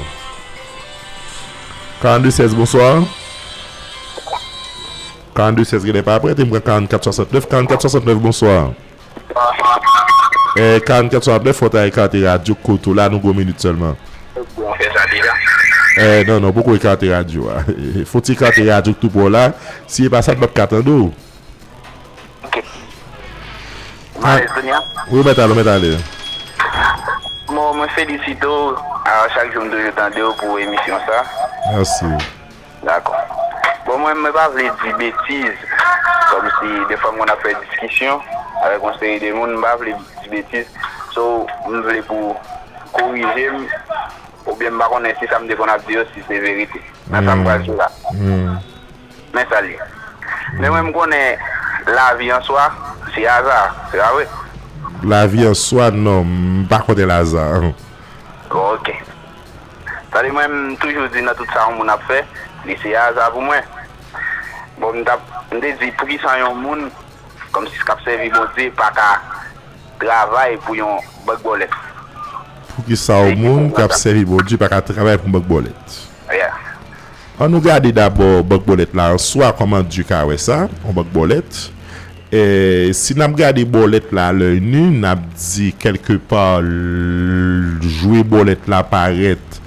Karannde sèz, bonswa. Karannde sèz genlè pa prèt, e m pran karannkat swasantnèf. Karannkat swasantnèf, bonswa. Eh, karannkat swasantnèf, fò w ta ekate radyo kote w la, nou gen yon minit sèlman. Eh, non, non, poko ekate radyo a. Fò w ti ekate radyo k tou pwè w la. Si e pa sa, n p ap ka tande w. Ok. M ale, Sonia? Wi, w mèt ale, w mèt ale. Bon, mwen felisite w. A, chak jou m toujou tande w pou emisyon sa. Mèsi. Dakò. Bon, mwen, mwen pa vle di betiz. Kòmsi, defwa, m konn ap fè diskisyon avèk yon seri de moun, m pa vle di betiz. So, m vle pou korije m, oubyen m pa konnen si sa m te konn ap di yo, si se verite. Nan sa m pral di la. Men sa l ye. Men mwen, m konnen lavi an swa, se aza. Se pa vre? Lavi an swa, non, m pa konnen laza. Bon, ok. Tande, mwen, m toujou di nan tout sa yon moun ap fè, li se aza pou mwen. Bon, m t ap, m te di, poukisa yon moun, kòmsi k ap sèvi Bondye, pa ka travay pou yon bank bòlèt? Poukisa yon moun k ap sèvi Bondye pa ka travay pou yon bank bòlèt? Yeah. Ann nou gade dabò bank bòlèt la an swa, kòman Dye ka wè sa, yon bank bòlèt. E, si n ap gade bòlèt la à l'œil nu, n ap di kèlkepa, l-, jwe bòlèt la parèt,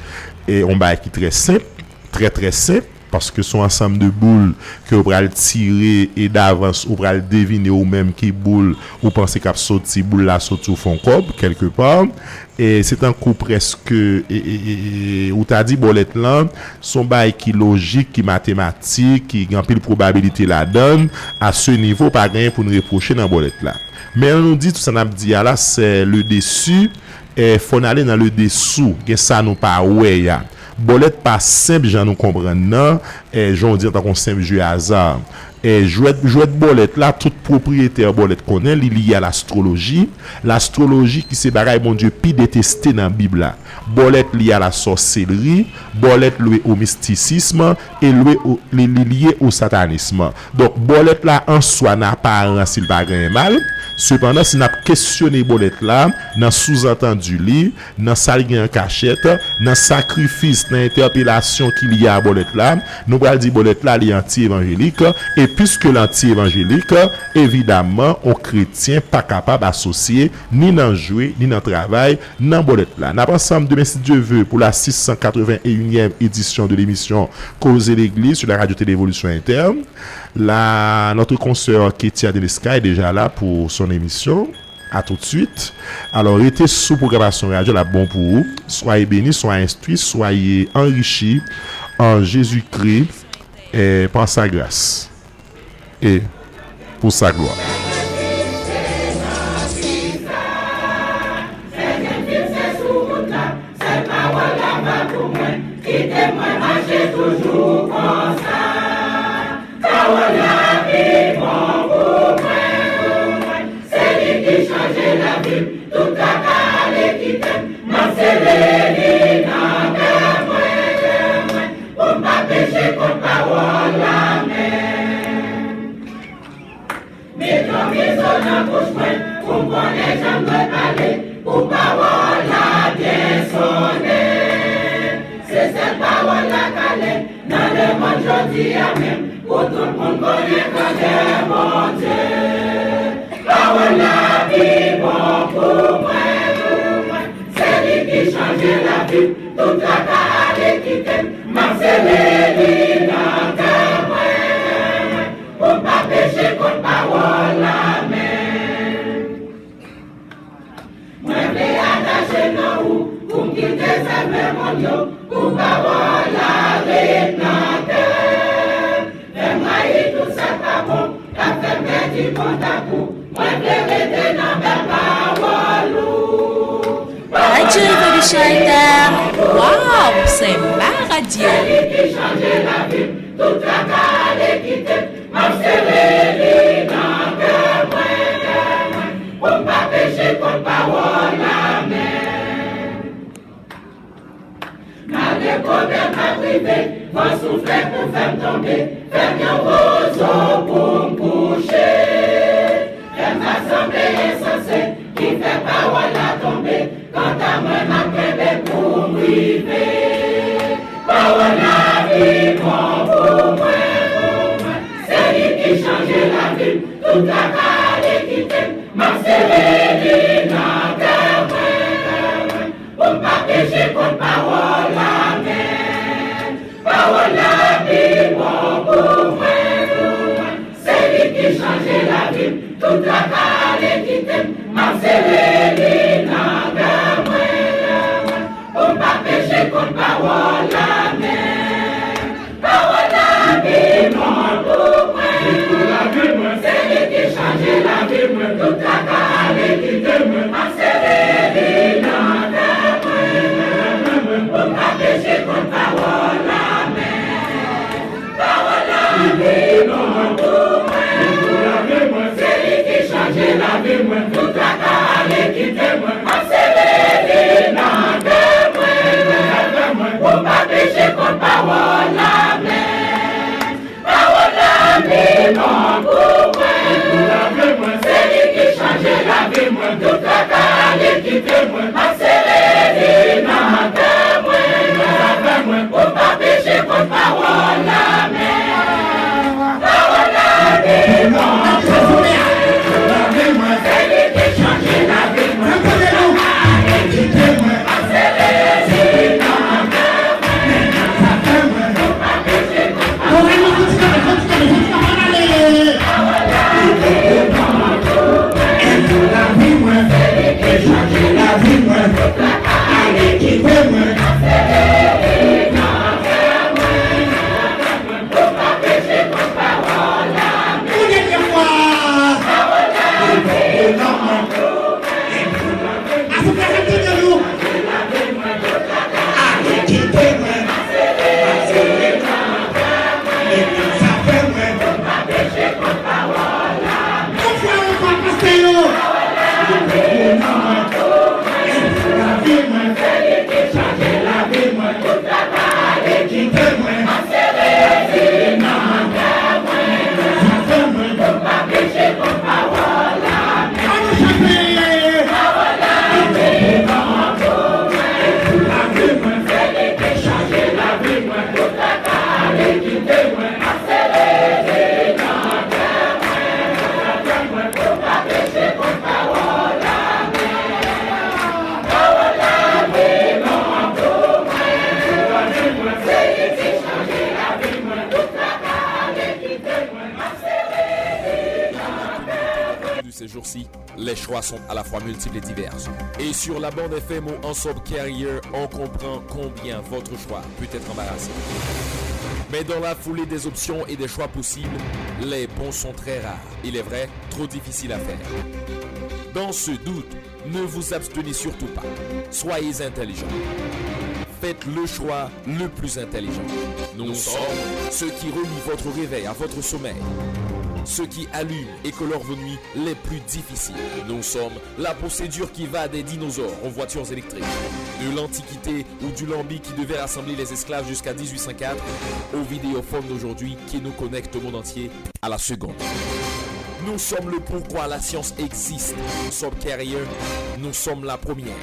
e, yon bagay ki trè senp, trè, trè senp, paske se yon ansanm de boul ke w pral tire e davans ou pral devine ou menm ki boul ou panse k ap soti, boul la soti ou fè yon kòb, kèlkepa. E se tankou prèske, e, e, e, e, ou ta di bòlèt lan, se yon bagay ki lojik, ki matematik, ki gen anpil pwobabilite ladan l. A se nivo, pa gen anyen pou n repwoche nan bòlèt la. Men ann nou di, tout sa n ap di a la, se le desi, e fò n ale nan le desou. Gen sa nou pa wè a. Bòlèt pa senp jan nou konprann nan, e, jan w di, antanke yon senp jwe aza. E, jwèt, jwèt bòlèt la, tout pwopriyetè bòlèt konnen, li lye a lastwoloji. Lastwoloji ki se bagay Bondye pi deteste nan Bib la. Bòlèt lye a lasòselri, bòlèt lye o mistisism, e lye o, li, li lye o satanism. Donk, bòlèt la an swa, nan aparans, li pa gen anyen mal. Sepandan, si n ap kesyone bòlèt la, nan souzantandi li, nan sa l gen an kachèt, nan sakrifis, nan entèpelasyon ki lye a bòlèt la, nou pral di bòlèt la, li anti-evanjelik, e piske l anti-evanjelik, evidamman, yon kretyen pa kapab asosye ni nan jwe, ni nan travay, nan bòlèt la. N ap ansanm demen, si Dye ve, pou la sis san katreven e inyèm edisyon de lemisyon Koze Legliz sur la radio télé Évolution Inter. La, notre consoeur Ketia Delesca est déjà là pour son émission. À tout de suite. Alors, rete sou pwogramasyon radyo, l ap bon pou ou. Soyez bénis, soyez instruits, soyez enrichis en Jésus-Christ et par sa grâce et pour sa gloire. Sèl pawòl la val pou mwen, kite mwen mache toujou konsa. Pawòl la pi bon pou mwen, se li ki chanje lavi m. Tout sa ka ale kite m, m ap sere li nan kè mwen, kè mwen. Pou m pa Pou pawòl la byen sonnen, se sèl pawòl la k ale nan lemonn jodi a menm, pou tout moun konnen grandè Bondye. Pawòl la pi bon pou mwen, pou mwen, se li ki chanje lavi m, tout traka ale kite m, m ap sere li nan kè mwen, pou m pa peche kont pawòl la menm. Mwen vle atache nan ou, pou m kite zèv lemonn yo, pou pawòl la ret nan kè. Fè m rayi tout sa k pa bon, k ap fè m pèdi kontak ou. Mwen vle rete nan bèl pawòl ou. Radyo Revolisyon Alter, waw, se ma radyo. Se li ki chanje lavi m, tout traka ale kite m, m ap sere li nan kè mwen, kè mwen, pou m pa peche kont pawòl la menm. Malgre pwoblèm k ap rive, van soufle pou fè m tonbe, fè m yon wozo pou m kouche. Fè m pa sanble ensanse ki fè pawòl la tonbe, kanta mwen, m ap kenbe pou m rive. Pawòl la pi bon pou mwen, pou mwen, se li ki chanje lavi m, tout traka ale kite m, m ap sere li nan kè mwen, kè mwen, pou m pa peche kont pawòl la menm. Pawòl la pi bon pou mwen, pou mwen, se li ki chanje lavi m, tout traka ale kite m, m ap sere li nan kè mwen, kè mwen, pou m pa peche kont pawòl la menm. Pawòl la pi bon pou mwen, pou mwen, se li ki chanje lavi mwen, tout traka ale kite mwen, m ap sere li nan kè mwen, pou m pa peche kont pawòl la menm. Pawòl la pi bon pou mwen, pou mwen, se li ki chanje lavi mwen, tout traka ale kite mwen, m ap sere li nan kè mwen, pou m pa peche kont pawòl la menm. Pawòl la pi bon pou mwen, pou mwen, se li ki chanje lavi mwen, tout traka ale kite mwen, m ap sere li nan kè mwen, pou m pa peche kont pawòl la menm. Pawòl la pi bon pou mwen, se li ki chanje lavi mwen, tout traka ale kite mwen, m ap sere li nan kè mwen, pou m pa peche kont pawòl la menm. Yon fwa ankò, pastè yo. Ann nou chante. De ces jours-ci, les choix sont à la fois multiples et divers. Et sur la bande F M ou Ensemble Carrier, on comprend combien votre choix peut être embarrassant. Mais dans la foulée des options et des choix possibles, les bons sont très rares. Il est vrai, trop difficiles à faire. Dans ce doute, ne vous abstenez surtout pas. Soyez intelligent. Faites le choix le plus intelligent. Nous sommes ceux qui relient votre réveil à votre sommeil. Ceux qui allument et colorent vos nuits les plus difficiles. Nous sommes la procédure qui va des dinosaures aux voitures électriques, de l'Antiquité ou du Lambi qui devait rassembler les esclaves jusqu'à dix-huit cent quatre, au Vidéophone d'aujourd'hui qui nous connecte au monde entier à la seconde. Nous sommes le pourquoi la science existe. Sub Carrier, nous sommes la première.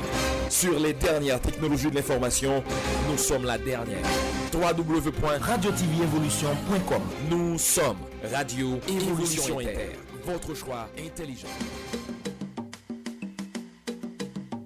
Sur les dernières technologies de l'information, nous sommes la dernière. W W W point radio T V evolution point com. Nous sommes Radio Évolution Inter, votre choix intelligent.